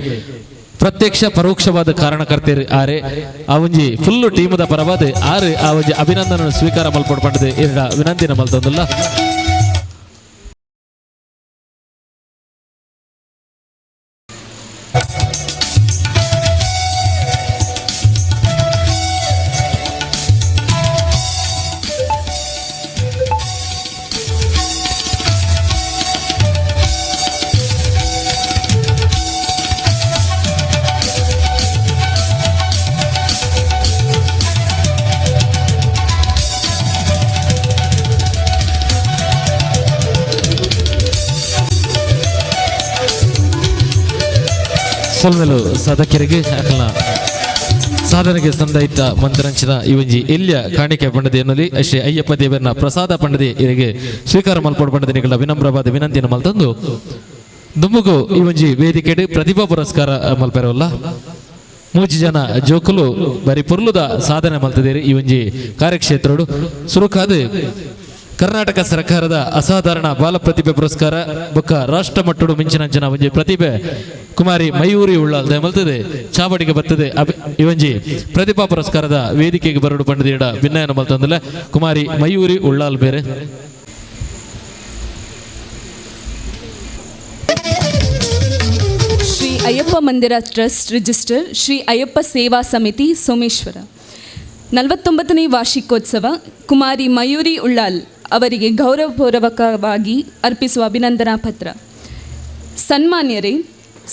ಪ್ರತ್ಯಕ್ಷ ಪರೋಕ್ಷವಾದ ಕಾರಣಕರ್ತೇರು ಆರೆ ಆ ಒಂಜಿ ಫುಲ್ಲು ಟೀಮದ ಪರವಾದ ಆರು ಆ ಒಂಜಿ ಅಭಿನಂದನೆ ಸ್ವೀಕಾರ ಮಲ್ಪೊಡು ಪಂಡದು ಇರಡ ವಿನಂತಿನ ಮಲ್ತೊಂದುಲ್ಲ. ಸೊಲ್ಮೆಲು ಸಾಧಕರಿಗೆ ಅಕಲ್ನ ಸಾಧನೆಗೆ ಸಂದಾಯಿತ ಮಂತ್ರಂಚಿನ ಈ ಒಂಜಿ ಎಲ್ಯ ಕಾಣಿಕೆ ಪಂಡದೆ ಎನ್ನುಲಿ ಶ್ರೀ ಅಯ್ಯಪ್ಪ ದೇವರನ್ನ ಪ್ರಸಾದ ಪಂಡದೆ ಇವರಿಗೆ ಸ್ವೀಕಾರ ಮಲ್ಪೊಡು ಪಂಡದೆ ನಿಗಳ ವಿನಮ್ರವಾದ ವಿನಂತಿಯನ್ನು ಮಲ್ತಂದು ದುಮ್ಮುಗು ಈ ಒಂಜಿ ವೇದಿಕೆಡು ಪ್ರತಿಭಾ ಪುರಸ್ಕಾರ ಮಲ್ಪೆರವಲ್ಲ ಮೂಜಿ ಜನ ಜೋಕುಲು ಬರಿ ಪೊರ್ಲುದ ಸಾಧನೆ ಮಲ್ತದೇರಿ ಈ ಒಂಜಿ ಕಾರ್ಯಕ್ಷೇತ್ರಡು. ಸುರುಕಾದ ಕರ್ನಾಟಕ ಸರ್ಕಾರದ ಅಸಾಧಾರಣ ಬಾಲ ಪ್ರತಿಭೆ ಪುರಸ್ಕಾರ ಬೊಕ್ಕ ರಾಷ್ಟ್ರ ಮಟ್ಟಡು ಮಿಂಚಿನಂಚಿನ ಒಂಜಿ ಪ್ರತಿಭೆ ಕುಮಾರಿ ಮಯೂರಿ ಉಳ್ಳಾಲ್ ಮಲ್ತದೆ ಚಾವಡಿಗೆ ಬರ್ತದೆ ಇವಂಜಿ ಪ್ರತಿಭಾ ಪುರಸ್ಕಾರದ ವೇದಿಕೆಗೆ ಬರಡು ಪಂಡದಿಡ ಭಿನ್ನಯನ ಮಲ್ತಂದಲ್ಲ ಕುಮಾರಿ ಮಯೂರಿ ಉಳ್ಳಾಲ್ ಬೇರೆ. ಶ್ರೀ ಅಯ್ಯಪ್ಪ ಮಂದಿರ ಟ್ರಸ್ಟ್ ರಿಜಿಸ್ಟರ್ ಶ್ರೀ ಅಯ್ಯಪ್ಪ ಸೇವಾ ಸಮಿತಿ ಸೋಮೇಶ್ವರ 49ನೇ ವಾರ್ಷಿಕೋತ್ಸವ ಕುಮಾರಿ ಮಯೂರಿ ಉಳ್ಳಾಲ್ ಅವರಿಗೆ ಗೌರವಪೂರ್ವಕವಾಗಿ ಅರ್ಪಿಸುವ ಅಭಿನಂದನಾ ಪತ್ರ. ಸನ್ಮಾನ್ಯರೇ,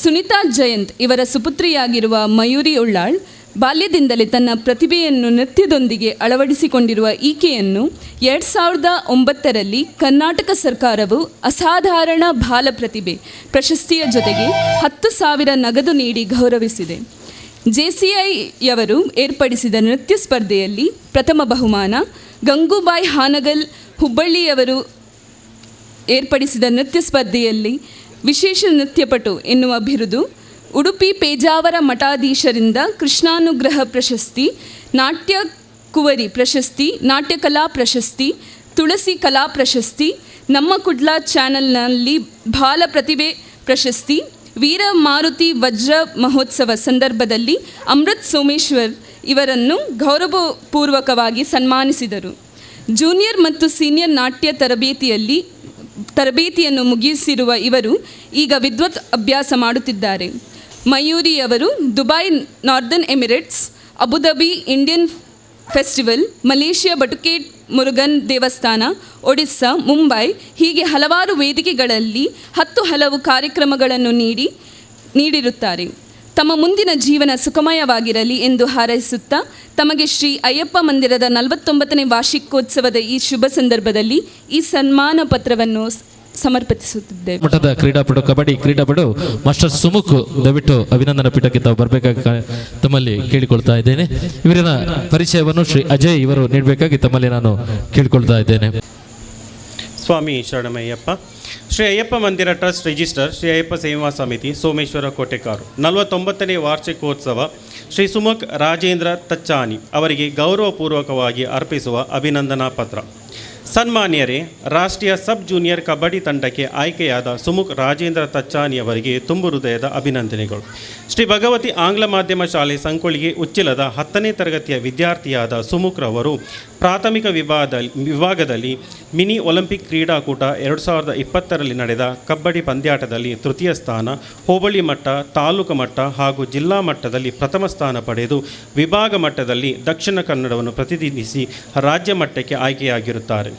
ಸುನೀತಾ ಜಯಂತ್ ಇವರ ಸುಪುತ್ರಿಯಾಗಿರುವ ಮಯೂರಿ ಉಳ್ಳಾಳ್ ಬಾಲ್ಯದಿಂದಲೇ ತನ್ನ ಪ್ರತಿಭೆಯನ್ನು ನೃತ್ಯದೊಂದಿಗೆ ಅಳವಡಿಸಿಕೊಂಡಿರುವ ಈಕೆಯನ್ನು 2009ರಲ್ಲಿ ಕರ್ನಾಟಕ ಸರ್ಕಾರವು ಅಸಾಧಾರಣ ಬಾಲ ಪ್ರತಿಭೆ ಪ್ರಶಸ್ತಿಯ ಜೊತೆಗೆ 10,000 ನಗದು ನೀಡಿ ಗೌರವಿಸಿದೆ. ಜೆಸಿಐಯವರು ಏರ್ಪಡಿಸಿದ ನೃತ್ಯ ಸ್ಪರ್ಧೆಯಲ್ಲಿ ಪ್ರಥಮ ಬಹುಮಾನ, ಗಂಗೂಬಾಯಿ ಹಾನಗಲ್ ಹುಬ್ಬಳ್ಳಿಯವರು ಏರ್ಪಡಿಸಿದ ನೃತ್ಯ ಸ್ಪರ್ಧೆಯಲ್ಲಿ ವಿಶೇಷ ನೃತ್ಯಪಟು ಎನ್ನುವ ಬಿರುದು, ಉಡುಪಿ ಪೇಜಾವರ ಮಠಾಧೀಶರಿಂದ ಕೃಷ್ಣಾನುಗ್ರಹ ಪ್ರಶಸ್ತಿ, ನಾಟ್ಯ ಕುವರಿ ಪ್ರಶಸ್ತಿ, ನಾಟ್ಯಕಲಾ ಪ್ರಶಸ್ತಿ, ತುಳಸಿ ಕಲಾ ಪ್ರಶಸ್ತಿ, ನಮ್ಮ ಕುಡ್ಲ ಚಾನೆಲ್ನಲ್ಲಿ ಬಾಲ ಪ್ರತಿಭೆ ಪ್ರಶಸ್ತಿ, ವೀರ ಮಾರುತಿ ವಜ್ರ ಮಹೋತ್ಸವ ಸಂದರ್ಭದಲ್ಲಿ ಅಮೃತ್ ಸೋಮೇಶ್ವರ್ ಇವರನ್ನು ಗೌರವಪೂರ್ವಕವಾಗಿ ಸನ್ಮಾನಿಸಿದರು. ಜೂನಿಯರ್ ಮತ್ತು ಸೀನಿಯರ್ ನಾಟ್ಯ ತರಬೇತಿಯನ್ನು ಮುಗಿಸಿರುವ ಇವರು ಈಗ ವಿದ್ವತ್ ಅಭ್ಯಾಸ ಮಾಡುತ್ತಿದ್ದಾರೆ. ಮಯೂರಿಯವರು Dubai, Northern Emirates, Abu Dhabi Indian festival, Malaysia Batu Caves Murugan ದೇವಸ್ಥಾನ, ಒಡಿಸ್ಸಾ, ಮುಂಬೈ ಹೀಗೆ ಹಲವಾರು ವೇದಿಕೆಗಳಲ್ಲಿ 10 ಹಲವು ಕಾರ್ಯಕ್ರಮಗಳನ್ನು ನೀಡಿರುತ್ತಾರೆ. ತಮ್ಮ ಮುಂದಿನ ಜೀವನ ಸುಖಮಯವಾಗಿರಲಿ ಎಂದು ಹಾರೈಸುತ್ತಾ ತಮಗೆ ಶ್ರೀ ಅಯ್ಯಪ್ಪ ಮಂದಿರದ 49ನೇ ವಾರ್ಷಿಕೋತ್ಸವದ ಈ ಶುಭ ಸಂದರ್ಭದಲ್ಲಿ ಈ ಸನ್ಮಾನ ಪತ್ರವನ್ನು ಸಮರ್ಪಿಸುತ್ತಿದ್ದೇವೆ. ಮಠದ ಕ್ರೀಡಾಪಟು, ಕಬಡ್ಡಿ ಕ್ರೀಡಾಪಟು ಮಾಸ್ಟರ್ ಸುಮುಖ್ ದಯವಿಟ್ಟು ಅಭಿನಂದನಾ ಪೀಠಕ್ಕೆ ತಾವು ಬರಬೇಕಾಗಿ ತಮ್ಮಲ್ಲಿ ಕೇಳಿಕೊಳ್ತಾ ಇದ್ದೇನೆ. ಇವರಿನ ಪರಿಚಯವನ್ನು ಶ್ರೀ ಅಜಯ್ ಇವರು ನೀಡಬೇಕಾಗಿ ತಮ್ಮಲ್ಲಿ ನಾನು ಕೇಳಿಕೊಳ್ತಾ ಇದ್ದೇನೆ. ಸ್ವಾಮಿ ಶರಣಮಯ್ಯಪ್ಪ. ಶ್ರೀ ಅಯ್ಯಪ್ಪ ಮಂದಿರ ಟ್ರಸ್ಟ್ ರಿಜಿಸ್ಟರ್ ಶ್ರೀ ಅಯ್ಯಪ್ಪ ಸೇವಾ ಸಮಿತಿ ಸೋಮೇಶ್ವರ ಕೋಟೆಕಾರು 49ನೇ ವಾರ್ಷಿಕೋತ್ಸವ ಶ್ರೀ ಸುಮುಖ್ ರಾಜೇಂದ್ರ ತಚ್ಚಾನಿ ಅವರಿಗೆ ಗೌರವಪೂರ್ವಕವಾಗಿ ಅರ್ಪಿಸುವ ಅಭಿನಂದನಾ ಪತ್ರ. ಸನ್ಮಾನ್ಯರೇ, ರಾಷ್ಟ್ರೀಯ ಸಬ್ ಜೂನಿಯರ್ ಕಬಡ್ಡಿ ತಂಡಕ್ಕೆ ಆಯ್ಕೆಯಾದ ಸುಮುಖ್ ರಾಜೇಂದ್ರ ತಚ್ಚಾನಿ ಅವರಿಗೆ ತುಂಬು ಹೃದಯದ ಅಭಿನಂದನೆಗಳು. ಶ್ರೀ ಭಗವತಿ ಆಂಗ್ಲ ಮಾಧ್ಯಮ ಶಾಲೆ ಸಂಕೊಳಿಗೆ ಉಚ್ಚಿಲದ 10ನೇ ತರಗತಿಯ ವಿದ್ಯಾರ್ಥಿಯಾದ ಸುಮುಖ್ ರವರು ಪ್ರಾಥಮಿಕ ವಿಭಾಗದಲ್ಲಿ ಮಿನಿ ಒಲಿಂಪಿಕ್ ಕ್ರೀಡಾಕೂಟ 2020ರಲ್ಲಿ ನಡೆದ ಕಬಡ್ಡಿ ಪಂದ್ಯಾಟದಲ್ಲಿ ತೃತೀಯ ಸ್ಥಾನ, ಹೋಬಳಿ ಮಟ್ಟ, ತಾಲೂಕು ಮಟ್ಟ ಹಾಗೂ ಜಿಲ್ಲಾ ಮಟ್ಟದಲ್ಲಿ ಪ್ರಥಮ ಸ್ಥಾನ ಪಡೆದು ವಿಭಾಗ ಮಟ್ಟದಲ್ಲಿ ದಕ್ಷಿಣ ಕನ್ನಡವನ್ನು ಪ್ರತಿನಿಧಿಸಿ ರಾಜ್ಯ ಮಟ್ಟಕ್ಕೆ ಆಯ್ಕೆಯಾಗಿರುತ್ತಾರೆ.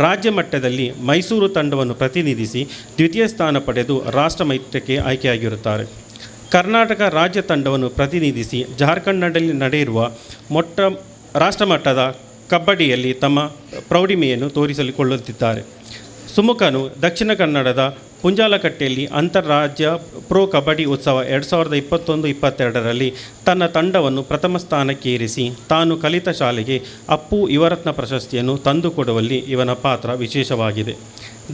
ರಾಜ್ಯ ಮಟ್ಟದಲ್ಲಿ ಮೈಸೂರು ತಂಡವನ್ನು ಪ್ರತಿನಿಧಿಸಿ ದ್ವಿತೀಯ ಸ್ಥಾನ ಪಡೆದು ರಾಷ್ಟ್ರಮಟ್ಟಕ್ಕೆ ಆಯ್ಕೆಯಾಗಿರುತ್ತಾರೆ. ಕರ್ನಾಟಕ ರಾಜ್ಯ ತಂಡವನ್ನು ಪ್ರತಿನಿಧಿಸಿ ಜಾರ್ಖಂಡ್ನಲ್ಲಿ ನಡೆಯಿರುವ ರಾಷ್ಟ್ರಮಟ್ಟದ ಕಬಡ್ಡಿಯಲ್ಲಿ ತಮ್ಮ ಪ್ರೌಢಿಮೆಯನ್ನು ತೋರಿಸಿಕೊಳ್ಳುತ್ತಿದ್ದಾರೆ. ಸುಮುಖನು ದಕ್ಷಿಣ ಕನ್ನಡದ ಪುಂಜಾಲಕಟ್ಟೆಯಲ್ಲಿ ಅಂತಾರಾಜ್ಯ ಪ್ರೋ ಕಬಡ್ಡಿ ಉತ್ಸವ 2021-22ರಲ್ಲಿ ತನ್ನ ತಂಡವನ್ನು ಪ್ರಥಮ ಸ್ಥಾನಕ್ಕೇರಿಸಿ ತಾನು ಕಲಿತ ಶಾಲೆಗೆ ಅಪ್ಪು ಯುವರತ್ನ ಪ್ರಶಸ್ತಿಯನ್ನು ತಂದುಕೊಡುವಲ್ಲಿ ಇವನ ಪಾತ್ರ ವಿಶೇಷವಾಗಿದೆ.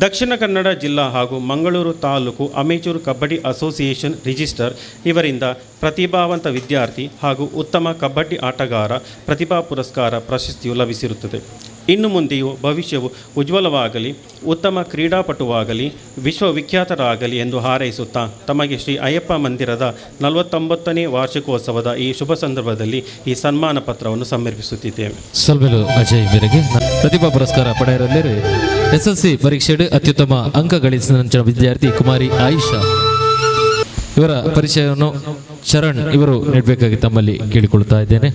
ದಕ್ಷಿಣ ಕನ್ನಡ ಜಿಲ್ಲಾ ಹಾಗೂ Mangaluru taluk amateur kabaddi association register ಇವರಿಂದ ಪ್ರತಿಭಾವಂತ ವಿದ್ಯಾರ್ಥಿ ಹಾಗೂ ಉತ್ತಮ ಕಬಡ್ಡಿ ಆಟಗಾರ ಪ್ರತಿಭಾ ಪುರಸ್ಕಾರ ಪ್ರಶಸ್ತಿಯು ಲಭಿಸಿರುತ್ತದೆ. ಇನ್ನು ಮುಂದೆಯೂ ಭವಿಷ್ಯವು ಉಜ್ವಲವಾಗಲಿ, ಉತ್ತಮ ಕ್ರೀಡಾಪಟುವಾಗಲಿ, ವಿಶ್ವವಿಖ್ಯಾತರಾಗಲಿ ಎಂದು ಹಾರೈಸುತ್ತಾ ತಮಗೆ ಶ್ರೀ ಅಯ್ಯಪ್ಪ ಮಂದಿರದ 49ನೇ ವಾರ್ಷಿಕೋತ್ಸವದ ಈ ಶುಭ ಸಂದರ್ಭದಲ್ಲಿ ಈ ಸನ್ಮಾನ ಪತ್ರವನ್ನು ಸಮರ್ಪಿಸುತ್ತಿದ್ದೇವೆ. ಸಲ್ವೆಲು ಅಜಯ್ ಮೇರೆಗೆ ಪ್ರತಿಭಾ ಪುರಸ್ಕಾರ ಪಡೆಯರಲ್ಲಿ ಎಸ್ಎಸ್ಸಿ ಪರೀಕ್ಷೆಯಲ್ಲಿ ಅತ್ಯುತ್ತಮ ಅಂಕ ಗಳಿಸಿದ ವಿದ್ಯಾರ್ಥಿ ಕುಮಾರಿ ಆಯಿಷಾ ಇವರ ಪರಿಚಯವನ್ನು ಶರಣ್ ಇವರು ನೀಡಬೇಕಾಗಿ ತಮ್ಮಲ್ಲಿ ಕೇಳಿಕೊಳ್ಳುತ್ತಾ ಇದ್ದೇನೆ.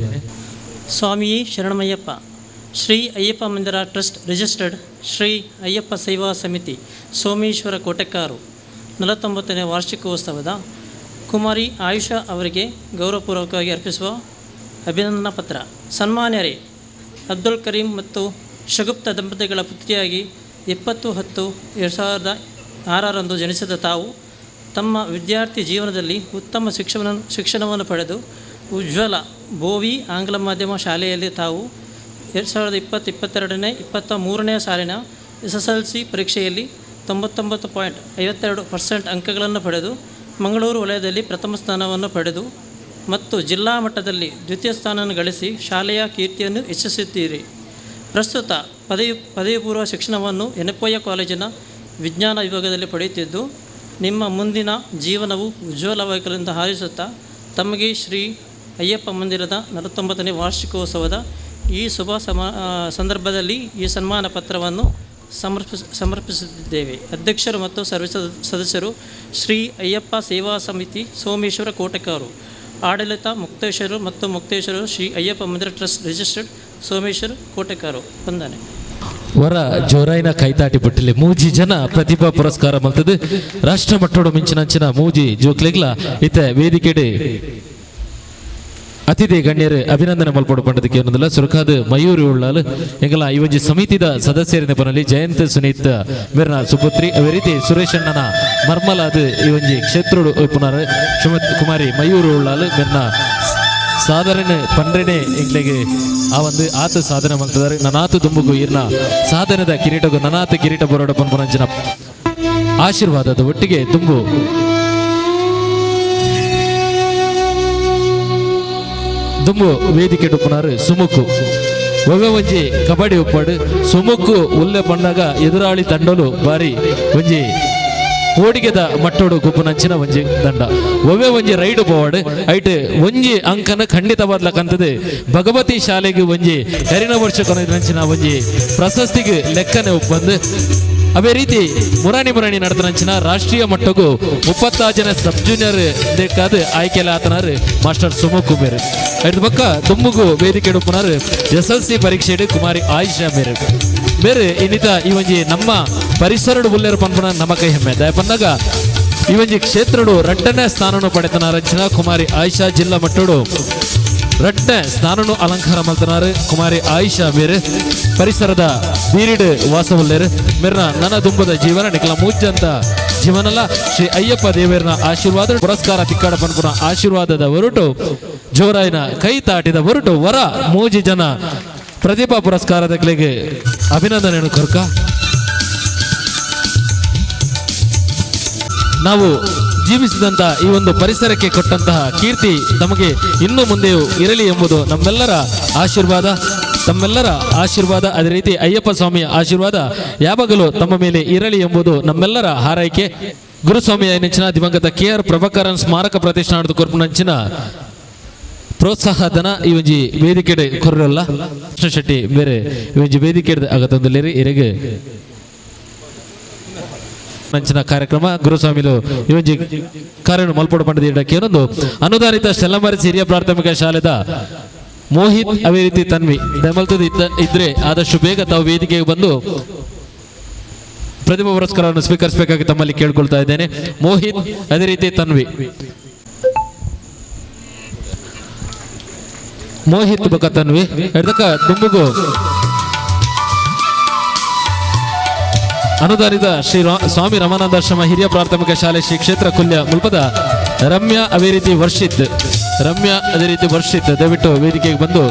ಸ್ವಾಮಿಯೇ ಶರಣಮಯ್ಯಪ್ಪ. ಶ್ರೀ ಅಯ್ಯಪ್ಪ ಮಂದಿರ ಟ್ರಸ್ಟ್ ರಿಜಿಸ್ಟರ್ಡ್ ಶ್ರೀ ಅಯ್ಯಪ್ಪ ಸೇವಾ ಸಮಿತಿ ಸೋಮೇಶ್ವರ ಕೋಟೆಕಾರು 49ನೇ ವಾರ್ಷಿಕೋತ್ಸವದ ಕುಮಾರಿ ಆಯುಷಾ ಅವರಿಗೆ ಗೌರವಪೂರ್ವಕವಾಗಿ ಅರ್ಪಿಸುವ ಅಭಿನಂದನಾ ಪತ್ರ. ಸನ್ಮಾನ್ಯರೇ, ಅಬ್ದುಲ್ ಕರೀಂ ಮತ್ತು ಶಗುಪ್ತ ದಂಪತಿಗಳ ಪುತ್ರಿಯಾಗಿ 20-10-2006ರಂದು ಜನಿಸಿದ ತಾವು ತಮ್ಮ ವಿದ್ಯಾರ್ಥಿ ಜೀವನದಲ್ಲಿ ಉತ್ತಮ ಶಿಕ್ಷಣವನ್ನು ಪಡೆದು ಉಜ್ವಲ ಬೋವಿ ಆಂಗ್ಲ ಮಾಧ್ಯಮ ಶಾಲೆಯಲ್ಲಿ ತಾವು 2020-22 23ನೇ ಸಾಲಿನ SSLC ಪರೀಕ್ಷೆಯಲ್ಲಿ 99.52% ಅಂಕಗಳನ್ನು ಪಡೆದು ಮಂಗಳೂರು ವಲಯದಲ್ಲಿ ಪ್ರಥಮ ಸ್ಥಾನವನ್ನು ಪಡೆದು ಮತ್ತು ಜಿಲ್ಲಾ ಮಟ್ಟದಲ್ಲಿ ದ್ವಿತೀಯ ಸ್ಥಾನವನ್ನು ಗಳಿಸಿ ಶಾಲೆಯ ಕೀರ್ತಿಯನ್ನು ಹೆಚ್ಚಿಸುತ್ತೀರಿ. ಪ್ರಸ್ತುತ ಪದವಿ ಪೂರ್ವ ಶಿಕ್ಷಣವನ್ನು ಯೆನೆಪೋಯ ಕಾಲೇಜಿನ ವಿಜ್ಞಾನ ವಿಭಾಗದಲ್ಲಿ ಪಡೆಯುತ್ತಿದ್ದು ನಿಮ್ಮ ಮುಂದಿನ ಜೀವನವು ಉಜ್ವಲವಾಗಿರಲೆಂದು ಹಾರೈಸುತ್ತಾ ತಮಗೆ ಶ್ರೀ ಅಯ್ಯಪ್ಪ ಮಂದಿರದ 49ನೇ ವಾರ್ಷಿಕೋತ್ಸವದ ಈ ಶುಭ ಸಂದರ್ಭದಲ್ಲಿ ಈ ಸನ್ಮಾನ ಪತ್ರವನ್ನು ಸಮರ್ಪಿಸುತ್ತಿದ್ದೇವೆ. ಅಧ್ಯಕ್ಷರು ಮತ್ತು ಸರ್ವ ಸದಸ್ಯರು ಶ್ರೀ ಅಯ್ಯಪ್ಪ ಸೇವಾ ಸಮಿತಿ ಸೋಮೇಶ್ವರ ಕೋಟೆಕಾರು, ಆಡಳಿತ ಮುಕ್ತೇಶ್ವರು ಮತ್ತು ಮುಕ್ತೇಶ್ವರು ಶ್ರೀ ಅಯ್ಯಪ್ಪ ಮಂದಿರ ಟ್ರಸ್ಟ್ ರಿಜಿಸ್ಟರ್ಡ್ ಸೋಮೇಶ್ವರ ಕೋಟೆಕಾರು. ವಂದನೆ. ವರ ಜೋರಾಯಿನ ಕೈತಾಟಿ ಬಿಟ್ಟಿಲ್ಲ ಮೂಜಿ ಜನ ಪ್ರತಿಭಾ ಪುರಸ್ಕಾರ ಮಲ್ತದೆ ರಾಷ್ಟ್ರ ಮಟ್ಟೋಡು ಮಿಂಚಿನಂಚಿನ ಮೂಜಿ ಜೋಕ್ಲೆಗ್ಲ ಇತ್ತ ವೇದಿಕೆಡೆ ಅತಿಥಿ ಗಣ್ಯರು ಅಭಿನಂದನೆ ಮಲ್ಪಡು ಪಂಡದಕ್ಕೆ ಏನೊಂದಿಲ್ಲ. ಸುರಕಾದ ಮಯೂರಿ ಉಳ್ಳಾಲು ಎಂಗಲ ಈ ಒಂಜಿ ಸಮಿತಿದ ಸದಸ್ಯರಿಂದ ಪನಲ್ಲಿ ಜಯಂತ್ ಸುನೀತ್ ಮೇರ್ನ ಸುಪುತ್ರಿ, ಅದೇ ರೀತಿ ಸುರೇಶ್ ಅಣ್ಣನ ಮರ್ಮಲಾದ ಈ ಒಂಜಿ ಕ್ಷೇತ್ರೋಡು ಪುನರ್ ಶ್ರೀಮತಿ ಕುಮಾರಿ ಮಯೂರಿ ಉಳ್ಳಾಲು ಮೇರ್ನ ಸಾಧಾರಣ ಪಂಡ್ರೆನೆ ಎಂಗ್ಲೆಗೆ ಆ ಒಂದು ಆತ ಸಾಧನೆ ಮಾಡ್ತಿದ್ದಾರೆ. ನನಾತು ದುಂಬುಗು ಇರ್ನ ಸಾಧನದ ಕಿರೀಟಗು ನನಾತ ಕಿರೀಟ ಬರೋಡ ಪನ್ಪುನಂಚಿನ ಆಶೀರ್ವಾದದ ಒಟ್ಟಿಗೆ ದುಂಬು ದುಂಬು ವೇದಿಕೆ ಡುಪ್ಪುನಾರು ಸುಮುಕು ಒವ್ವೆ ಒಂಜಿ ಕಬಡ್ಡಿ ಉಪ್ಪಾಡು ಸುಮುಕು ಉಲ್ಲೆ ಪಂಡಾಗ ಎದುರಾಳಿ ತಂಡಲು ಬಾರಿ ಒಂಜಿ ಓಡಿಗೆದ ಮಟ್ಟೋಡು ಗುಪ್ಪುನಂಚಿನ ಒಂಜಿ ದಂಡ ಒವ್ವೆ ಒಂಜಿ ರೈಡ್ ಪೋವಾಡು ಐಟ್ ಒಂಜಿ ಅಂಕನ ಖಂಡಿತವಾದ್ಲಕ್ಕಂತದೆ ಭಗವತಿ ಶಾಲೆಗೆ ಒಂಜಿ ಕರಿನ ವರ್ಷ ಕೊನೆಂಚಿನ ಒಂಜಿ ಪ್ರಶಸ್ತಿಗೆ ಲೆಕ್ಕನೆ ಒಪ್ಪಂದು. ಅದೇ ರೀತಿ ಮುರಾಣಿ ಮುರಾಣಿ ನಡೆದನಂಚಿನ ರಾಷ್ಟ್ರೀಯ ಮಟ್ಟಕ್ಕೂ 36 ಜನ ಸಬ್ ಜೂನಿಯರ್ ಬೇಕಾದ ಆಯ್ಕೆಲ್ಲ ಆತನಾರು ಮಾಸ್ಟರ್ ಸುಮುಕು ಮೇರು. ಐದು ಪಕ್ಕ ದುಂಬುಗು ವೇದಿಕೆ ಡುಪ್ಪುನಾರು SLC ಪರೀಕ್ಷೆ ಕುಮಾರಿ ಆಯಿಷಾ ಮೇರು ಬೇರೆ ಇನ್ನಿತ ಈ ಒಂಜಿ ನಮ್ಮ ಪರಿಸರಡು ಬುಲ್ಲೇರು ಪನ್ಪುನ ನಮ್ಮ ಕೈ ಹೆಮ್ಮೆ ದಯಪನ್ನಾಗ ಈ ಒಂಜಿ ಕ್ಷೇತ್ರಡು ರಡ್ಡನೇ ಸ್ಥಾನನು ಪಡೆತನಾರಂಚಿನ ಕುಮಾರಿ ಆಯಿಷಾ ಜಿಲ್ಲಾ ಮಟ್ಟಡು ರಡ್ಡನೆ ಸ್ಥಾನನು ಅಲಂಕಾರ ಮಲ್ತನಾರು ಕುಮಾರಿ ಆಯಿಷಾ ಮೇರು ಪರಿಸರದ ಬೀರಿಡು ವಾಸವುಲ್ಲೇರು ಮೇರ್ನ ನನ್ನ ದುಂಬದ ಜೀವನ ನಿಖಲ ಮೂಜಂತ ಜೀವನಲ್ಲ ಶ್ರೀ ಅಯ್ಯಪ್ಪ ದೇವರನ ಆಶೀರ್ವಾದ ಪುರಸ್ಕಾರ ತಿಕ್ಕಾಡ ಪನ್ಪುನ ಆಶೀರ್ವಾದದ ಹೊರಟು ಜೋರಾಯಿನ ಕೈ ತಾಟಿದ ಹೊರಟು ವರ ಮೂಜಿ ಜನ ಪ್ರತಿಭಾ ಪುರಸ್ಕಾರದ ಕ್ಲೆಗೆ ಅಭಿನಂದನೆಯನ್ನು ಕೊರ್ಕ. ನಾವು ಜೀವಿಸಿದಂತಹ ಈ ಒಂದು ಪರಿಸರಕ್ಕೆ ಕೊಟ್ಟಂತಹ ಕೀರ್ತಿ ನಮಗೆ ಇನ್ನು ಮುಂದೆಯೂ ಇರಲಿ ಎಂಬುದು ನಮ್ಮೆಲ್ಲರ ಆಶೀರ್ವಾದ. ತಮ್ಮೆಲ್ಲರ ಆಶೀರ್ವಾದ, ಅದೇ ರೀತಿ ಅಯ್ಯಪ್ಪ ಸ್ವಾಮಿಯ ಆಶೀರ್ವಾದ ಯಾವಾಗಲೂ ತಮ್ಮ ಮೇಲೆ ಇರಲಿ ಎಂಬುದು ನಮ್ಮೆಲ್ಲರ ಹಾರೈಕೆ. ಗುರುಸ್ವಾಮಿಯ ನೆಂಚಿನ ದಿವಂಗತ ಕೆ ಆರ್ ಪ್ರಭಾಕರನ್ ಸ್ಮಾರಕ ಪ್ರತಿಷ್ಠಾನದ ಕೊರ್ಪುನಂಚಿನ ಪ್ರೋತ್ಸಾಹ ಧನ ಈ ಒಂಜಿ ವೇದಿಕೆ ಕೊರಲ್ಲ ಕೃಷ್ಣ ಶೆಟ್ಟಿ ಬೇರೆ ಈ ಒಂಜಿ ವೇದಿಕೆ ಆಗತ್ತೊಂದು ಇರೆಗೆ ನಂಚಿನ ಕಾರ್ಯಕ್ರಮ ಗುರುಸ್ವಾಮಿಲು ಈ ಒಂಜಿ ಕಾರ್ಯ ಮಲ್ಪೊಡು ಪಂಡದ ಏನೊಂದು ಅನುದಾನಿತ ಶೆಲ್ಲಂಬಾರಿ ಹಿರಿಯ ಪ್ರಾಥಮಿಕ ಶಾಲೆದ ಮೋಹಿತ್ ಅದೇ ರೀತಿ ತನ್ವಿ ದಯಮಲ್ತದ ಇದ್ರೆ ಆದಷ್ಟು ಬೇಗ ತಾವು ವೇದಿಕೆಗೆ ಬಂದು ಪ್ರತಿಭಾ ಪುರಸ್ಕಾರವನ್ನು ಸ್ವೀಕರಿಸಬೇಕಾಗಿ ತಮ್ಮಲ್ಲಿ ಕೇಳಿಕೊಳ್ತಾ ಇದ್ದೇನೆ. ಮೋಹಿತ್ ಅದೇ ರೀತಿ ತನ್ವಿ, ಮೋಹಿತ್ ಬೊಕ ತನ್ವಿ ಎಡ್ದಕ ದುಂಬುಗು ಅನುದಾನಿತ ಶ್ರೀ ಸ್ವಾಮಿ ರಮಾನಂದಾಶ್ರಮ ಹಿರಿಯ ಪ್ರಾಥಮಿಕ ಶಾಲೆ ಶ್ರೀ ಕ್ಷೇತ್ರ ಕುಲ್ಯ ಮುಲ್ಪದ ರಮ್ಯಾ ಅದೇ ರೀತಿ ವರ್ಷಿತ್, ರಮ್ಯಾ ಅದೇ ರೀತಿ ವರ್ಷಿತ್ ದಯವಿಟ್ಟು ವೇದಿಕೆಗೆ ಬಂದು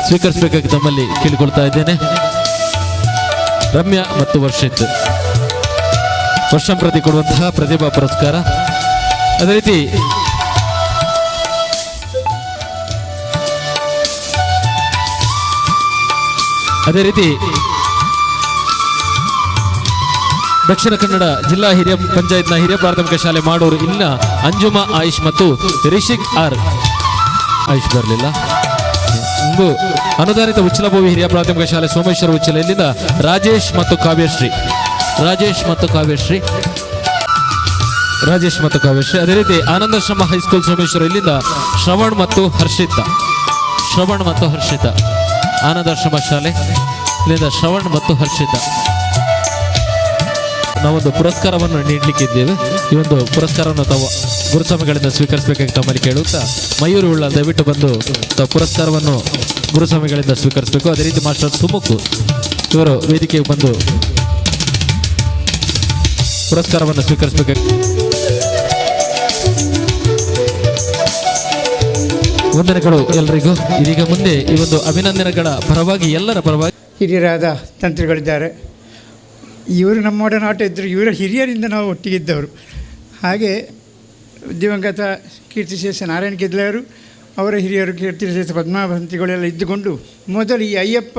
ಸ್ವೀಕರಿಸಬೇಕಾಗಿ ತಮ್ಮಲ್ಲಿ ಕೇಳಿಕೊಳ್ತಾ ಇದ್ದೇನೆ. ರಮ್ಯಾ ಮತ್ತು ವರ್ಷಿತ್ ವರ್ಷಂ ಪ್ರತಿ ಕೊಡುವಂತಹ ಪ್ರತಿಭಾ ಪುರಸ್ಕಾರ. ಅದೇ ರೀತಿ ದಕ್ಷಿಣ ಕನ್ನಡ ಜಿಲ್ಲಾ ಹಿರಿಯ ಪಂಚಾಯತ್ನ ಹಿರಿಯ ಪ್ರಾಥಮಿಕ ಶಾಲೆ ಮಾಡೂರು ಇಲ್ಲಿನ ಅಂಜುಮಾ ಆಯುಷ್ ಮತ್ತು ರಿಷಿಕ್ ಆರ್ ಆಯುಷ್ ಬರಲಿಲ್ಲ. ಅನುದಾನಿತ ಉಚ್ಚಲಭೂಮಿ ಹಿರಿಯ ಪ್ರಾಥಮಿಕ ಶಾಲೆ ಸೋಮೇಶ್ವರ ಉಚ್ಚಲ ಇಲ್ಲಿಂದ ರಾಜೇಶ್ ಮತ್ತು ಕಾವ್ಯಶ್ರೀ, ರಾಜೇಶ್ ಮತ್ತು ಕಾವ್ಯಶ್ರೀ, ರಾಜೇಶ್ ಮತ್ತು ಕಾವ್ಯಶ್ರೀ. ಅದೇ ರೀತಿ ಆನಂದಾಶ್ರಮ ಹೈಸ್ಕೂಲ್ ಸೋಮೇಶ್ವರ ಇಲ್ಲಿಂದ ಶ್ರವಣ್ ಮತ್ತು ಹರ್ಷಿತಾ, ಶ್ರವಣ್ ಮತ್ತು ಹರ್ಷಿತಾ ಆನಂದಾಶ್ರಮ ಶಾಲೆ ಇಲ್ಲಿಂದ ಶ್ರವಣ್ ಮತ್ತು ಹರ್ಷಿತಾ. ನಾವೊಂದು ಪುರಸ್ಕಾರವನ್ನು ನೀಡಲಿಕ್ಕಿದ್ದೇವೆ. ಈ ಒಂದು ಪುರಸ್ಕಾರವನ್ನು ತಾವು ಗುರುಸ್ವಾಮಿಗಳಿಂದ ಸ್ವೀಕರಿಸಬೇಕಾಗಿ ತಮ್ಮಲ್ಲಿ ಕೇಳುತ್ತಾ ಮಯೂರು ಉಳ್ಳ ದಯವಿಟ್ಟು ಬಂದು ತಾವು ಪುರಸ್ಕಾರವನ್ನು ಗುರುಸ್ವಾಮಿಗಳಿಂದ ಸ್ವೀಕರಿಸಬೇಕು. ಅದೇ ರೀತಿ ಮಾಸ್ಟರ್ ಸುಮುಖ್ ಇವರು ವೇದಿಕೆಗೆ ಬಂದು ಪುರಸ್ಕಾರವನ್ನು ಸ್ವೀಕರಿಸಬೇಕಾಗಿ ವಂದನೆಗಳು ಎಲ್ಲರಿಗೂ. ಇದೀಗ ಮುಂದೆ ಈ ಒಂದು ಅಭಿನಂದನೆಗಳ ಪರವಾಗಿ ಎಲ್ಲರ ಪರವಾಗಿ ಹಿರಿಯರಾದ ತಂತ್ರಿಗಳಿದ್ದಾರೆ. ಇವರು ನಮ್ಮ ಒಡನಾಟ ಇದ್ದರು, ಇವರ ಹಿರಿಯರಿಂದ ನಾವು ಒಟ್ಟಿಗಿದ್ದವರು. ಹಾಗೆ ದಿವಂಗತ ಕೀರ್ತಿಶೇಷ ನಾರಾಯಣ ಕೆದ್ಲೆಯವರು, ಅವರ ಹಿರಿಯರು ಕೀರ್ತಿಶೇಷ ಪದ್ಮನಾಭಂತಿಗಳೆಲ್ಲ ಇದ್ದುಕೊಂಡು ಮೊದಲು ಈ ಅಯ್ಯಪ್ಪ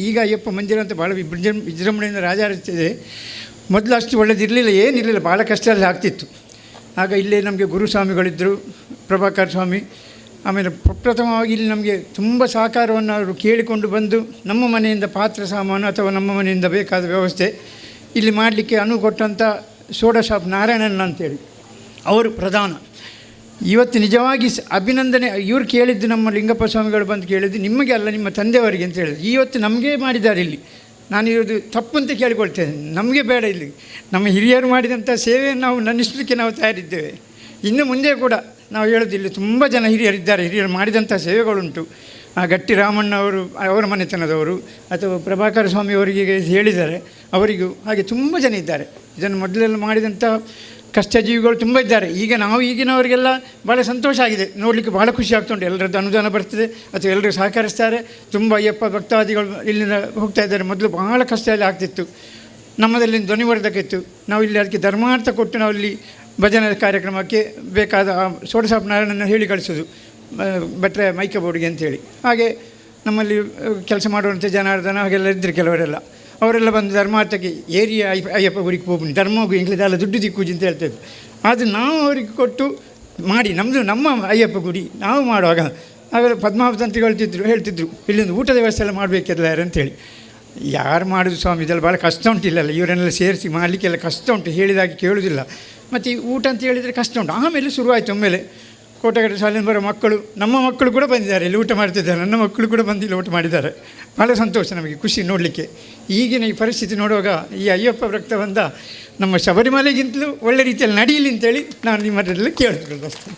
ಈಗ ಅಯ್ಯಪ್ಪ ಮಂದಿರ ಅಂತ ಭಾಳ ವಿಜೃಂಭಣೆಯಿಂದ ರಾಜಾರಿಸ್ತಿದೆ. ಮೊದಲು ಅಷ್ಟು ಒಳ್ಳೆಯದಿರಲಿಲ್ಲ, ಏನಿರಲಿಲ್ಲ, ಭಾಳ ಕಷ್ಟದಲ್ಲಿ ಆಗ್ತಿತ್ತು. ಆಗ ಇಲ್ಲೇ ನಮಗೆ ಗುರುಸ್ವಾಮಿಗಳಿದ್ದರು, ಪ್ರಭಾಕರ್ ಸ್ವಾಮಿ. ಆಮೇಲೆ ಪ್ರಥಮವಾಗಿ ಇಲ್ಲಿ ನಮಗೆ ತುಂಬ ಸಹಕಾರವನ್ನು ಅವರು ಕೇಳಿಕೊಂಡು ಬಂದು ನಮ್ಮ ಮನೆಯಿಂದ ಪಾತ್ರ ಸಾಮಾನು ಅಥವಾ ನಮ್ಮ ಮನೆಯಿಂದ ಬೇಕಾದ ವ್ಯವಸ್ಥೆ ಇಲ್ಲಿ ಮಾಡಲಿಕ್ಕೆ ಅನುವು ಕೊಟ್ಟಂಥ ಸೋಡಾ ಶಾಪ್ ನಾರಾಯಣಣ್ಣ ಅಂತೇಳಿ ಅವರು ಪ್ರಧಾನ. ಇವತ್ತು ನಿಜವಾಗಿ ಅಭಿನಂದನೆ. ಇವರು ಕೇಳಿದ್ದು, ನಮ್ಮ ಲಿಂಗಪ್ಪ ಸ್ವಾಮಿಗಳು ಬಂದು ಕೇಳಿದ್ದು ನಿಮಗೆ ಅಲ್ಲ ನಿಮ್ಮ ತಂದೆಯವರಿಗೆ ಅಂತ ಹೇಳಿದ್ರು. ಇವತ್ತು ನಮಗೇ ಮಾಡಿದ್ದಾರೆ ಇಲ್ಲಿ. ನಾನು ಇರೋದು ತಪ್ಪು ಅಂತ ಕೇಳಿಕೊಳ್ತೇನೆ, ನಮಗೆ ಬೇಡ ಇಲ್ಲಿ. ನಮ್ಮ ಹಿರಿಯರು ಮಾಡಿದಂಥ ಸೇವೆಯನ್ನು ನಾವು ನನ್ನಿಸಲಿಕ್ಕೆ ನಾವು ತಯಾರಿದ್ದೇವೆ. ಇನ್ನು ಮುಂದೆ ಕೂಡ ನಾವು ಹೇಳೋದು, ಇಲ್ಲಿ ತುಂಬ ಜನ ಹಿರಿಯರಿದ್ದಾರೆ, ಹಿರಿಯರು ಮಾಡಿದಂಥ ಸೇವೆಗಳುಂಟು. ಆ ಗಟ್ಟಿ ರಾಮಣ್ಣ ಅವರು, ಅವರ ಮನೆತನದವರು, ಅಥವಾ ಪ್ರಭಾಕರ ಸ್ವಾಮಿಯವರಿಗೆ ಹೇಳಿದ್ದಾರೆ, ಅವರಿಗೂ ಹಾಗೆ ತುಂಬ ಜನ ಇದ್ದಾರೆ. ಇದನ್ನು ಮೊದಲೆಲ್ಲ ಮಾಡಿದಂಥ ಕಷ್ಟಜೀವಿಗಳು ತುಂಬ ಇದ್ದಾರೆ. ಈಗ ನಾವು ಈಗಿನವರಿಗೆಲ್ಲ ಭಾಳ ಸಂತೋಷ ಆಗಿದೆ, ನೋಡಲಿಕ್ಕೆ ಭಾಳ ಖುಷಿ ಆಗ್ತುಂಟು. ಎಲ್ಲರದ್ದು ಅನುದಾನ ಬರ್ತದೆ ಅಥವಾ ಎಲ್ಲರೂ ಸಹಕರಿಸ್ತಾರೆ. ತುಂಬ ಅಯ್ಯಪ್ಪ ಭಕ್ತಾದಿಗಳು ಇಲ್ಲಿಂದ ಹೋಗ್ತಾ ಇದ್ದಾರೆ. ಮೊದಲು ಭಾಳ ಕಷ್ಟದಲ್ಲಿ ಆಗ್ತಿತ್ತು. ನಮ್ಮದಲ್ಲಿ ಧ್ವನಿವರ್ಧಕ ಇತ್ತು. ನಾವು ಇಲ್ಲಿ ಅದಕ್ಕೆ ಧರ್ಮಾರ್ಥ ಕೊಟ್ಟು ನಾವು ಇಲ್ಲಿ ಭಜನೆ ಕಾರ್ಯಕ್ರಮಕ್ಕೆ ಬೇಕಾದ ಸೋಡಸಾಪ್ ನಾರಾಯಣನ ಹೇಳಿ ಕಳಿಸೋದು, ಭಟ್ರೆ ಮೈಕ ಬೋರ್ಡ್ಗೆ ಅಂತೇಳಿ. ಹಾಗೆ ನಮ್ಮಲ್ಲಿ ಕೆಲಸ ಮಾಡುವಂಥ ಜನಾರ್ದನ ಹಾಗೆಲ್ಲ ಇದ್ದರು ಕೆಲವರೆಲ್ಲ. ಅವರೆಲ್ಲ ಬಂದು ಧರ್ಮಾರ್ಥಕ್ಕೆ ಏರಿಯಾ ಅಯ್ಯಪ್ಪ ಗುಡಿಗೆ ಹೋಗಿ ಧರ್ಮಗೂ ಇಂಗ್ಲಿದೆಲ್ಲ ದುಡ್ಡು ದಿಕ್ಕೂಜಿ ಅಂತ ಹೇಳ್ತಾಯಿದ್ರು. ಆದರೆ ನಾವು ಅವರಿಗೆ ಕೊಟ್ಟು ಮಾಡಿ, ನಮ್ಮದು ನಮ್ಮ ಅಯ್ಯಪ್ಪ ಗುಡಿ ನಾವು ಮಾಡುವಾಗ ಆಗ ಪದ್ಮಾವತಿ ತಂತ್ರಿಗಳು ಹೇಳ್ತಿದ್ರು ಇಲ್ಲಿಂದ ಊಟದ ವ್ಯವಸ್ಥೆ ಎಲ್ಲ ಮಾಡಬೇಕಿಲ್ಲ ಯಾರು ಅಂತೇಳಿ. ಯಾರು ಮಾಡೋದು ಸ್ವಾಮಿ, ಇದೆಲ್ಲ ಭಾಳ ಕಷ್ಟ ಉಂಟು, ಇಲ್ಲೆಲ್ಲ ಇವರನ್ನೆಲ್ಲ ಸೇರಿಸಿ ಮಾಡಲಿಕ್ಕೆಲ್ಲ ಕಷ್ಟ ಉಂಟು, ಹೇಳಿದಾಗೆ ಕೇಳೋದಿಲ್ಲ. ಮತ್ತು ಈ ಊಟ ಅಂತ ಹೇಳಿದರೆ ಕಷ್ಟ ಉಂಟು. ಆಮೇಲೆ ಶುರುವಾಯಿತು. ಒಮ್ಮೆಲೆ ಕೋಟೆಗಟ್ಟೆ ಶಾಲೆಯಿಂದ ಬರೋ ಮಕ್ಕಳು, ನಮ್ಮ ಮಕ್ಕಳು ಕೂಡ ಬಂದಿದ್ದಾರೆ, ಇಲ್ಲಿ ಊಟ ಮಾಡ್ತಿದ್ದಾರೆ. ನನ್ನ ಮಕ್ಕಳು ಕೂಡ ಬಂದು ಇಲ್ಲಿ ಊಟ ಮಾಡಿದ್ದಾರೆ. ಭಾಳ ಸಂತೋಷ ನಮಗೆ, ಖುಷಿ ನೋಡಲಿಕ್ಕೆ. ಈಗಿನ ಈ ಪರಿಸ್ಥಿತಿ ನೋಡುವಾಗ ಈ ಅಯ್ಯಪ್ಪ ಭಕ್ತ ಬಂದ ನಮ್ಮ ಶಬರಿಮಲೆಗಿಂತಲೂ ಒಳ್ಳೆ ರೀತಿಯಲ್ಲಿ ನಡೀಲಿ ಅಂತೇಳಿ ನಾನು ನಿಮ್ಮದರಲ್ಲಿ ಕೇಳಿಕೊಳ್ಳುತ್ತೇನೆ.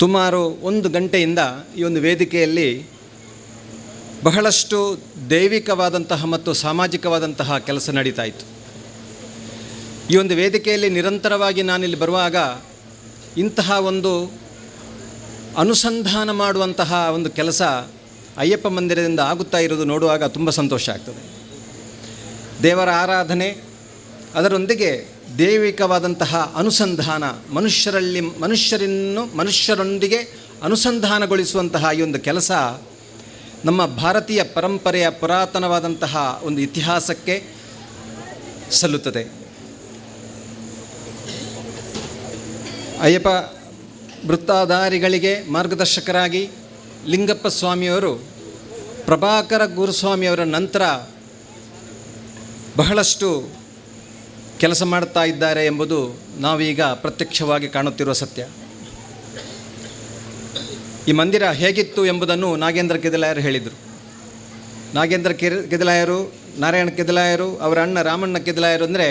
ಸುಮಾರು 1 ಗಂಟೆಯಿಂದ ಈ ಒಂದು ವೇದಿಕೆಯಲ್ಲಿ ಬಹಳಷ್ಟು ದೈವಿಕವಾದಂತಹ ಮತ್ತು ಸಾಮಾಜಿಕವಾದಂತಹ ಕೆಲಸ ನಡೀತಾ ಇತ್ತು. ಈ ಒಂದು ವೇದಿಕೆಯಲ್ಲಿ ನಿರಂತರವಾಗಿ ನಾನಿಲ್ಲಿ ಬರುವಾಗ ಇಂತಹ ಒಂದು ಅನುಸಂಧಾನ ಮಾಡುವಂತಹ ಒಂದು ಕೆಲಸ ಅಯ್ಯಪ್ಪ ಮಂದಿರದಿಂದ ಆಗುತ್ತಾ ಇರೋದು ನೋಡುವಾಗ ತುಂಬ ಸಂತೋಷ ಆಗ್ತದೆ. ದೇವರ ಆರಾಧನೆ, ಅದರೊಂದಿಗೆ ದೈವಿಕವಾದಂತಹ ಅನುಸಂಧಾನ, ಮನುಷ್ಯರೊಂದಿಗೆ ಅನುಸಂಧಾನಗೊಳಿಸುವಂತಹ ಈ ಒಂದು ಕೆಲಸ ನಮ್ಮ ಭಾರತೀಯ ಪರಂಪರೆಯ ಪುರಾತನವಾದಂತಹ ಒಂದು ಇತಿಹಾಸಕ್ಕೆ ಸಲ್ಲುತ್ತದೆ. ಅಯ್ಯಪ್ಪ ವೃತ್ತಾಧಾರಿಗಳಿಗೆ ಮಾರ್ಗದರ್ಶಕರಾಗಿ ಲಿಂಗಪ್ಪ ಸ್ವಾಮಿಯವರು ಪ್ರಭಾಕರ ಗುರುಸ್ವಾಮಿಯವರ ನಂತರ ಬಹಳಷ್ಟು ಕೆಲಸ ಮಾಡ್ತಾ ಇದ್ದಾರೆ ಎಂಬುದು ನಾವೀಗ ಪ್ರತ್ಯಕ್ಷವಾಗಿ ಕಾಣುತ್ತಿರುವ ಸತ್ಯ. ಈ ಮಂದಿರ ಹೇಗಿತ್ತು ಎಂಬುದನ್ನು ನಾಗೇಂದ್ರ ಕೆದಿಲಾಯರು ಹೇಳಿದರು. ನಾಗೇಂದ್ರ ಕೆದಿಲಾಯರು, ನಾರಾಯಣ ಕೆದಿಲಾಯರು, ಅವರ ಅಣ್ಣ ರಾಮಣ್ಣ ಕೆದಿಲಾಯರು ಅಂದರೆ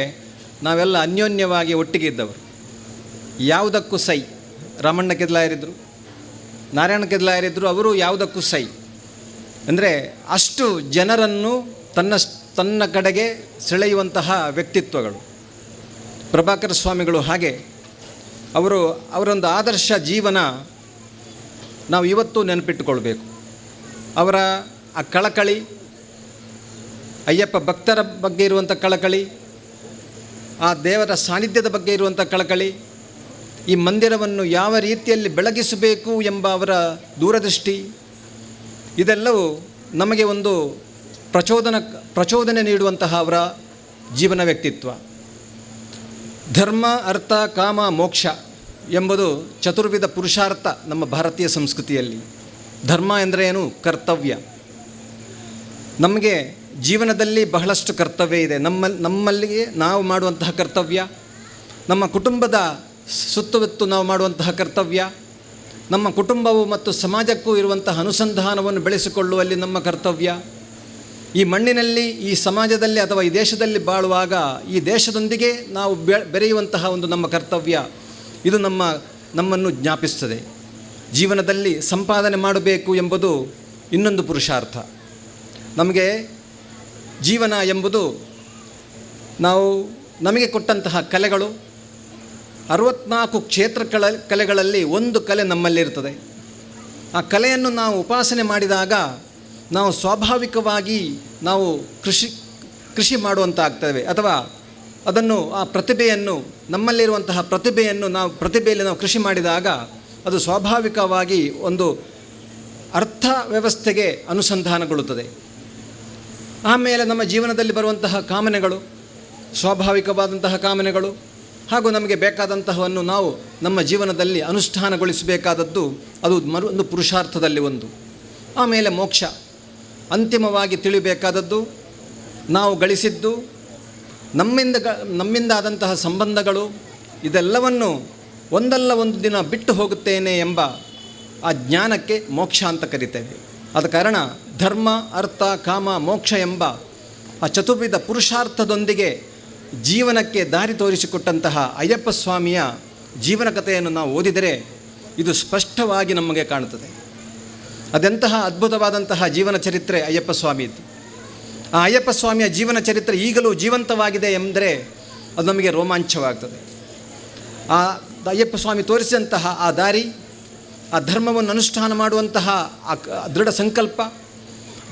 ನಾವೆಲ್ಲ ಅನ್ಯೋನ್ಯವಾಗಿ ಒಟ್ಟಿಗೆ ಇದ್ದವರು. ಯಾವುದಕ್ಕೂ ಸೈ. ರಾಮಣ್ಣ ಕೆದಿಲಾಯರಿದ್ದರು, ನಾರಾಯಣ ಕೆದಿಲಾಯರಿದ್ದರು, ಅವರು ಯಾವುದಕ್ಕೂ ಸೈ. ಅಂದರೆ ಅಷ್ಟು ಜನರನ್ನು ತನ್ನ ಕಡೆಗೆ ಸೆಳೆಯುವಂತಹ ವ್ಯಕ್ತಿತ್ವಗಳು. ಪ್ರಭಾಕರ ಸ್ವಾಮಿಗಳು ಹಾಗೆ, ಅವರೊಂದು ಆದರ್ಶ ಜೀವನ ನಾವು ಇವತ್ತು ನೆನಪಿಟ್ಟುಕೊಳ್ಬೇಕು. ಅವರ ಆ ಕಳಕಳಿ, ಅಯ್ಯಪ್ಪ ಭಕ್ತರ ಬಗ್ಗೆ ಇರುವಂಥ ಕಳಕಳಿ, ಆ ದೇವರ ಸಾನ್ನಿಧ್ಯದ ಬಗ್ಗೆ ಇರುವಂಥ ಕಳಕಳಿ, ಈ ಮಂದಿರವನ್ನು ಯಾವ ರೀತಿಯಲ್ಲಿ ಬೆಳಗಿಸಬೇಕು ಎಂಬ ಅವರ ದೂರದೃಷ್ಟಿ, ಇದೆಲ್ಲವೂ ನಮಗೆ ಒಂದು ಪ್ರಚೋದನೆ ನೀಡುವಂತಹ ಅವರ ಜೀವನ ವ್ಯಕ್ತಿತ್ವ. ಧರ್ಮ, ಅರ್ಥ, ಕಾಮ, ಮೋಕ್ಷ ಎಂಬುದು ಚತುರ್ವಿಧ ಪುರುಷಾರ್ಥ ನಮ್ಮ ಭಾರತೀಯ ಸಂಸ್ಕೃತಿಯಲ್ಲಿ. ಧರ್ಮ ಎಂದರೆ ಏನು? ಕರ್ತವ್ಯ. ನಮಗೆ ಜೀವನದಲ್ಲಿ ಬಹಳಷ್ಟು ಕರ್ತವ್ಯ ಇದೆ. ನಮ್ಮಲ್ಲಿಗೆ ನಾವು ಮಾಡುವಂತಹ ಕರ್ತವ್ಯ, ನಮ್ಮ ಕುಟುಂಬದ ಸುತ್ತಮುತ್ತ ನಾವು ಮಾಡುವಂತಹ ಕರ್ತವ್ಯ, ನಮ್ಮ ಕುಟುಂಬವು ಮತ್ತು ಸಮಾಜಕ್ಕೂ ಇರುವಂತಹ ಅನುಸಂಧಾನವನ್ನು ಬೆಳೆಸಿಕೊಳ್ಳುವಲ್ಲಿ ನಮ್ಮ ಕರ್ತವ್ಯ, ಈ ಮಣ್ಣಿನಲ್ಲಿ, ಈ ಸಮಾಜದಲ್ಲಿ ಅಥವಾ ಈ ದೇಶದಲ್ಲಿ ಬಾಳುವಾಗ ಈ ದೇಶದೊಂದಿಗೆ ನಾವು ಬೆರೆಯುವಂತಹ ಒಂದು ನಮ್ಮ ಕರ್ತವ್ಯ, ಇದು ನಮ್ಮನ್ನು ಜ್ಞಾಪಿಸ್ತದೆ. ಜೀವನದಲ್ಲಿ ಸಂಪಾದನೆ ಮಾಡಬೇಕು ಎಂಬುದು ಇನ್ನೊಂದು ಪುರುಷಾರ್ಥ. ನಮಗೆ ಜೀವನ ಎಂಬುದು ನಮಗೆ ಕೊಟ್ಟಂತಹ ಕಲೆಗಳು, 64 ಕ್ಷೇತ್ರ ಕಲೆಗಳಲ್ಲಿ ಒಂದು ಕಲೆ ನಮ್ಮಲ್ಲಿರ್ತದೆ. ಆ ಕಲೆಯನ್ನು ನಾವು ಉಪಾಸನೆ ಮಾಡಿದಾಗ ನಾವು ಸ್ವಾಭಾವಿಕವಾಗಿ ನಾವು ಕೃಷಿ ಮಾಡುವಂತಾಗ್ತೇವೆ, ಅಥವಾ ಅದನ್ನು, ಆ ಪ್ರತಿಭೆಯನ್ನು, ನಮ್ಮಲ್ಲಿರುವಂತಹ ಪ್ರತಿಭೆಯನ್ನು ನಾವು ಪ್ರತಿಭೆಯಲ್ಲಿ ನಾವು ಕೃಷಿ ಮಾಡಿದಾಗ ಅದು ಸ್ವಾಭಾವಿಕವಾಗಿ ಒಂದು ಅರ್ಥ ವ್ಯವಸ್ಥೆಗೆ ಅನುಸಂಧಾನಗೊಳ್ಳುತ್ತದೆ. ಆಮೇಲೆ ನಮ್ಮ ಜೀವನದಲ್ಲಿ ಬರುವಂತಹ ಕಾಮನೆಗಳು, ಸ್ವಾಭಾವಿಕವಾದಂತಹ ಕಾಮನೆಗಳು ಹಾಗೂ ನಮಗೆ ಬೇಕಾದಂತಹವನ್ನು ನಾವು ನಮ್ಮ ಜೀವನದಲ್ಲಿ ಅನುಷ್ಠಾನಗೊಳಿಸಬೇಕಾದದ್ದು, ಅದು ಒಂದು ಪುರುಷಾರ್ಥದಲ್ಲಿ ಒಂದು. ಆಮೇಲೆ ಮೋಕ್ಷ, ಅಂತಿಮವಾಗಿ ತಿಳಿಬೇಕಾದದ್ದು ನಾವು ಗಳಿಸಿದ್ದು, ನಮ್ಮಿಂದಾದಂತಹ ಸಂಬಂಧಗಳು, ಇದೆಲ್ಲವನ್ನು ಒಂದಲ್ಲ ಒಂದು ದಿನ ಬಿಟ್ಟು ಹೋಗುತ್ತೇನೆ ಎಂಬ ಆ ಜ್ಞಾನಕ್ಕೆ ಮೋಕ್ಷ ಅಂತ ಕರಿತೇವೆ. ಆದ ಕಾರಣ ಧರ್ಮ, ಅರ್ಥ, ಕಾಮ, ಮೋಕ್ಷ ಎಂಬ ಆ ಚತುರ್ವಿಧ ಪುರುಷಾರ್ಥದೊಂದಿಗೆ ಜೀವನಕ್ಕೆ ದಾರಿ ತೋರಿಸಿಕೊಟ್ಟಂತಹ ಅಯ್ಯಪ್ಪ ಸ್ವಾಮಿಯ ಜೀವನ ಕಥೆಯನ್ನು ನಾವು ಓದಿದರೆ ಇದು ಸ್ಪಷ್ಟವಾಗಿ ನಮಗೆ ಕಾಣುತ್ತದೆ. ಅದೆಂತಹ ಅದ್ಭುತವಾದಂತಹ ಜೀವನ ಚರಿತ್ರೆ ಅಯ್ಯಪ್ಪ ಸ್ವಾಮಿಯದ್ದು. ಆ ಅಯ್ಯಪ್ಪ ಸ್ವಾಮಿಯ ಜೀವನ ಚರಿತ್ರೆ ಈಗಲೂ ಜೀವಂತವಾಗಿದೆ ಎಂದರೆ ಅದು ನಮಗೆ ರೋಮಾಂಚವಾಗ್ತದೆ. ಆ ಅಯ್ಯಪ್ಪ ಸ್ವಾಮಿ ತೋರಿಸಿದಂತಹ ಆ ದಾರಿ, ಆ ಧರ್ಮವನ್ನು ಅನುಷ್ಠಾನ ಮಾಡುವಂತಹ ಆ ದೃಢ ಸಂಕಲ್ಪ,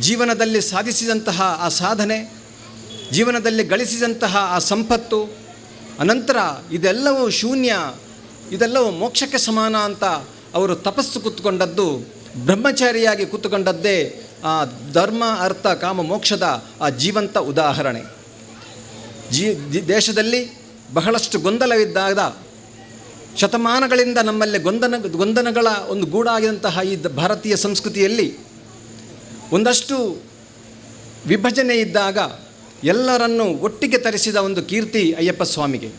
ಜೀವನದಲ್ಲಿ ಸಾಧಿಸಿದಂತಹ ಆ ಸಾಧನೆ, ಜೀವನದಲ್ಲಿ ಗಳಿಸಿದಂತಹ ಆ ಸಂಪತ್ತು, ಅನಂತರ ಇದೆಲ್ಲವೂ ಶೂನ್ಯ, ಇದೆಲ್ಲವೂ ಮೋಕ್ಷಕ್ಕೆ ಸಮಾನ ಅಂತ ಅವರು ತಪಸ್ಸು ಕೂತ್ಕೊಂಡದ್ದು, ಬ್ರಹ್ಮಚಾರಿಯಾಗಿ ಕೂತ್ಕೊಂಡದ್ದೇ ಆ ಧರ್ಮ, ಅರ್ಥ, ಕಾಮ, ಮೋಕ್ಷದ ಆ ಜೀವಂತ ಉದಾಹರಣೆ. ದೇಶದಲ್ಲಿ ಬಹಳಷ್ಟು ಗೊಂದಲವಿದ್ದಾಗ, ಶತಮಾನಗಳಿಂದ ನಮ್ಮಲ್ಲಿ ಗೊಂದಲಗಳ ಒಂದು ಗೂಡಾಗಿದಂತಹ ಈ ಭಾರತೀಯ ಸಂಸ್ಕೃತಿಯಲ್ಲಿ ಒಂದಷ್ಟು ವಿಭಜನೆ ಇದ್ದಾಗ ಎಲ್ಲರನ್ನೂ ಒಟ್ಟಿಗೆ ತರಿಸಿದ ಒಂದು ಕೀರ್ತಿ ಅಯ್ಯಪ್ಪ ಸ್ವಾಮಿಗೆ.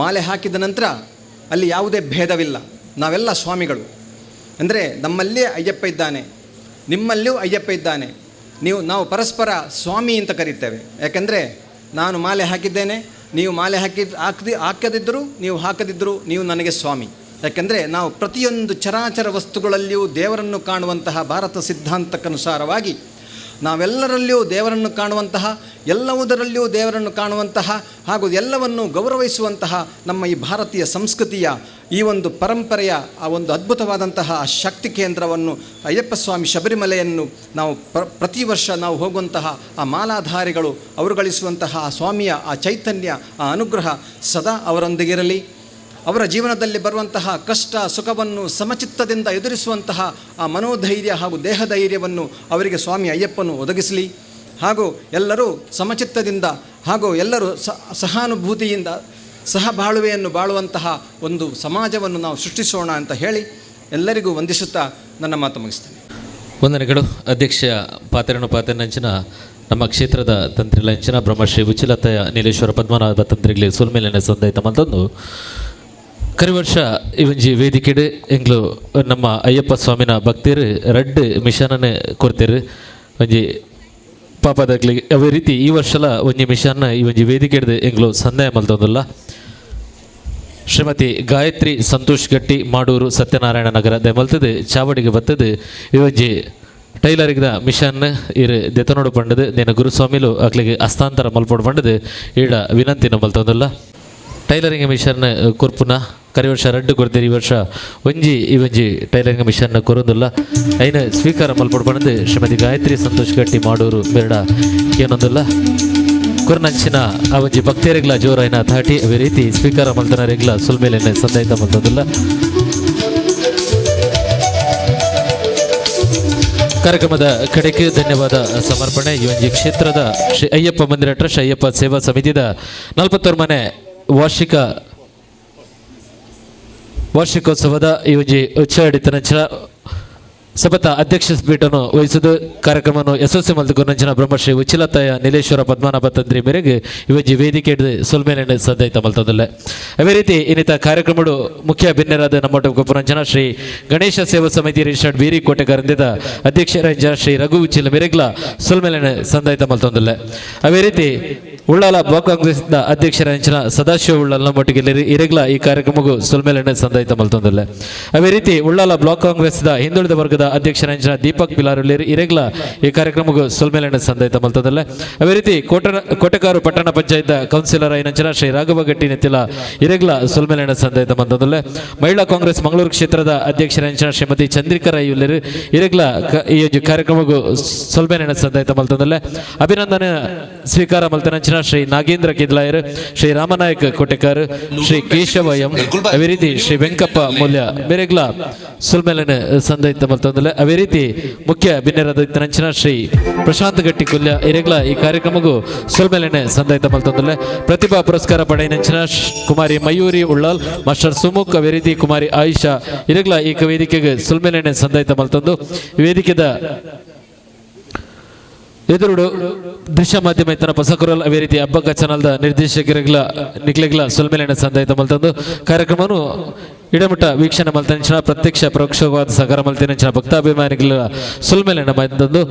ಮಾಲೆ ಹಾಕಿದ ನಂತರ ಅಲ್ಲಿ ಯಾವುದೇ ಭೇದವಿಲ್ಲ, ನಾವೆಲ್ಲ ಸ್ವಾಮಿಗಳು. ಅಂದರೆ ನಮ್ಮಲ್ಲೇ ಅಯ್ಯಪ್ಪ ಇದ್ದಾನೆ, ನಿಮ್ಮಲ್ಲಿಯೂ ಅಯ್ಯಪ್ಪ ಇದ್ದಾನೆ, ನಾವು ಪರಸ್ಪರ ಸ್ವಾಮಿ ಅಂತ ಕರೀತೇವೆ. ಯಾಕೆಂದರೆ ನಾನು ಮಾಲೆ ಹಾಕಿದ್ದೇನೆ, ನೀವು ಮಾಲೆ ಹಾಕದಿದ್ದರೂ ನೀವು ಹಾಕದಿದ್ದರೂ ನೀವು ನನಗೆ ಸ್ವಾಮಿ. ಯಾಕೆಂದರೆ ನಾವು ಪ್ರತಿಯೊಂದು ಚರಾಚರ ವಸ್ತುಗಳಲ್ಲಿಯೂ ದೇವರನ್ನು ಕಾಣುವಂತಹ ಭಾರತ ಸಿದ್ಧಾಂತಕ್ಕನುಸಾರವಾಗಿ ನಾವೆಲ್ಲರಲ್ಲಿಯೂ ದೇವರನ್ನು ಕಾಣುವಂತಹ, ಎಲ್ಲವುದರಲ್ಲಿಯೂ ದೇವರನ್ನು ಕಾಣುವಂತಹ ಹಾಗೂ ಎಲ್ಲವನ್ನು ಗೌರವಿಸುವಂತಹ ನಮ್ಮ ಈ ಭಾರತೀಯ ಸಂಸ್ಕೃತಿಯ ಈ ಒಂದು ಪರಂಪರೆಯ ಆ ಒಂದು ಅದ್ಭುತವಾದಂತಹ ಆ ಶಕ್ತಿ ಕೇಂದ್ರವನ್ನು ಅಯ್ಯಪ್ಪ ಸ್ವಾಮಿ ಶಬರಿಮಲೆಯನ್ನು ನಾವು ಪ್ರತಿ ವರ್ಷ ನಾವು ಹೋಗುವಂತಹ ಆ ಮಾಲಾಧಾರಿಗಳು ಅವರು ಗಳಿಸುವಂತಹ ಆ ಸ್ವಾಮಿಯ ಆ ಚೈತನ್ಯ, ಆ ಅನುಗ್ರಹ ಸದಾ ಅವರೊಂದಿಗಿರಲಿ. ಅವರ ಜೀವನದಲ್ಲಿ ಬರುವಂತಹ ಕಷ್ಟ ಸುಖವನ್ನು ಸಮಚಿತ್ತದಿಂದ ಎದುರಿಸುವಂತಹ ಆ ಮನೋಧೈರ್ಯ ಹಾಗೂ ದೇಹಧೈರ್ಯವನ್ನು ಅವರಿಗೆ ಸ್ವಾಮಿ ಅಯ್ಯಪ್ಪನು ಒದಗಿಸಲಿ. ಹಾಗೂ ಎಲ್ಲರೂ ಸಮಚಿತ್ತದಿಂದ ಹಾಗೂ ಎಲ್ಲರೂ ಸಹಾನುಭೂತಿಯಿಂದ ಸಹಬಾಳುವೆಯನ್ನು ಬಾಳುವಂತಹ ಒಂದು ಸಮಾಜವನ್ನು ನಾವು ಸೃಷ್ಟಿಸೋಣ ಅಂತ ಹೇಳಿ ಎಲ್ಲರಿಗೂ ವಂದಿಸುತ್ತಾ ನನ್ನ ಮಾತು ಮುಗಿಸ್ತೇನೆ. ವಂದನೆಗಳು. ಅಧ್ಯಕ್ಷ ಪಾತ್ರನು ಪಾತ್ರನಂಚಿನ ನಮ್ಮ ಕ್ಷೇತ್ರದ ತಂತ್ರಿಲಂಚಿನ ಬ್ರಹ್ಮಶ್ರೀ ಉಚಿಲತಯ ನೀಲೇಶ್ವರ ಪದ್ಮನಾಭ ತಂತ್ರಿಗಳಿಗೆ ಸೊಲ್ಮೇಲಿನ ಸಂದೈತ ಮಂತಂದು ಕರಿವರ್ಷ ಇವಂಜಿ ವೇದಿಕೆಡು ಎಂಗ್ಲು ನಮ್ಮ ಅಯ್ಯಪ್ಪ ಸ್ವಾಮಿನ ಭಕ್ತರು ರಡ್ಡು ಮಿಷನನ್ನೇ ಕೊಡ್ತೇರು ಒಂಜಿ ಪಾಪದಾಗ್ಲಿ. ಅವೇ ರೀತಿ ಈ ವರ್ಷಲ ಒಂಜಿ ಮಿಷನ್ ಈ ಒಂಜಿ ವೇದಿಕೆ ಹಿಡ್ದು ಎಂಗ್ಲು ಸಂದಾಯ ಮಲ್ತೊಂದುಲ್ಲ. ಶ್ರೀಮತಿ ಗಾಯತ್ರಿ ಸಂತೋಷ್ ಗಟ್ಟಿ ಮಾಡೂರು ಸತ್ಯನಾರಾಯಣ ನಗರ ದಯಮಲ್ತದೆ ಚಾವಡಿಗೆ ಬರ್ತದೆ ಈ ಒಂಜಿ ಟೈಲರಿಗ್ದ ಮಿಷನ್ ಇರು ದೆತನೋಡು ಪಂಡದು ನೇನ ಗುರುಸ್ವಾಮಿಲು ಅಕ್ಲಿಗೆ ಹಸ್ತಾಂತರ ಮಲ್ಪೋಡು ಪಂಡದು ಈಡ ವಿನಂತಿನ ಮಲ್ತೊಂದುಲ್ಲ. ಟೈಲರಿಂಗ್ ಮಿಷನ್ ಕೊರ್ಪುನ ಕರಿ ವರ್ಷ ರಡ್ಡು ಕೊಡ್ತೀರಿ, ಈ ವರ್ಷ ಒಂಜಿ ಈ ಒಂಜಿ ಟೈಲರಿಂಗ್ ಮಿಷನ್ ಕೊರೊಂದುಲ್ಲ. ಐನ ಸ್ವೀಕಾರ ಮಲ್ಪೋಡು ಪಂಡದು ಶ್ರೀಮತಿ ಗಾಯತ್ರಿ ಸಂತೋಷ್ ಗಟ್ಟಿ ಮಾಡೂರು ಬೇಡ ಏನೊಂದುಲ್ಲ. ಕೊರ್ನಂಚಿನ ಆ ಒಂಜಿ ಭಕ್ತರಿಗ್ಲ ಜೋರಾಯಿನ ತಾಟಿ ಅವೇ ರೀತಿ ಸ್ವೀಕಾರ ಮಲ್ತನರಿಗ್ಲ ಸುಲ್ಮೇಲೆನೆ ಸಂದಾಯಿತ ಮಲ್ತೊಂದುಲ್ಲ. ಕಾರ್ಯಕ್ರಮದ ಕಡೆಗೆ ಧನ್ಯವಾದ ಸಮರ್ಪಣೆ. ಈ ಒಂಜಿ ಕ್ಷೇತ್ರದ ಶ್ರೀ ಅಯ್ಯಪ್ಪ ಮಂದಿರ ಟ್ರಸ್ಟ್ ಅಯ್ಯಪ್ಪ ಸೇವಾ ಸಮಿತಿದ 41 ಮನೆ ವಾರ್ಷಿಕೋತ್ಸವದ ಈ ಒಂಜಿ ಉಚ್ಚಡಿತನಂಚಿನ ಸಭತ ಅಧ್ಯಕ್ಷ ಪೀಠವನ್ನು ವಹಿಸಿದ ಕಾರ್ಯಕ್ರಮವನ್ನು ಯಶಸ್ವಿ ಮಲ್ತುಕೊಂಡಂಚಿನ ಬ್ರಹ್ಮಶ್ರೀ ಉಚ್ಚಿಲತಾಯ ನೀಲೇಶ್ವರ ಪದ್ಮನಾಭ ತಂತ್ರಿ ಮೇರೆಗೆ ಇವಜ್ಜಿ ವೇದಿಕೆ ಹಿಡಿದು ಸೊಲ್ಮೇಲೆ ಸದ್ದಾಯ್ತ ಮಲ್ತದಲ್ಲೇ. ಅದೇ ರೀತಿ ಇನ್ನಿತ ಕಾರ್ಯಕ್ರಮಡು ಮುಖ್ಯ ಭಿನ್ನರಾದ ನಮ್ಮ ಕೊಪ್ಪರಂಜನ ಶ್ರೀ ಗಣೇಶ ಸೇವಾ ಸಮಿತಿ ರಿಜಿಸ್ಟರ್ಡ್ ಬೀರಿ ಕೋಟೆಗಾರಂದಿದ ಅಧ್ಯಕ್ಷರಂಜನ ಶ್ರೀ ರಘು ಉಚ್ಚಿಲ ಮೇರೆಗ್ಲ ಸೊಲ್ಮೇಲೆ ಸಂದಾಯ್ತ ಮಲ್ತೊಂದಲ್ಲೇ. ಅದೇ ರೀತಿ ಉಳ್ಳಾಲ ಬ್ಲಾಕ್ ಕಾಂಗ್ರೆಸ್ನ ಅಧ್ಯಕ್ಷರಂಚಿನ ಸದಾಶಿವ ಉಳ್ಳಾಲ ನಮ್ಮೊಟ್ಟಿಗೆ ಇರೆಗ್ಲ ಈ ಕಾರ್ಯಕ್ರಮಕ್ಕೂ ಸೊಲ್ಮೇಲೆ ಸಂದಾಯ್ತ ಮಲ್ತೊಂದಲ್ಲೇ. ಅದೇ ರೀತಿ ಉಳ್ಳಾಲ ಬ್ಲಾಕ್ ಕಾಂಗ್ರೆಸ್ನ ಹಿಂದುಳಿದ ವರ್ಗದ ಅಧ್ಯಕ್ಷರಂಚಿನ ದೀಪಕ್ ಪಿಲಾರುಲ್ಲೇರಿ ಇರೆಗ್ಲ ಈ ಕಾರ್ಯಕ್ರಮಕ್ಕೂ ಸೊಲ್ಮೇಲೆ ಸಂದಾಯ್ತ ಮಲ್ತೊಂದಲ್ಲೇ. ಅದೇ ರೀತಿ ಕೋಟೆಕಾರು ಪಟ್ಟಣ ಪಂಚಾಯತ್ ಕೌನ್ಸಿಲರ್ ಐನಂಚಿನ ಶ್ರೀ ರಾಘವ ಗಟ್ಟಿ ನೆತ್ತಿಲ ಇರೆಗ್ಲ ಸೊಲ್ಮೇಲೆ ಸಂದಾಯ್ತ ಮಲ್ತೊಂದಲ್ಲೇ. ಮಹಿಳಾ ಕಾಂಗ್ರೆಸ್ ಮಂಗಳೂರು ಕ್ಷೇತ್ರದ ಅಧ್ಯಕ್ಷರಂಚಿನ ಶ್ರೀಮತಿ ಚಂದ್ರಿಕಾ ರೈಯುಲ್ಲೇರಿ ಇರೆಗ್ಲ ಈ ಕಾರ್ಯಕ್ರಮಕ್ಕೂ ಸೊಲ್ಮೇಲೆ ಸಂದಾಯ್ತ ಮಲ್ತೊಂದಲ್ಲೇ. ಅಭಿನಂದನೆ ಸ್ವೀಕಾರ ಮಲ್ತನಂಚಿನ ಶ್ರೀ ನಾಗೇಂದ್ರ ಕಿದ್ಲಾಯರ್, ಶ್ರೀ ರಾಮನಾಯಕ್ ಕೋಟೆಕಾರ್, ಶ್ರೀ ಕೇಶವ ಎಂ, ಅದೇ ರೀತಿ ಶ್ರೀ ವೆಂಕಪ್ಪ ಮೂಲ್ಯ ಬೇರೆಗ್ಲ ಸುಲ್ಮೇಲನ ಸಂದೈತ ಮಲ್ತೊಂದಲೆ. ಅದೇ ರೀತಿ ಮುಖ್ಯ ಬಿನ್ನೆರಾದ ನಂಚಿನ ಶ್ರೀ ಪ್ರಶಾಂತ್ ಗಟ್ಟಿ ಕುಲ್ಯ ಇರೆಗ್ಲ ಈ ಕಾರ್ಯಕ್ರಮಕ್ಕೂ ಸುಲ್ಮೇಲನೆ ಸಂದೈತ ಮಲ್ತೊಂದಲೆ. ಪ್ರತಿಭಾ ಪುರಸ್ಕಾರ ಪಡೆಯನಂಚಿನ ಕುಮಾರಿ ಮಯೂರಿ ಉಳ್ಳಾಲ್, ಮಾಸ್ಟರ್ ಸುಮುಖ್, ಅದೇ ರೀತಿ ಕುಮಾರಿ ಆಯಿಷಾ ಇರೆಗ್ಲ ಈ ವೇದಿಕೆಗೆ ಸುಲ್ಮೇಲನೆ ಸಂದೈತ ಮಲ್ತೊಂದು ವೇದಿಕೆದ ಎದುರುಡು ದೃಶ್ಯ ಮಾಧ್ಯಮ ಇತ್ತನ ಪಸಕುರಲ್ ಅದೇ ರೀತಿ ಹಬ್ಬಕ್ಕ ಚಾನಲ್ದ ನಿರ್ದೇಶಕರಿಗ್ಲ ನಿಕ್ಲೆಗ್ಲ ಸೊಲ್ಮೇಲೆನ ಸಂದಾಯ್ತ ಮಲ್ತಂದು ಕಾರ್ಯಕ್ರಮನು ಇಡಮುಟ್ಟ ವೀಕ್ಷಣೆ ಮಲ್ತಂಚಿನ ಪ್ರತ್ಯಕ್ಷ ಪರೋಕ್ಷವಾದ ಸಹಕಾರ ಮಲ್ತಿನಂಚಿನ ಭಕ್ತಾಭಿಮಾನಿಗಳ ಸೊಲ್ಮೇಲೆನ ಮಲ್ತಂದು.